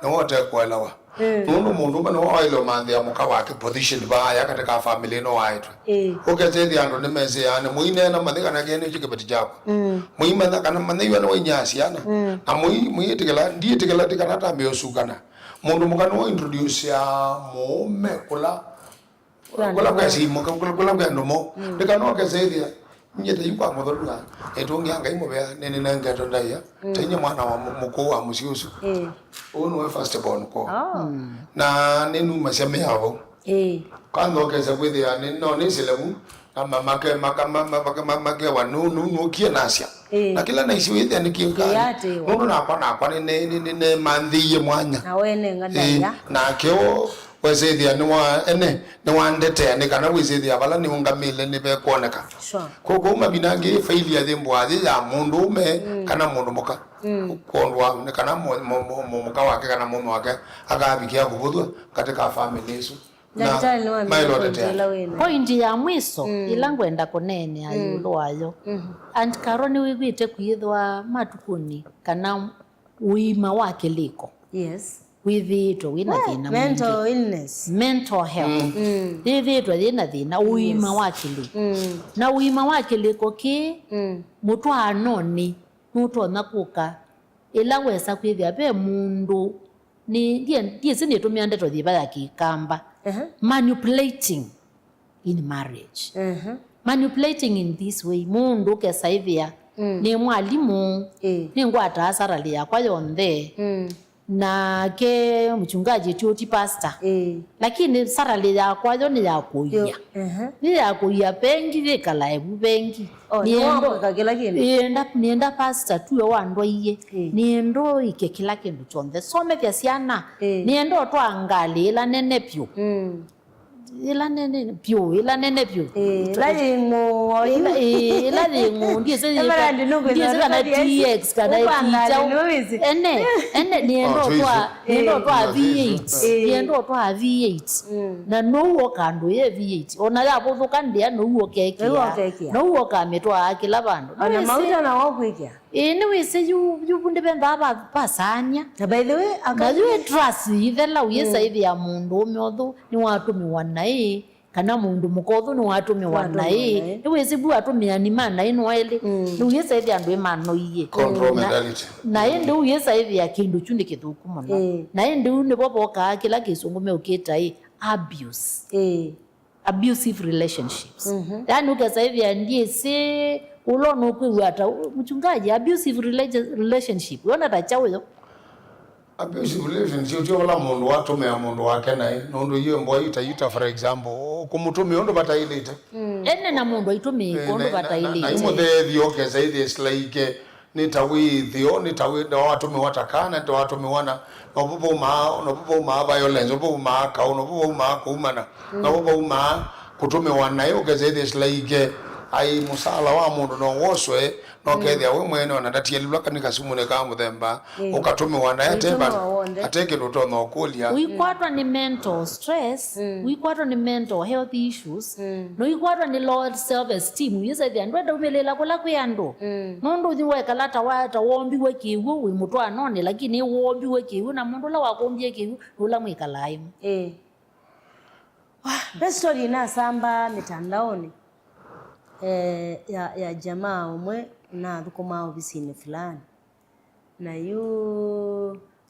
Nĩ wote kuelewa. Mm. Nũndũ mũndũũme nĩwe waĩle ũmanthĩa mũka wake position vaaya katĩ ka family ĩno waetwe. Ĩĩ. Ũkesethĩa andũ nĩmesĩaa, nĩ mũineena mathi kana kĩĩ nĩkyo kĩveti kyakwa. Mm. Mũimanya kana manyaiwa nĩwainyia syana. Mm. Na mũi-, mũiĩtĩkĩla, ndiĩtĩkĩla ti kana tambĩa ũsukana. Mũndũ mũka nĩwe introduceaa mũũme kũla Kũla kũla andũ kwĩ simu, kũla, kũla kwĩ andũ mo. Mm. Ndĩkanoke sethia, nyie ta yu kwa mũthũlua, ĩtũngĩa Ngai mũvea, nĩnĩnengetwe ndaĩa, mm, ta inyie mwana wa mũ-, mũkũũ wa mũsyĩ ũsu. Ĩĩ. Ũũ nĩwe first born kwoo. Oh. Mm. Na nĩnumasya mĩao vau. Ĩĩ. Kwanza ũkesa kwĩthĩa, nĩ, no nĩsĩle vu, na ma-, make-, maka-, ma-, ma-, make-, ma-, makewa, nũ-, nũ-, nũkie nasya. Ĩĩ. Na kĩla naisye wĩthĩa nĩkĩkaa. Kĩatĩwa. Nũndũ nakwa, nakwa nĩ, nĩ, nĩ, nĩ, nĩmanthĩie mwanya. Na wenenga ndaĩa. Ĩĩ. Nake o Wĩsĩthĩa nĩwa-, ene, nĩwandetea, nĩ kana wĩsĩthĩa vala nĩũngamĩle nĩvekwoneka. Sure. Kwoou mavinda angĩ failure yĩmbũaa yĩ ya mũndũũme, mm, kana mũndũ mũka. Mm. Kwondũ wa, nĩ kana mũ-, mũ-, mũ-, mũ-, mũka wake kana mũũme wake akavikĩa kũvũthw'a katĩ ka family ĩsu. Na ndakĩtalĩ nĩwambĩĩe maĩle point ũtetea. Ĩla wĩna. Point ya mwiso, mm, ĩla ngwenda kũneenea, mm, ĩũlũ wayo. Mm. Aunt Carol, nĩwĩw'ĩte kwĩthwa matukũnĩ kana ũima wa kĩlĩko? Yes. Wĩthĩĩtwe wĩ na, eh, thĩna mental mwingĩ. Illness. Mental health. Mm. Mm. Yĩthĩĩtwe yĩ na thĩna, ũima, yes, wa kĩlĩko. Mm. Na ũima wa kĩlĩko kĩĩ, mm, mũtwaanonĩ nũtonya kũka ĩla wesa kwĩthĩa ve mũndũ, nĩ, ndiĩ, ndiĩsĩ nĩtũmĩa ndeto yĩva ya Kĩkamba. Ehe. Manipulating in marriage. Mhm. Manipulating in this way, mũndũ ũkesa ĩthĩa, mm, nĩ mwalimũ, ĩĩ, nĩngwataa salary yakwa yonthe, mm, nake mchungaji tu ti pastor. Ĩĩ. Lakini salary yakwa yo nĩ ya kũia. Yo, mhm. Nĩ ya kũia, bengi yĩkalae vu bengi. Oh, nĩenda, nĩwakwĩka kĩla kĩndũ. Nĩenda, nĩenda pastor tuwe wandwaie. Ĩĩ. Nĩenda ũike kĩla kĩndũ kyonthe. Somethya syana. Ĩĩ. Nĩenda ũtwaa ngalĩ ĩla nene vyũ. Mm. Ĩla nene vyũ, ĩla nene vyũ. Ĩĩ, ĩla yĩ ng'ũũ. Ĩla, ĩĩ, ĩla yĩ ng'ũũ, ndiĩsĩ yĩ, ndiĩsĩ kana T X kana ĩti kyaũ. Ene, ene, nĩenda ũtwaa, nĩenda ũtwaa V eight. Ĩĩ. Nĩenda ũtwaa V eight. Mm. Na nũu oka andũ ye V eight. Ona yavũthũka ndĩa, nũu okekĩa. Nũu okekĩa. Nũu okamĩtwaa kĩla vandũ. Ona mauta na wakwĩkĩa. Ĩĩ, nĩwĩsĩ yu, yu vu ndĩvendaa va, vasaany'a. Na by the way, na yu ĩ trust ithela ũyĩsa ĩthĩa mũndũũme ũthũ nĩwatũmĩwa naĩ, kana mũndũ mũka ũthũ nĩwatũmĩwa naĩ. Nĩwĩsĩ vu atũmĩani ma naĩ no elĩ. Mm. Nĩwĩsa ĩthĩa andũ ĩmanoie. Control mentality. Na ĩndĩ ũyĩsa ĩthĩa kĩndũ kyu nĩ kĩthũku mũno. Ĩĩ. Na ĩndĩ ũu nĩvo vokaa kĩla kĩsũngũ meũkĩta ĩ, abuse. Ĩĩ. Abusive relationships. Mhm. Yaani ũkesa ĩthĩa ndiĩsĩ ũla ũnũkwĩw'a ata, mchungaji, abusive relation-, relationship. Wĩona ta kyaũ yo? Abusive relationship ti ũla mũndũ watũmĩa mũndũ wake naĩ, nũndũ iwe mboa ita ita, for example, kũmũtũmĩa ũndũ vataĩlĩte. Mm. Ene na mũndũ aitũmĩĩka ũndũ vataĩlĩte. Na imũtheethyo ũkesa ĩthĩa silaike. Nĩ ta wĩ ĩtheo, nĩ ta wĩ, nĩ ta watũmĩwa ta kana, nĩ ta watũmĩwa na, novo vaumaa, novo vaumaa violence, novo vaumaa kaũ, novo vaumaa kũumana, mm, novo vaumaa kũtũmĩwa naĩ, ũkesa ĩthĩa silaike, ai, mũsaala wa mũndũ no woswe, no, mm, kethĩa we mwene ona ndatielilwa kanĩ kasimũnĩ ka mũthemba, mm, ũkatũmĩwa naĩ ate vandũ, ũitũmĩwa w'onthe, ate kĩndũ ũtonya ũkũlya. Ũikwatwa nĩ mental stress, mm, ũikwatwa nĩ mental health issues, mm, na ũikwatwa nĩ low self esteem, ũyĩsethĩa ndwenda umĩlĩla kũla kwĩ andũ. Mm. Nũndũ ũthi wekala ta wa, ta wombiwe kĩw'ũ wĩ mũtwaanonĩ, lakini wombiwe kĩw'ũ na mũndũ ũla wakũmbie kĩw'ũ nĩ ũla mwĩkalaa ĩmwe. Ĩĩ. Ve story inasambaa mĩtandaonĩ, eh, ya, ya jamaa ũmwe ũnathũkũmaa ovisinĩ fulani. Na yu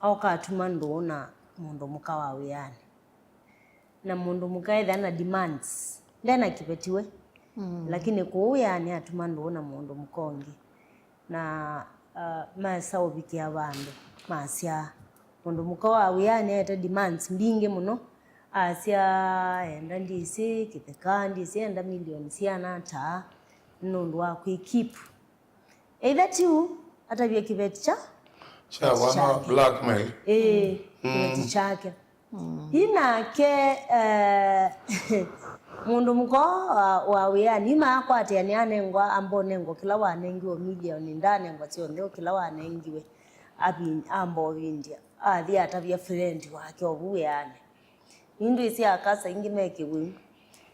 aũka atuma ndũũ na mũndũ mũka wa wĩanĩ. Na mũndũ mũka ethĩa na demands. Nde na kĩveti we. Mm. Lakini kũu wĩanĩ atuma ndũũ na mũndũ mũka ũngĩ. Na, uh, mesa ũvikĩa vandũ, masya, mũndũ mũka wa wĩanĩ ete demands mbingĩ mũno. Asya, enda ndĩsĩ kĩtheka, ndĩsĩ enda milioni siana ata, nũndũ wa kwĩ keep. Either ti ũu, atavye kĩveti kya, kya kĩveti vana kyake. Blackmail. Ĩĩ, mm, kĩveti kyake. Mm. Yu nake, eh, mũndũ mũka wa, wa wĩanĩ, yu maakwatĩanĩa anengwa, amba ũnengwa kĩla wanengiwe milioni, ndanengwa syonthe, o kĩla wanengiwe, avi-, amba ũvindya. Athi atavya friend wake ovu wĩanĩ. Yu ndwĩsĩ aka saingĩ me kĩwĩu.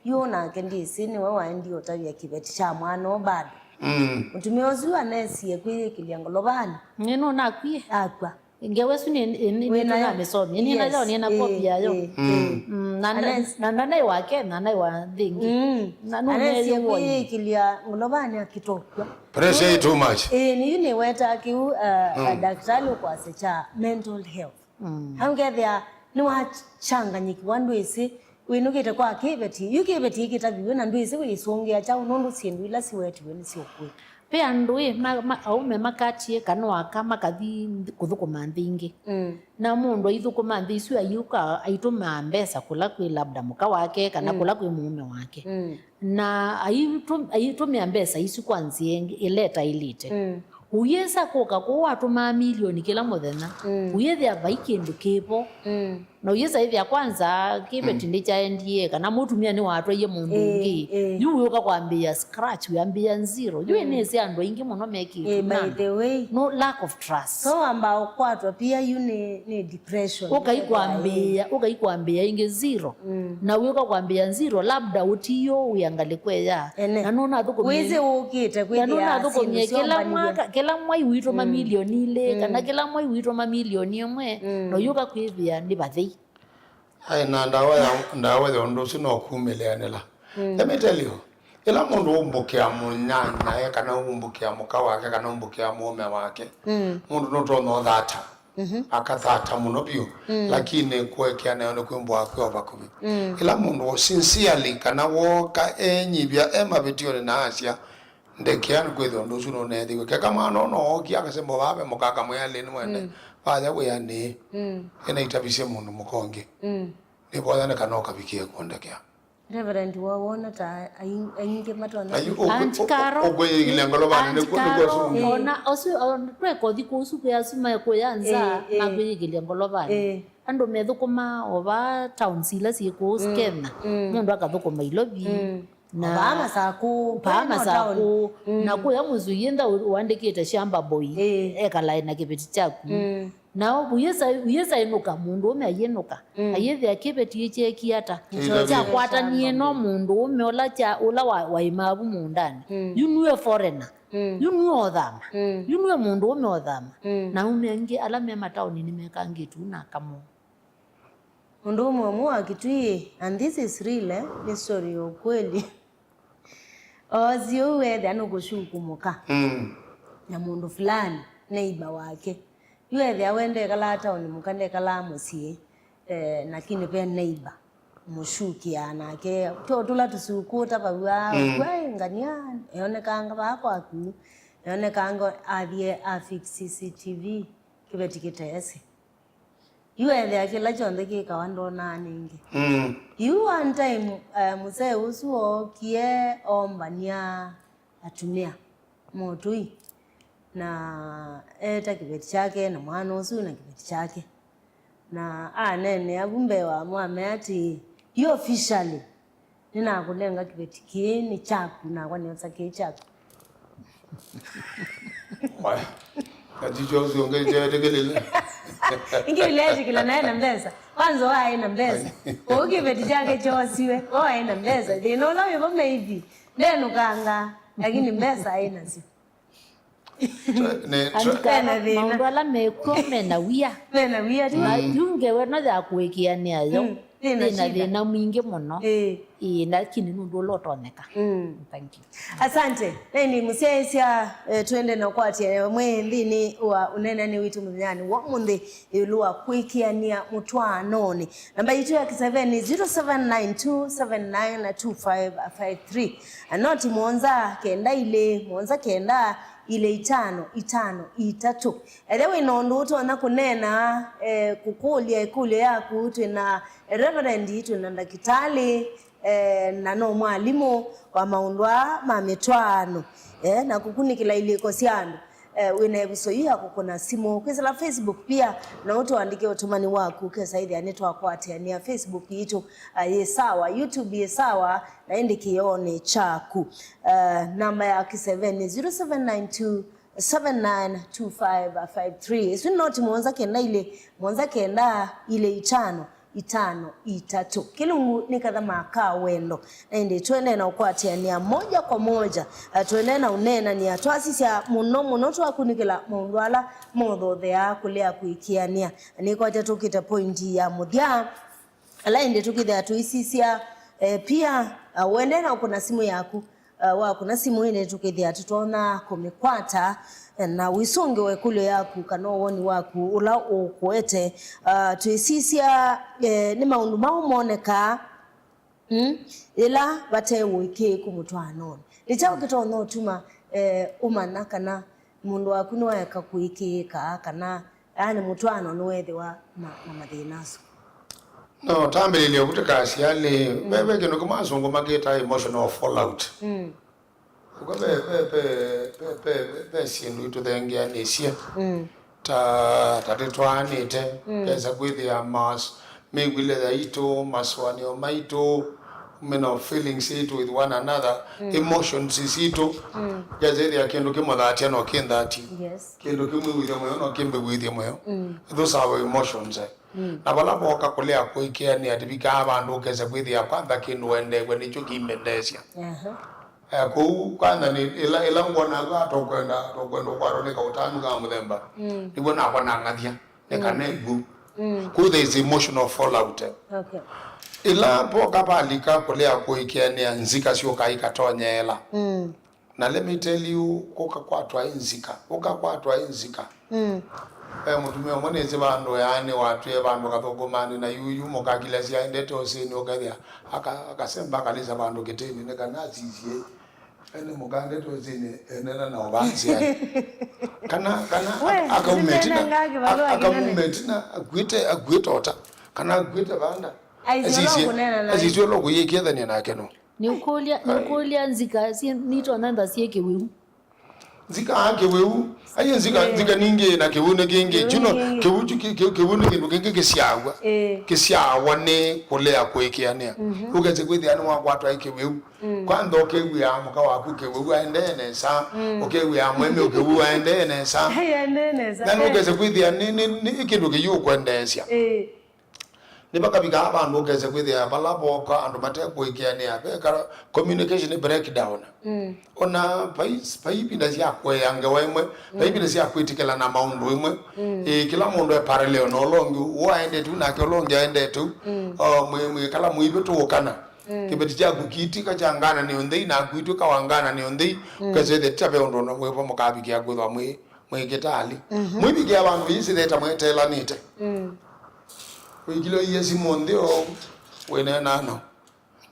Yu nake ndĩsĩ nĩwe waendie ũtavya kĩveti kya mwana ũũ bado. Mm. Mũtumĩa ũsu anesie kwĩyĩkĩlya ngolovanĩ. Nĩ nũnakwie? Akw'a. Ngewa ĩsu nĩ, nĩ, nĩ, nĩ Wĩ nayo? Tũnamĩsomie. Nĩ nayo, Yes. nĩ na Ĩĩ, kopi yayo. ĩĩ, Mm. ĩĩ. Mm, na, na, Anesi- na, na naĩ wa Kenya, naĩ wa nthĩ ĩngĩ. Mm. Na nũneewie Anesi ũĩ. Kwĩyĩkĩlya ngũlovanĩ akĩtokw'a. Pressure is too much. Ĩĩ, nĩyu nĩwetaa kĩu, uh, Mm. uh, ndakĩtalĩ ũkwasya kya mental health. Mm. Angethĩa nĩwachanganyĩkiwa, ndwĩsĩ wĩnũkĩte kwa kĩveti. Yu kĩveti kĩtaviw'e na ndwĩsĩ wĩsũngĩa kyaũ nũndũ syĩndũ ila siwetiwe nĩ syũkw'ĩ. Ve andũ ĩ, ma, ma, aũme makatie kanũa aka makathi nth- kũthũkũma nthĩ ingĩ. Mm. Na mũndũ aithũkũma nthĩ isu, ayũka aitũmaa mbesa kũla kwĩ labda mũka wake kana Mm. kũla kwĩ mũũme wake. Mm. Na aitũ- aitũmĩa mbesa isu kwa nzĩa ĩngĩ ĩla ĩtaĩlĩte. Mm. Ũyĩsa kũka kũu watũmaa milioni kĩla mũthenya. Mm. Ũyĩthĩa vai kĩndũ kĩvo. Mm. Na ũyĩsa ĩthĩa kwanza kĩveti Mm. ndĩkyaendie, kana mũtumĩa nĩwatwaie mũndũ Ĩĩ, ũngĩ. Ĩĩ. Yu wĩũka kwambĩĩa scratch, wĩambĩĩa zero. Yu Mm. nĩsĩ andũ aingĩ mũno mekĩtwe Ĩĩ, by nando. The way. No lack of trust. So wamba ũkwatwa pia yu nĩ, nĩ depression. Ũkaikwambĩĩa, ũkaikwambĩĩa ĩngĩ zero. Mm. Na wĩũka kwambĩĩa zero, labda ũtiyo wĩa ngalĩko ĩya. Ene. Na nũnathũkũmie- Wĩsĩ ũkĩte na kwĩthĩa nũnathũkũmie syĩndũ kĩla syombany'e. Mwaka, kĩla mwai witũ Mm. mamilioni ilĩ, Mm. kana kĩla mwai witũ mamilioni ĩmwe, Mm. na ũyũka kwĩthĩa nĩ vathei. Ai, na ndawa ya, ndawa ya ũndũ ũsu no kumĩlĩanĩla. Mm. Let me tell you, ĩla mũndũ ũmbũkĩa mũnyanyae, kana ũmbũkĩa mũka wake, kana ũmbũkĩa mũũme wake, Mm. mũndũ nũtonya ũthata. Mhm. Akathata mũno vyũ, Mm. lakini kũekea nayo nĩ kwĩmbũa kwĩ o vakuvĩ. Mm. Ĩla mũndũ sincerely kana wooka enyivya e mavĩtyonĩ na asya, ndekea nĩkwĩthĩwa ũndũ ũsu nũneethĩiwe. Keka mwana ũno ookie akasemba vaa ve mũka akamwĩa lĩnĩ mwene, Mm. vaya wĩanĩĩ, Mm. ĩnaitavisye mũndũ mũka ũngĩ. Mm. Nĩvoya nĩ kana ũkavikĩe kũndekea. Reverend, wawona ta ai- aingĩ matonya Ayu, kwĩka? Aunt Carol, ũkwĩyĩkĩlya ngolovanĩ Aunt nĩkw'o Carol, nĩkw'o ona ũsu, ona tweka ũthi kũu ũsu kwĩ asu me kũya nza, Ĩĩ, ĩĩ. Makwĩyĩkĩlya ngolovanĩ. Ĩĩ. Andũ methũkũma o vaa towns ila syĩ kũu Mm, Kenya. Mm. Mũndũ akathũkũma Nairobi. Mm. Na o vaa Masakũ, paa kwĩ no Masakũ, town. Mm. Na kũya mũsyĩ yĩntha ũandĩkĩte shamba boy, Ĩĩ. Ekalae na kĩveti kyaku. Mm. Nao ũyĩsa- ũyĩsaĩnũka, mũndũũme ayĩnũka, Mm. ayĩthĩa kĩveti ĩkyekie ata? Kyakwatanie no mũndũũme ũla kya- ũla wa- waĩmaa vu mũũndanĩ. Mm. Yu nue foreigner. Mm. Yu nue ũthama. Mm. Yu nue mũndũũme ũthama. Mm. Na aũme angĩ ala me mataoni nĩmekangĩtwe na akamũ. Mũndũũme ũmwe wa Kitui, and this is real, eh? Nĩ story ya ukweli. Oosie ũu weethĩa nũkũshukumũka Mm. na mũndũ fulani, neighbor wake. Yu eethĩa we ndekalaa taoni mũka, ndekalaa mũsyĩ, eh, lakini ve neighbor mũshukĩaa nake. Tyo tũla tũsukũ ũtavaw'a, Mm. ũkw'a, "Ĩ, ngania, eonekanga vaa kwaku, eonekanga athie afix C C T V, kĩveti kĩteesĩ." Yu eethĩa kĩla kyonthe kĩkawa ndonaa nĩngĩ. Mm. Yu one time, eh, mũsee ũsu ookie oombany'a atumĩa motũi, na eeta kĩveti kyake na mwana ũsu na kĩveti kyake. Na aneenea vu mbee wamo amea atĩĩ, "Yu officially, nĩnakũnenga kĩveti kĩĩ nĩ kyaku, nakwa nĩosa kĩĩ kyaku." Waya. Katicho ũsu ũngĩ kyeetĩkĩlile. Ingĩ ile etĩkĩla nae na mbesa. Kwanza waĩ na mbesa. Ũu kĩveti kyake kyosiwe, waĩ na mbesa. Thĩna ũla wĩvo maybe ndenũkanga, lakini mbesa aĩ nasyo. Nĩ- Andika Ena thĩna. Maũndũ ala mekw'o mena wia. Mena wia tu. Na yu ngewa ĩno ya kũĩkĩanĩa yo, Mm. Thĩna ĩna shida. Thĩna mwingĩ mũno. Ĩĩ. Ĩĩ, lakini nũndũ ũla ũtonyeka. Mm. Thank you. Asante. Na ĩndĩ mũsyaĩĩsya, eh, twende na ũkwatya mwĩ nthĩnĩ wa ũneenani witũ mũthenyanĩ wa ũmũnthĩ ĩũlũ wa kwĩkĩanĩa mũtwaanonĩ. Namba yitũ ya kĩseve nĩ zero seven nine two seven nine two five five three. Noti mũonza kenda ilĩ, mũonza kenda ilĩ itano itano itatũ. Ethĩwa wĩ na ũndũ ũtonya kũneena, eh, kũkũlya ĩkũlyo yaku, twĩ na Reverend, twĩ na ndakĩtalĩ, eh, na no mwalimũ wa maũndũ aa ma mĩtwaano, eh, na kũkunĩkĩla ilĩko sya andũ. Eh, wĩ na ĩvuso yu ya kũkũna simũ. Kwĩsĩla Facebook pia, no ũtũandĩke ũtũmani waku, kesa ĩthĩa nĩtwakwatĩanĩa. Facebook yitũ, ah, yĩ sawa, YouTube yĩ sawa, na ĩndĩ kĩoonĩ kyaku. Eh, namba ya kĩseve nĩ zero seven nine two seven nine two five five three. Ĩsu nĩ noti mũonza kenda ilĩ, mũonza kenda ilĩ itano. itano itatũ. Kĩlungu nĩ kathamaa ka wendo. Na ĩndĩ tũendee na ũkwatĩanĩa moja kwa moja, eh, tũendee na ũneenany'a twasisya mũno mũno twakunĩkĩla maũndũ ala mothotheaa kũlea kũĩkĩanĩa. Na nĩkwatya tũkĩte pointi ya mũthya, ala ĩndĩ tũkĩthĩa tũisisya, eh, pia, ah, ũendee na ũkũna simũ yaku. Uh, wakũna simũ ĩndĩ tũkĩthĩa tũtonya kũmĩkwata, eh, na wĩsũngĩwe ĩkũlyo yaku kana ũwoni waku ũla ũkũete. Uh, twĩsisya, eh, nĩ maũndũ maũ monekaa, mm, yĩla vate ũĩkĩĩku mũtwaanonĩ. Nĩ kyaũ kĩtonya ũtuma, eh, ũmanya kana mũndũ waku nĩwaeka kũĩkĩĩka kana, yaani, mũtwaano nĩweethĩwa na, na mathĩna asu? No, tambĩlĩlye kũtĩkasya nĩ, mm, ve, ve kĩndũ kĩmwe asũngũ makĩtaa emotional fallout. Mm. Ũka ve, ve, ve, ve, ve, ve, ve syĩndũ itũthengeanĩsye. Mm. Ta, ta tĩtwaanĩte, mm, kesa kwĩthĩa mas-, mĩw'ĩle yaitũ, masũanĩo maitũ, you know, feelings itũ with one another, mm, emotions sitũ. Mm. Kesa ĩthĩa kĩndũ kĩmũthatya no kĩnthatye. Yes. Kĩndũ kĩmwĩw'ĩthya mũyo no kĩmbĩw'ĩthye mũyo. Mm. Those are our emotions, eh. Mm. Na vala voka kũlea kũĩkĩanĩa, tĩvikaa vandũ ũkesa kwĩthĩa kwanza kĩndũ wendeew'a nĩkyo kimbendeesya. Aha. Eh, kũu kwanza nĩ ĩla, ĩla ngwona va tokwenda, tokwenda ũkwatwa nĩ kaũtanu ka mũthemba. Mm. Nĩw'o nakwa nang'athya, nĩ, mm, kana ĩw'o. Mm. Kũu there is emotional fallout, eh. Okay. Ĩla voka valika kũlea kũĩkĩanĩa, nzika syũkaa ikatonyeela. Mm. Na let me tell you, kũkakwatwa ĩ nzika, kũkakwatwa ĩ nzika. Mm. Ve mũtumĩa ũmwe nĩsĩ vandũ yaani watwĩe vandũ kathũkũmanĩ na yuyu mũkakilasya aendete ũsĩnĩ, ũkethĩa aka-, akasemba akalĩsa vandũ kĩtĩnĩ nĩ kana asisye ene mũka aendete ũsĩnĩ enena na ũvanzĩanĩ. Kana, kana, we, aka-, akauma ĩtina, nĩnenangaa kĩvalũa aka-, akauma kĩnene. Ĩtina, akuĩte, akuĩte ota, kana akuĩte vanda. Aisye ũla, asisye, ũkũneena naĩ. Asisye ũla ũkũyĩkĩthania nake no. Nĩũkũlya, ah, nĩũkũlya nzika syĩ, nitonya ntha syĩ kĩwĩu. Nzika aa kĩwĩu. Aye nzika, eh, nzika ningĩ na kĩwĩu nĩ kĩngĩ. Kĩwĩu. Chuno, nĩ kĩngĩ. Kĩwĩu kĩ-, kĩ-, kĩwĩu nĩ kĩndũ kĩngĩ kĩsyawa. Eh. Kĩsyawa nĩ kũlea kũĩkĩanĩa. Mhm. Ũkese kwĩthĩa nĩwakwatwa ĩ kĩwĩu. Mm. Kwanza ũkew'ĩa mũka waku kĩwĩu aendee nesa. Mm. Ũkew'ĩa mwene kĩwĩu aendee nesa. Aendee nesa. Na, eh, nũkese kwĩthĩa nĩ, nĩ, nĩ kĩndũ kĩyũkwendeesya. Eh. Nĩvakavikaa vandũ ũkese kwĩthĩa vala voka andũ mate kũĩkĩanĩa, veka communication breakdown. Mm. Ona vai, vai ivinda sya kũea ngewa ĩmwe, vai, mm, ivinda sya kwĩtĩkĩlana maũndũ ĩmwe. Mm. Ĩĩ, kĩla mũndũ e parallel na ũla ũngĩ, ũũ aendete ũu nake ũla ũngĩ aendete ũu. Mm. O, mwĩ, mwĩkala mũivĩtũũkana. Mm. Kĩveti kyaku kiitika kya ngananĩo nthei, naku itw'ĩka wa ngananĩo nthei, mm, ũkesethĩa tita ve ũndũ ona mwĩvo mũkavikĩa kwĩthwa mwĩ mwĩkĩtalĩ. Mhm. Mwĩvikĩa vandũ yĩsĩtheta mwetelanĩte. Mm. Wĩkile ũiye simũ nthĩ o wĩneenaa nao.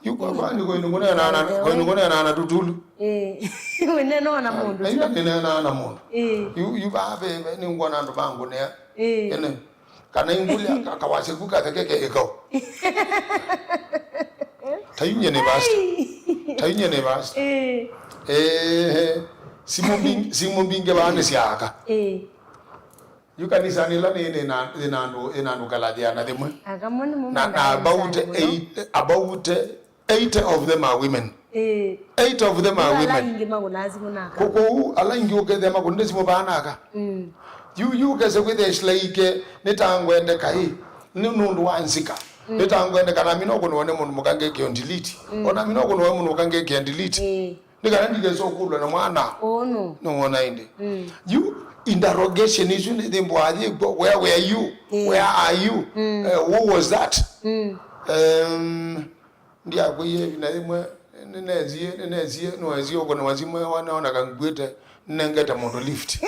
Yu kwa, mm, kwani kwĩnĩ kũneenaa na, kwĩnĩ kũneenaa na tutulu. Eh. Wĩneenaa na mũndũ. Ai, sio? Nĩneenaa na mũndũ. Eh. Yu, yu vaa ve, ve, nĩngwona andũ mangũnea. Eh. Ene. Kana ingũlya ka-, kawasya ku katheke ke ĩkao. Ta yu nyie nĩ pastor. Ai. Ta yu nyie nĩ pastor. Eh. Eh, simũ mbing-, simũ mbingĩ vaa nĩ sya aka. Eh. Yu kanisanĩ ĩla nĩ, nĩ na, nĩ na andũ, nĩ na andũ kalathĩa na thimwe. Aka mo nĩmo na, na about eight, about eighty of them are women. Eh. Eight of them are women. Ala ingĩ makũnaa simũ naka. Kũ-, kũu, ala ingĩ ũkethĩa makũnĩte simũ vaa naka. Mm. Yu, yu ũkese kwĩthĩa it's like, eh, nĩ ta ngwendeka ĩ. Nĩ nũndũ wa nzika. Mm. Nĩ ta ngwendeka na mina ũkũnĩwa nĩ mũndũ mũka ngĩkĩa delete. Mm. Ona mina ũkũnĩwa nĩ mũndũ mũka ngĩkĩa delete. Eh. Nĩ kana ndikese ũkũlwa na mwana. Oh, no. Nĩwona ĩndĩ. Mm. Yu, interrogation isu nĩ thĩmbwa yĩkw'o, where were you? Eh. Where are you? Mm. Eh, what was that? Mm. Um, Ndyakwĩie ĩvinda yĩmwe, nĩnesie, nĩnesie, nĩwesie ũkũnĩwa simũ ĩwa, nĩona kanguĩte, nĩnengete mũndũ lift.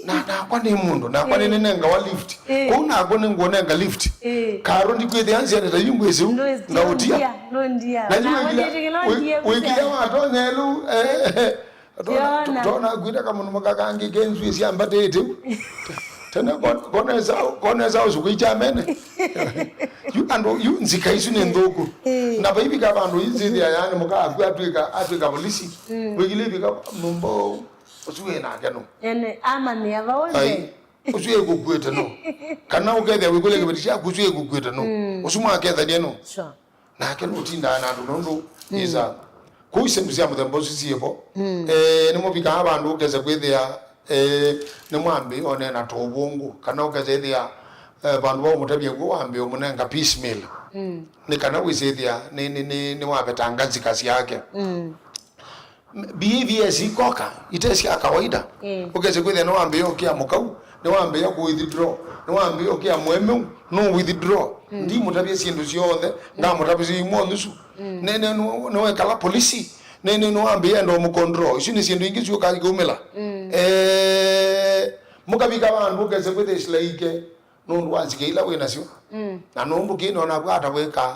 Na nakwa nĩ mũndũ, nakwa nĩ, eh, nĩnengawa lift. Eh. Kũu nakwa nĩngũnenga lift. Eh. Karo ndikwĩthĩa nzĩanĩ ta yu ngwĩsĩ ũu, ngaũtia. Ndũndia, ndũndia. Na yu wĩkĩla, wĩkĩla watonya ĩlũ, eh, eh, eh. Tona, tona kwita kamũnũmo kakangĩ ke nzw'ĩ syambatĩte ũu. Tene kon-, konesa, konesa ũsukũ ikyamene. Yu andũ, yu nzika isu nĩ nthũku. Eh. Na vaivika vandũ inzĩthĩa yani mũka aku atwĩka, atwĩka polisi. Mm. Wĩkile ivika mũmbo ũsu wĩ nake no. Ene, amanyĩa vau. Ai, nde. Ũsu ĩkũkuĩte no. Kana ũkethĩa wĩkũlya kĩveti kyaku ũsu ĩkũkuĩte no. Mm. Ũsu mwakethanie no. Sure. Nake nũtindaa na andũ nũndũ, mm, nĩsa. Kũu isembi sya mũthemba ũsu syĩvo. Mm. Eh, nĩmũvikaa vandũ ũkese kwĩthĩa, eh, nĩmwambĩĩa ũneena ta ũvũngũ, kana ũkese ĩthĩa eh, vandũ va ũmũtavya w'o wambe ũmũnenga piecemeal. Mm. Nĩ kana wĩsĩthĩa nĩ, nĩ, nĩ, nĩwavetanga nzika syake. Mm. Behaviors ikoka, ite sya kawaida. Eh. Ũkese kwĩthĩa nĩwambĩĩa ũkĩa mũkau, nĩwambĩĩa kũ withdraw, nĩwambĩĩa ũkĩa mũemeu, no withdraw. Mm. Ndimũtavya syĩndũ syonthe, ngamũtavya imwe nusu. Mm. Nene nĩwekala polisi, nene nĩwambĩĩa enda ũmũcontrol. Isu nĩ syĩndũ ingĩ syũkaa ikaumĩla. Mm. Eh, mũkavika vandũ ũkese kwĩthĩa silaike, nũndũ wa nzika ila wĩ nasyo. Mm. Na nũndũ kĩĩ nona kwata wĩka,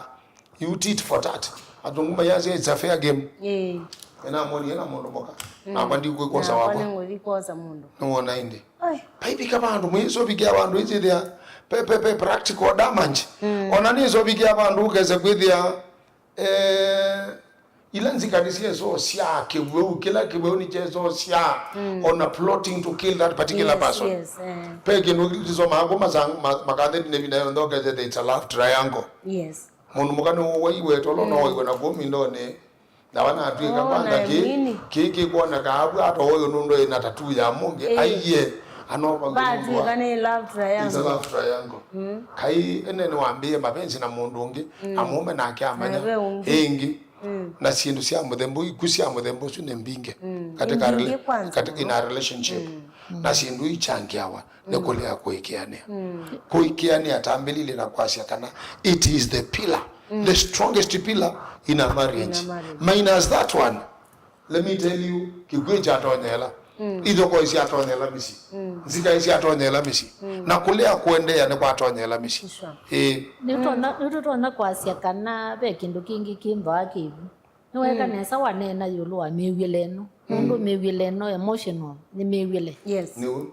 you tit for tat. Athũngũ mayasya, it's a fair game. Ĩĩ. Ĩnamwonie na mũndũ mũka. Mm. Nakwa ndikwĩkwosa. Nakwa wakwa nĩngũthi kwosa mũndũ. Nĩwona ĩndĩ. Ai. Vaivika vandũ, mwĩsũvikĩa vandũ ĩsĩthĩa, pe, pe, pe, practical damage. Mm. Ona nĩsũvikĩa vandũ ũkese kwĩthĩa, eh, ila nzika nĩsyesosyaa kĩw'ũ, kĩla kĩw'ũ nĩkyesosyaa, mm, on a plotting to kill that particular, yes, person. Yes, eh. Pe kĩndũ tũsomaa kũ masang-, ma-, makanthĩtinĩ ĩvinda yonthe ũkethĩa it's a love triangle. Yes. Mũndũ mũka nĩwowaiwe tolo, mm, nowaiwe na kũu mindonĩ. Na wana atwĩka, oh, kwanza na kĩ, nini? Kĩ kĩkwoneka avu ata ũyũ nũndũ ĩna tattoo ya mũngĩ, eh, aiye, anova. Vatwĩka nĩ love triangle. It's a love triangle. Mm. Kai ene nĩwambĩĩe mapenzi na mũndũ ũngĩ, mm, na mũũme nake amanya. Na ve ũngĩ. Ĩngĩ. Mm. Na syĩndũ sya mũthemba ũyũ, ikw'ũ sya mũthemba ũsu nĩ mbingĩ. Mm. Katika, nĩ mbingĩ rela-, kwanza katika, mũno, in a relationship. Mm. Na syĩndũ ichangĩawa nĩ, mm, kũlea kũĩkĩanĩa. Mm. Kũĩkĩanĩa tambĩlĩlye na kwasya kana it is the pillar, mm, the strongest pillar in a marriage. In a marriage. Minus that one, let me tell you, kĩkw'ũ kyatonyela. Mm. Ithokoi syatonyela mĩsyĩ. Mm. Nzika syatonyela mĩsyĩ. Mm. Na kũlea kũendeea nĩ kwatonyela mĩsyĩ. Sure. Ĩĩ. Nĩtũtonya, nĩtũtonya kwasya kana ve kĩndũ kĩngĩ kĩ nthwaa kĩvu. Nĩwaeka, mm, nesa waneena ĩũlũ wa mĩw'ĩle ĩno. Nũndũ, mm, mĩw'ĩle ĩno emotional, nĩ mĩw'ĩle. Yes. Nĩw'o.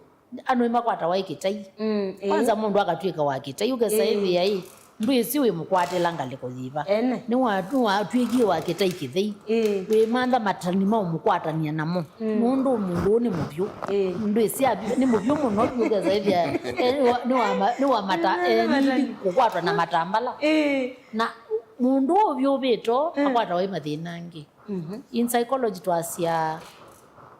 Andũ nĩmakwatawa ĩ kĩtai. Mm, ĩĩ. Kwanza mũndũ akatw'ĩka wa kĩtai, ũkesa, ĩĩ, ĩthĩa ĩ, ndwĩsĩ wĩmũkwatĩla ngalĩko yĩva. Ene. Nĩwa-, nĩwatw'ĩkie wa kĩtai kĩthei. Ĩĩ. Wĩmantha matani ma ũmũkwatany'a namo. Mm. Nũndũ mũndũ ũũ nĩ mũvyũ. Ĩĩ. Ndwĩsĩ avi-, nĩ mũvyũ mũno vyũ, ũkesa ĩthĩa, eh, nĩwa-, nĩwama-, nĩwamata, eh, nini kũkwatwa na matambala. Ĩĩ. Na mũndũ ũũ vyũvĩto, mm, akwatawa ĩ mathĩna angĩ. Mhm. In psychology twasya,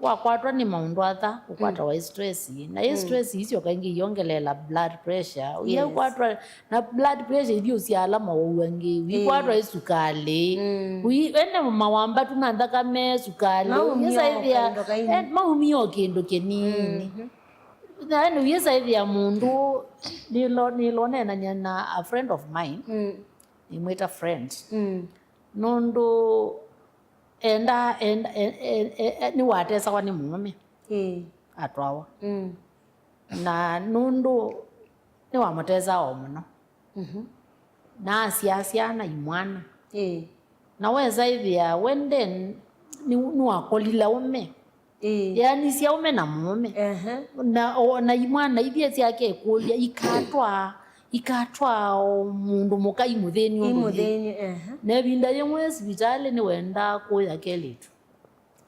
wakwatwa nĩ maũndũ atha, ũkwatawa, mm, ĩ stress. Na ĩ, mm, stress icio kaingĩ iyongeleela blood pressure. Yes. Ũyakwatwa na blood pressure ithiũsya ala mawau angĩ. Ĩĩ. Ũikwatwa ĩ sukalĩ. Mm. Ũi-, ene mawambatu ma nthakame, sukalĩ. Maumio, ũyĩsaĩthĩa, kaindo kaini, eh, maumio kĩndũ kĩnini. Mhm. Na ene ũyĩsaĩthĩa mũndũ, nĩlo-, nĩloneenany'a na a friend of mine. Mm. Nĩmwĩta friend. Mm. Nũndũ enda, enda, e, e, e, e, nĩwatesawa nĩ mũũme. Ĩĩ. Atwawa. Mm. Na nũndũ nĩwamũtesaa o mũno. Mhm. Na asyaa syana imwana. Ĩĩ. Na wesa ĩthĩa we then nĩ, nĩwakolile ũme. Ĩĩ. Yaani sya ũme na mũũme. Ehe. Na, o, na imwana ithyĩ syake ĩkũlya ikatwaa, ikatwaa o mũndũ mũka imũthĩny'a ũndũ ĩ. Imũthĩny'a, ehe. Na ĩvinda yĩmwe sivitalĩ nĩwendaa kũya kelĩtu.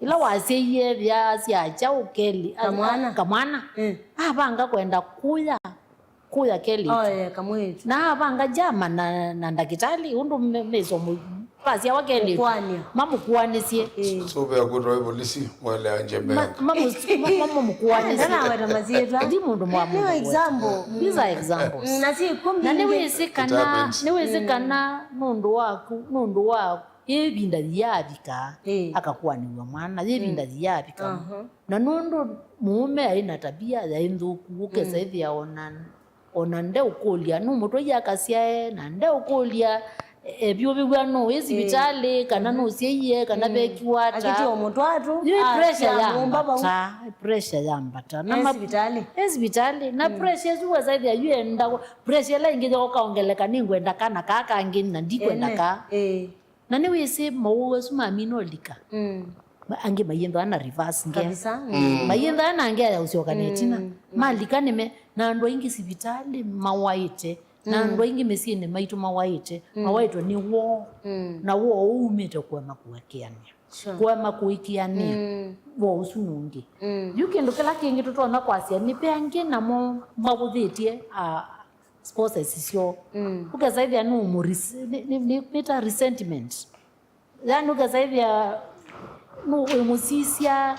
Ĩla wasyaie ethĩa asya kyaũ kelĩ, a-, kamwana. Kamwana. Mm. Avanga kwenda kũya, kũya kelĩtu. Oh, yeah, kamwĩĩtu. Na avanga jama na, na ndakĩtalĩ, ũndũ me-, meso mũ-, vasyawa kelĩtu. Kũkũanĩa. Mamũkũanĩsye. Ĩĩ. So, ve akwĩtwa ĩ polisi, mwelea njembe. Ma-, mamu-, ma-, ma-, mamũkũanĩsye. Ndanaweta masyĩtwa. Ndi mũndũ mwa mũndũ. Nĩ example. These are examples. Mm, na si kumbi. Na nĩwĩsĩ kana, it happens, nĩwĩsĩ, mm, kana nũndũ waku, nũndũ wa ĩvinda yĩavika, ĩĩ, akakũanĩw'a mwana, yĩvinda, mm, yĩavika. Aha. Na nũndũ mũũme aĩ na tabia yaĩ nthũku, ũkesa, mm, ĩthĩa ona, ona ndeũkũlya nũmũtwaie akasyae, na ndeũkũlya evyũvĩw'a nũĩ, ĩĩ, sivitalĩ, kana, mhm, nũsyaie, kana, mm, vekiwa ata. Akĩtiwa mũtwaa tu, yu pressure ya nyũmba vau. Mbata, pressure ya mbata. Na e ma-, sivitalĩ. E sivitalĩ. Na, mm, pressure ĩsu wesa ĩthĩa yu enda, pressure ĩla ĩngĩ yoka ongeleka, nĩngwenda kana kaa kangĩ, na ndikwenda, ene, kaa. Ĩĩ. Na nĩwĩsĩ mawau asu mamina ũlika. Mm. Ma-, angĩ mayĩnthwa na reverse ngea. Kabisa. Mm. Mayĩnthwa na ngea ya ũsyoka na ĩtina. Mm. Malika nĩme, na andũ aingĩ sivitalĩ mawaĩte. Na, mm, andũ aingĩ mĩsyĩnĩ maitũ mawaĩte. Mm. Mawaĩtwe nĩ woo. Mm. Na woo ũu umĩte kũema kũĩkĩanĩa. Sure. Kũema kũĩkĩanĩa. Mm. Woo ũsu nũngĩ. Mm. Yu kĩndũ kĩla kĩngĩ tũtonya kwasya nĩ ve angĩ namo mavũthĩtye, a, spouses syoo. Mm. Ũkesa ĩthĩa nũ mũris-, nĩ, nĩ, nĩ, nĩta resentment. Yaani ũkesa ĩthĩa nũ wĩmũsisya,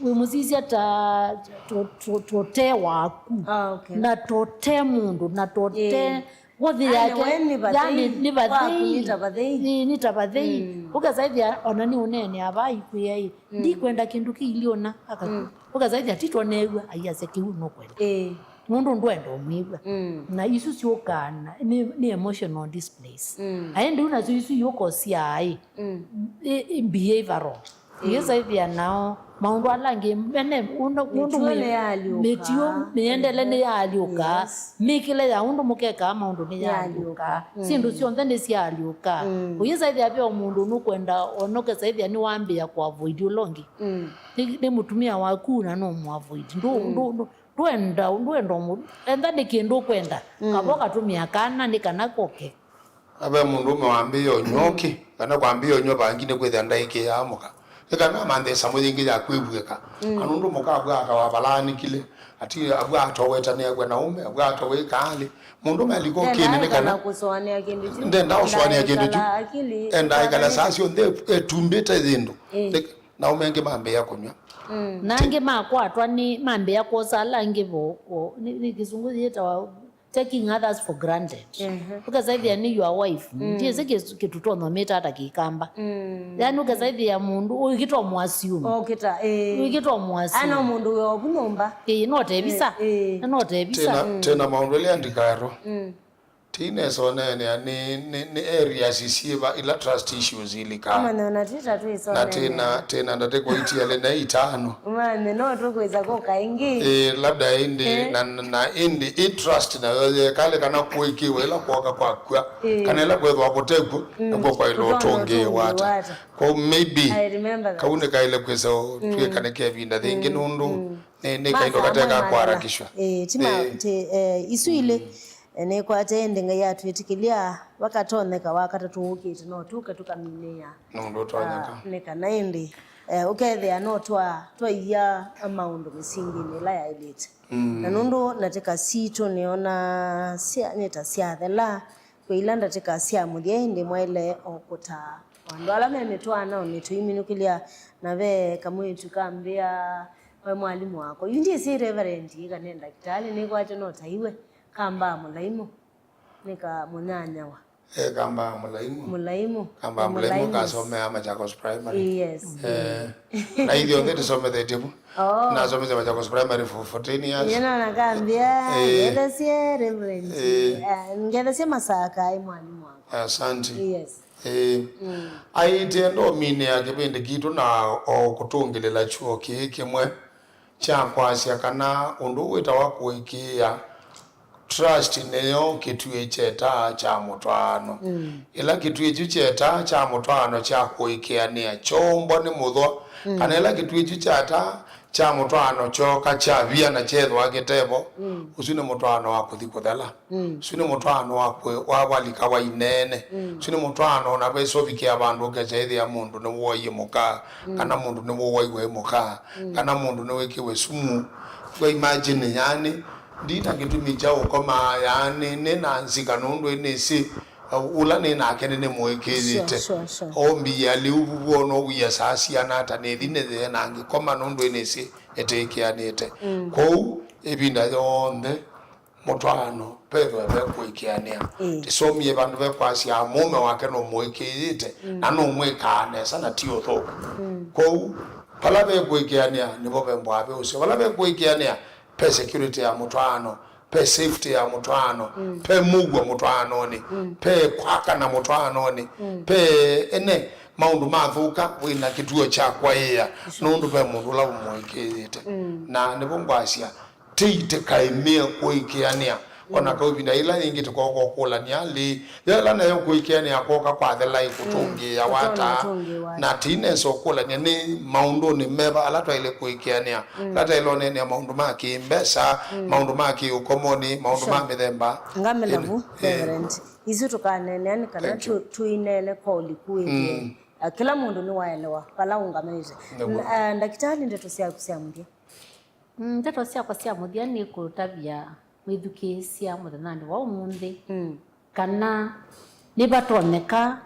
Wĩmũsisya ta to- to- tote waku. Ah, okay. Na tote mũndũ, na tote Eh. Ngothi yake, yani, we nĩ vathei, yani, nĩ vathei. Kwaku nĩ ta vathei. Ĩĩ, nĩ ta vathei. Mm. Ũkesa ĩthĩa ona nĩ ũneenea vaa ikwĩa ĩ, mm, ndikwenda kĩndũ kĩilyĩ ũna, akaku. Mm. Ũkesa ĩthĩa tito neew'a, aiasya kĩu nũkwenda. Ĩĩ. Nũndũ ndwenda ũmwĩw'a. Mm. Na isu syũkaa na, nĩ, nĩ emotional displays. Mm. Aĩ ndĩu nasyo isu iũkosyaa ĩ, mm, ĩ, ĩ behavioral. Ĩĩ. Ũyĩsaĩthĩa nao maũndũ ala angĩ mene ũndũ, ũndũ mĩtuo mwĩ- nĩyaalyũka. Mĩtuo mĩendele nĩyaalyũka. Yes. Mĩkĩle ya ũndũ mũkekaa maũndũ nĩyaalyũka. Nĩyaalyũka. Mm. Syĩndũ syonthe nĩsyaalyũka. Mm. Ũyĩsaĩthĩa ve o mũndũ nũkwenda ona ũkesaĩthĩa nĩwambĩĩa kũavoid ũla ũngĩ. Mm. Nĩ, nĩ mũtumĩa waku na no mũavoid. Ndũ, mm, ndũ, ndũ, ndwenda, ndwenda ũmũ-, enda nĩ kĩndũ ũkwenda. Mm. Kavo katũmĩa kana nĩ kana koke. Ve mũndũũme wambĩĩa ũnywa ũkĩ, kana kwambĩĩa ũnywa vangi nĩkwĩthĩa ndaĩkĩĩaa mũka. Nĩ kana amanthe ĩsamũ yĩngĩ ya kwĩvuĩka. Mm. Na nũndũ mũka avu akawavalaanĩkile, ati avu atoweta nĩ akw'a na ũme, avu atowe ĩkaalĩ. Mũndũũme alika ũkĩnĩ nĩ kana kũsũanĩa kĩndũ kyu. Ndenda ũsũanĩa kĩndũ kyu. Aikala akili, enda aikala saa syonthe etumbĩte yĩndũ. Ĩĩ. Nĩ- na ũme angĩ mambĩĩa kũnyw'a. Mm. Na angĩ makwatwa nĩ mambĩĩa kwosa ala angĩ vo, vo, nĩ, nĩ kĩsũngũ yĩtawa taking others for granted. Mhm. Ũkesaĩthĩa nĩ your wife. Mm. Ndiĩsĩ kĩ-, kĩtuto nomĩta ata kĩkamba. Mm. Yani ũkesaĩthĩa mũndũ ũikĩtwa mwasiume. Okĩta, ĩĩ. Ũikĩtwa mwasiume. Ano mũndũ wĩ ovu nyũmba. Ĩĩ, no tevisa. Ĩĩ, ĩĩ. Na no tevisa. Tena, mm, tena maũndũ elĩ andikaero. Mm. Ti nesa ũneenea nĩ, nĩ, nĩ areas syĩva ila trust issues ilikaa. Ũmanye ona twĩ ta twĩsoneenea. Na tena, tena ndatĩko itiele na itano. Ũmanye no tũkwĩsa kũka ĩngĩ. Ĩĩ, labda ĩndĩ, eh, na, na, na ĩndĩ ĩ trust nayo yekale kana kũĩkĩĩwa ĩla kwoka kwakw'a. Ĩĩ. Kana ĩla kwethwa kũtekw'o, mm, nakw'o kwaĩle ũtũngĩĩwa ata. Kwoou maybe, I remember that. Kau nĩkaĩle kwĩsa, mm, twĩka nĩ kevinda yĩngĩ, mm, nũndũ, mm, nĩ, nĩ kaindo kateka kwarakishwa. Ĩĩ, ti ma-, ĩĩ, ti, eh, isu ilĩ. Mm. E, nĩkwate ĩndĩ Ngai atwĩtĩkĩlya, vakatonyeka Wakatatũ ũkĩte, no tũke tũkaminĩĩa. Nũndũ ũtonyeka. Ah, nĩ kana ĩndĩ, eh, ũkethĩa no twa-, twaia maũndũ mĩsinginĩ ĩla yaĩlĩte. Mm. Na nũndũ ndatĩka sitũ nĩona sya-, nĩ ta syathela, kwĩ ila ndatĩka sya mũthya ĩndĩ mwaĩle o kũtaa o andũ ala me mĩtwaanonĩ tũiminũkĩlya, na ve kamwĩĩtu kambĩa, we mwalimũ wakwa, yu ndyĩsĩ Reverend ĩ kana ndakĩtalĩ, nĩkwate no taiwe. Kambaa mũlaimũ, nĩ ka mũnyanyawa. E, kambaa mũlaimũ. Mũlaimũ. Kambaa mũlaimũ, kasomea Machakos Primary. Yes. E, na ithyonthe tũsomethetye vu. Oh. Nasomethie Machakos Primary for fourteen years. Ĩĩ, na nakambĩa, e, ngethesye Reverend. E. Eh, ngethesye Masaka, ĩ mwalimũ wakwa. Asante. Yes. E. Mm. Aĩtye ndominĩa kĩvĩndĩ kitũ na o kũtũngĩlĩla kyuo kĩĩ kĩmwe. Kya kwasya kana ũndũ wĩtawa kũĩkĩĩa, trust nĩyo kĩtuĩ kyeta kya mũtwaano. Mm. Ĩla kĩtuĩ kyu kyeta kya mũtwaano kya kũĩkĩanĩa kyoombwa nĩ mũthwa, mm, kana ĩla kĩtuĩ kyu kyata kya mũtwaano kyooka kyavia na kyethwa kĩtevo, mm, ũsu nĩ mũtwaano wa kũthi kũthela. Mm. Ũsu nĩ mũtwaano wa kwĩ-, wa walika wa ineene. Mm. Ũsu nĩ mũtwaano o na ve ĩsovikĩa vandũ ũkesa ĩthĩa mũndũ nĩwooie mũka, mm, kana mũndũ nĩwooiwe ĩ mũka, mm, kana mũndũ nĩwĩkĩwe sumu. Kwa imagine, yani, ndi na kĩtumi kya ũkoma, yani, nĩ na nzika nũndũ nĩsĩ, uh, ũla nĩ nake nĩnĩmũĩkĩĩte. Sure, sure, sure. Ombie lĩu vuvu, ona ũwia saa siana ata, nĩthi nĩthĩe na ngĩkoma nũndũ nĩsĩ ĩtĩkĩanĩte. Mm. Kwoou, ĩvinda yonthe, mũtwaano, vethĩwa ve kũĩkĩanĩa. Ĩĩ. Tĩsomie vandũ ve kwasya mũũme wake nũmũĩkĩĩte, mm, na nũmwĩkaa nesa na ti ũthũku. Mm. Kwoou, vala ve kũĩkĩanĩa, nĩvo vembaa ve ũseo. Vala ve kũĩkĩanĩa, ve security ya mũtwaano, ve safety ya mũtwaano, mm, ve mũuo mũtwaanonĩ, mm, ve kwakana mũtwaanonĩ, mm, ve ene maũndũ mathũka, wĩ na kĩtuo kya kwaĩĩa, sure, nũndũ ve mũndũ ũla ũmũĩkĩĩte. Mm. Na nĩvo ngwasya, tĩitĩkaĩmĩe kũĩkĩanĩa. O na kau ĩvinda yĩla yĩngĩ tũkooka ũkũlany'a lĩ, yĩla nayo kũĩkĩanĩa kwoka kwathela ĩkũtũngĩĩa wata? Mm, kũtũngĩĩa wata. Na tĩinesa ũkũlany'a nĩ maũndũnĩ meva ala twaĩle kũĩkĩanĩa? Mm. Ala twaĩle ũneenea maũndũ ma kĩ-mbesa, mm, maũndũ ma kĩ-ũkomonĩ, maũndũ ma, sure, mĩthemba. Ngamela vu, ĩĩ, Reverend. Isu tũkaneenea nĩ kana, thank you, tũ-, tũineene kwa ũliku wĩthĩe. Mm. Ah, kĩla mũndũ nĩwaelewa vala ũngamanĩte. Nĩw'o. N-, ah, ndakĩtalĩ, ndeto syaku sya mũthya. Mm, ndeto syakwa sya mũthya nĩ kũtavya mwĩthukĩĩsya mũthenyanĩ wa ũmũnthĩ, mm, kana nĩvatonyeka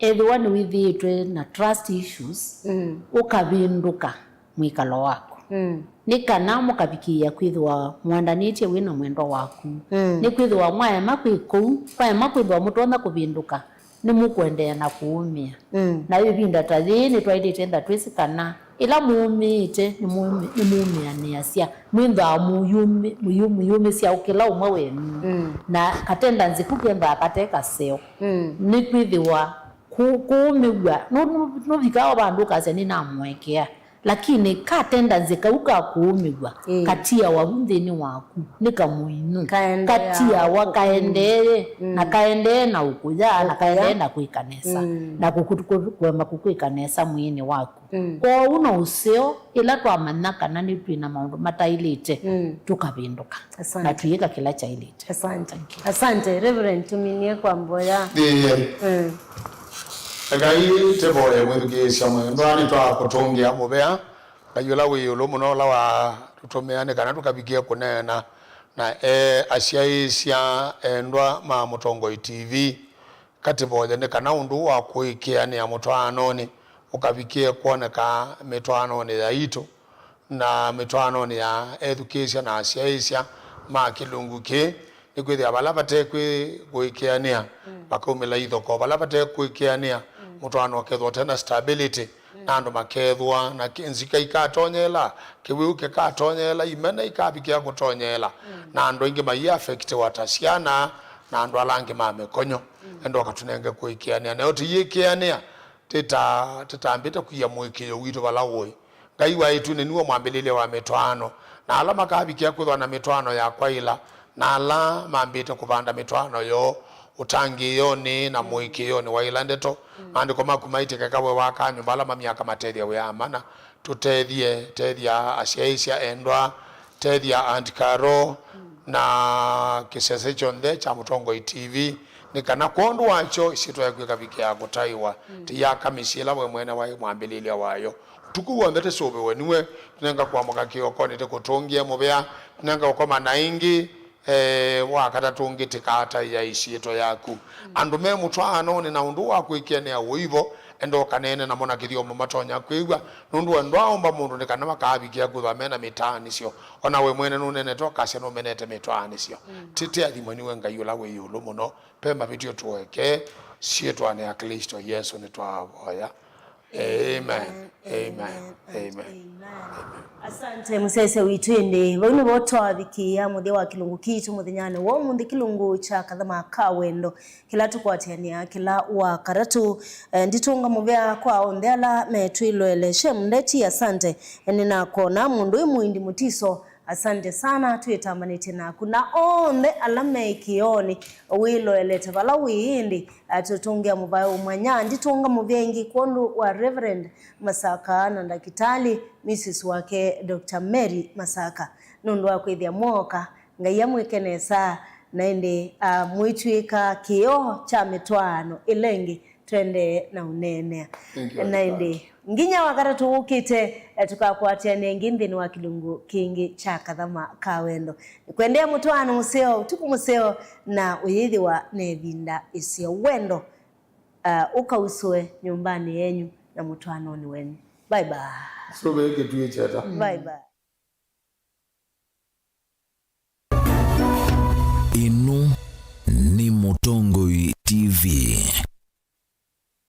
ethĩwa nĩwĩthĩĩtwe na trust issues, mm, ũkavĩndũka mwĩkalo waku. Mm. Nĩ kana mũkavikĩĩa kwĩthĩwa mũendanĩtye wĩ na mwendwa waku. Mm. Nĩkwĩthĩwa mwaema kwĩ kũu, kwaema kwĩthĩwa mũtonya kũvĩndũka, nĩmũkũendeea na kũũmĩa. Mm. Na ĩvinda ta yĩĩ, nĩtwaĩlĩte enda twĩsĩ kana ĩla mũũmĩĩte nĩmũũmĩ-, nĩmũũmĩanĩasya, mwĩthĩawa mũyũmĩ-, mũyũ-, mũyũmĩsya kĩla ũmwe wenyu. Mm. Na katenda nzĩku kendaa kate kaseo. Mm. Nĩkwĩthĩwa kũ-, kũũmĩw'a, nũ-, nũ-, nũvikaa vandũ ũkasya, "Nĩnamũekea." Lakini katenda nzĩ kau ka kũũmĩw'a, ĩĩ, katiawa vu nthĩnĩ waku, nĩ kamũinyu. Kaendeea katiawa ũkũinyu. Kaendee, mm, na kaendee na ũkũya, na ũkũya, kaendee na kwĩka nesa, mm, na kũkũ-, kũ-, kũema kũkwĩka nesa mwĩĩnĩ waku. Mm. Kwoou no ũseo, ĩla twamanya kana nĩ twĩ na maũndũ mataĩlĩte, mm, tũkavĩndũka, asante, na twĩĩka kĩla kyaĩlĩte. Asante. Thank you. Asante, Reverend, tũminie kwa mboya. Ĩĩ. Mm. Ekai tĩvoye mwĩthukĩĩsya mwendwa, nĩtwakũtũngĩa mũvea. Ngai ũla wĩ ĩũlũ mũno, ũla watũtũmĩa nĩ kana tũkavikĩe kũneena na e asyaĩĩsya endwa ma Mũtongoi T V. Katĩvoye nĩ kana ũndũ ũũ wa kũĩkĩĩanĩa mũtwaanonĩ ũkavikĩe kwoneka mĩtwaanonĩ yaitũ na mĩtwaanonĩ ya ethukĩĩsya na asyaĩĩsya ma kĩlungu kĩĩ, nĩkwĩthĩa vala vate kwĩ-, kũĩkĩĩanĩa, mm, vakaumĩla ithokoo. Vala vate kũĩkĩĩanĩa, mm, mũtwaano ũkethwa ũte na stability, mm, na andũ makethwa na kĩ-, nzika ikatonyeela, kĩwĩu kĩkatonyeela, imena ikavikĩa kũtonyeela, mm, na andũ aingĩ mai affectiwa ta syana na andũ ala angĩ ma mĩkonyo. Mm. Enda ũkatũnenge kũĩkĩĩanĩa. Nayo tũyĩkĩĩanĩa, tĩta-, tĩtambĩte kwia mũĩkĩĩo witũ vala ũĩ. Ngai wa ĩtunĩ nĩwe mwambĩlĩlya wa mĩtwaano, na ala makavikĩa kwĩthwa na mĩtwaano ya kwaĩla, na ala mambĩte kũvanda mĩtwaano yoo ũtangĩĩonĩ na mũĩkĩĩonĩ wa ila ndeto. Mm. Maandĩko maku maitĩke, kawe wakaa nyũmba ala mamyaka matethya wĩa mana. Tũtethye, tethya asyaĩĩsya endwa, tethya Aunt Carol, mm, na kĩsese kyonthe kya Mũtongoi T V, nĩ kana kwondũ wakyo ĩsyĩtwa yaku ĩkavikĩa kũtaĩwa, mm, tĩyaka mĩsyĩ ĩla we mwene waĩ mwambĩlĩlya wayo. Ũtukũ w'onthe tĩsũvĩwe nĩwe, tũnenga kũamũka kĩokonĩ tĩkũtũngĩe mũvea, tũnenga ũkoma na ĩngĩ, eh, wa katatũ ũngĩ tĩkataĩa ĩsyĩtwa yaku. Mm. Andũ me mũtwaanonĩ na ũndũ wa kwĩkĩanĩa ũivo, enda ũkaneene namo na kĩthyomo matonya kwĩw'a, nũndũ we ndwaaũmba mũndũ nĩ kana makaavikĩa kwĩthwa me na mĩtaanĩsyo. O na we mwene nũneenete ũkasya nũmenete mĩtwaanĩsyo. Mm. Tĩtĩathimwe nĩwe Ngai ũla wĩ ĩũlũ mũno. Ve mavĩtyo tũekee, syĩtwanĩ ya Klĩsto Yesũ nĩtwavoya. Amen. Amen. Amen. Amen. Asante, mũsyaĩĩsya witũ. Ĩndĩ vau nĩvo twavikĩĩa mũthya wa kĩlungu kitũ mũthenyanĩ wa ũmũnthĩ, kĩlungu kya Kathama ka Wendo, kĩla tũkwatĩanĩa kĩla wa katatũ. Eh, nditũnga mũvea kwa onthe ala metwĩloelesye. Mndeti, asante. Eh, nĩnakona mũndũ wĩ mũindi mũtiso. Asante sana, twĩtambanĩtye naku. Na onthe ala me kĩonĩ, wĩloelete vala wĩ ĩndĩ, atũtũngĩa mũvaĩ ũmwanya. Nditũnga mũvea ĩngĩ kwondũ wa Reverend Masaka na ndakĩtalĩ, Missus wake, Doctor Mary Masaka, nũndũ wa kwĩthĩa mwooka. Ngai amwĩke nesa, na ĩndĩ, ah, mwĩtw'ĩka kĩoo kya mĩtwaano ĩla ĩngĩ. Twendee na ũneenea. Thank you, na ĩndĩ, nginya wakatatũ wũkĩte, eh, tũkakwatĩanĩa ĩngĩ nthĩnĩ wa kĩlungu kĩngĩ kya Kathama ka Wendo. Nĩkwendea mũtwaano mũseo, ũtukũ mũseo, na ũyĩthĩwa na ĩvinda ĩseo. Wendo, ah, ũkausũe nyũmbanĩ yenyu na mũtwaanonĩ wenyu. Bye bye. Sũvĩe kĩtuĩ kyeta. Bye bye.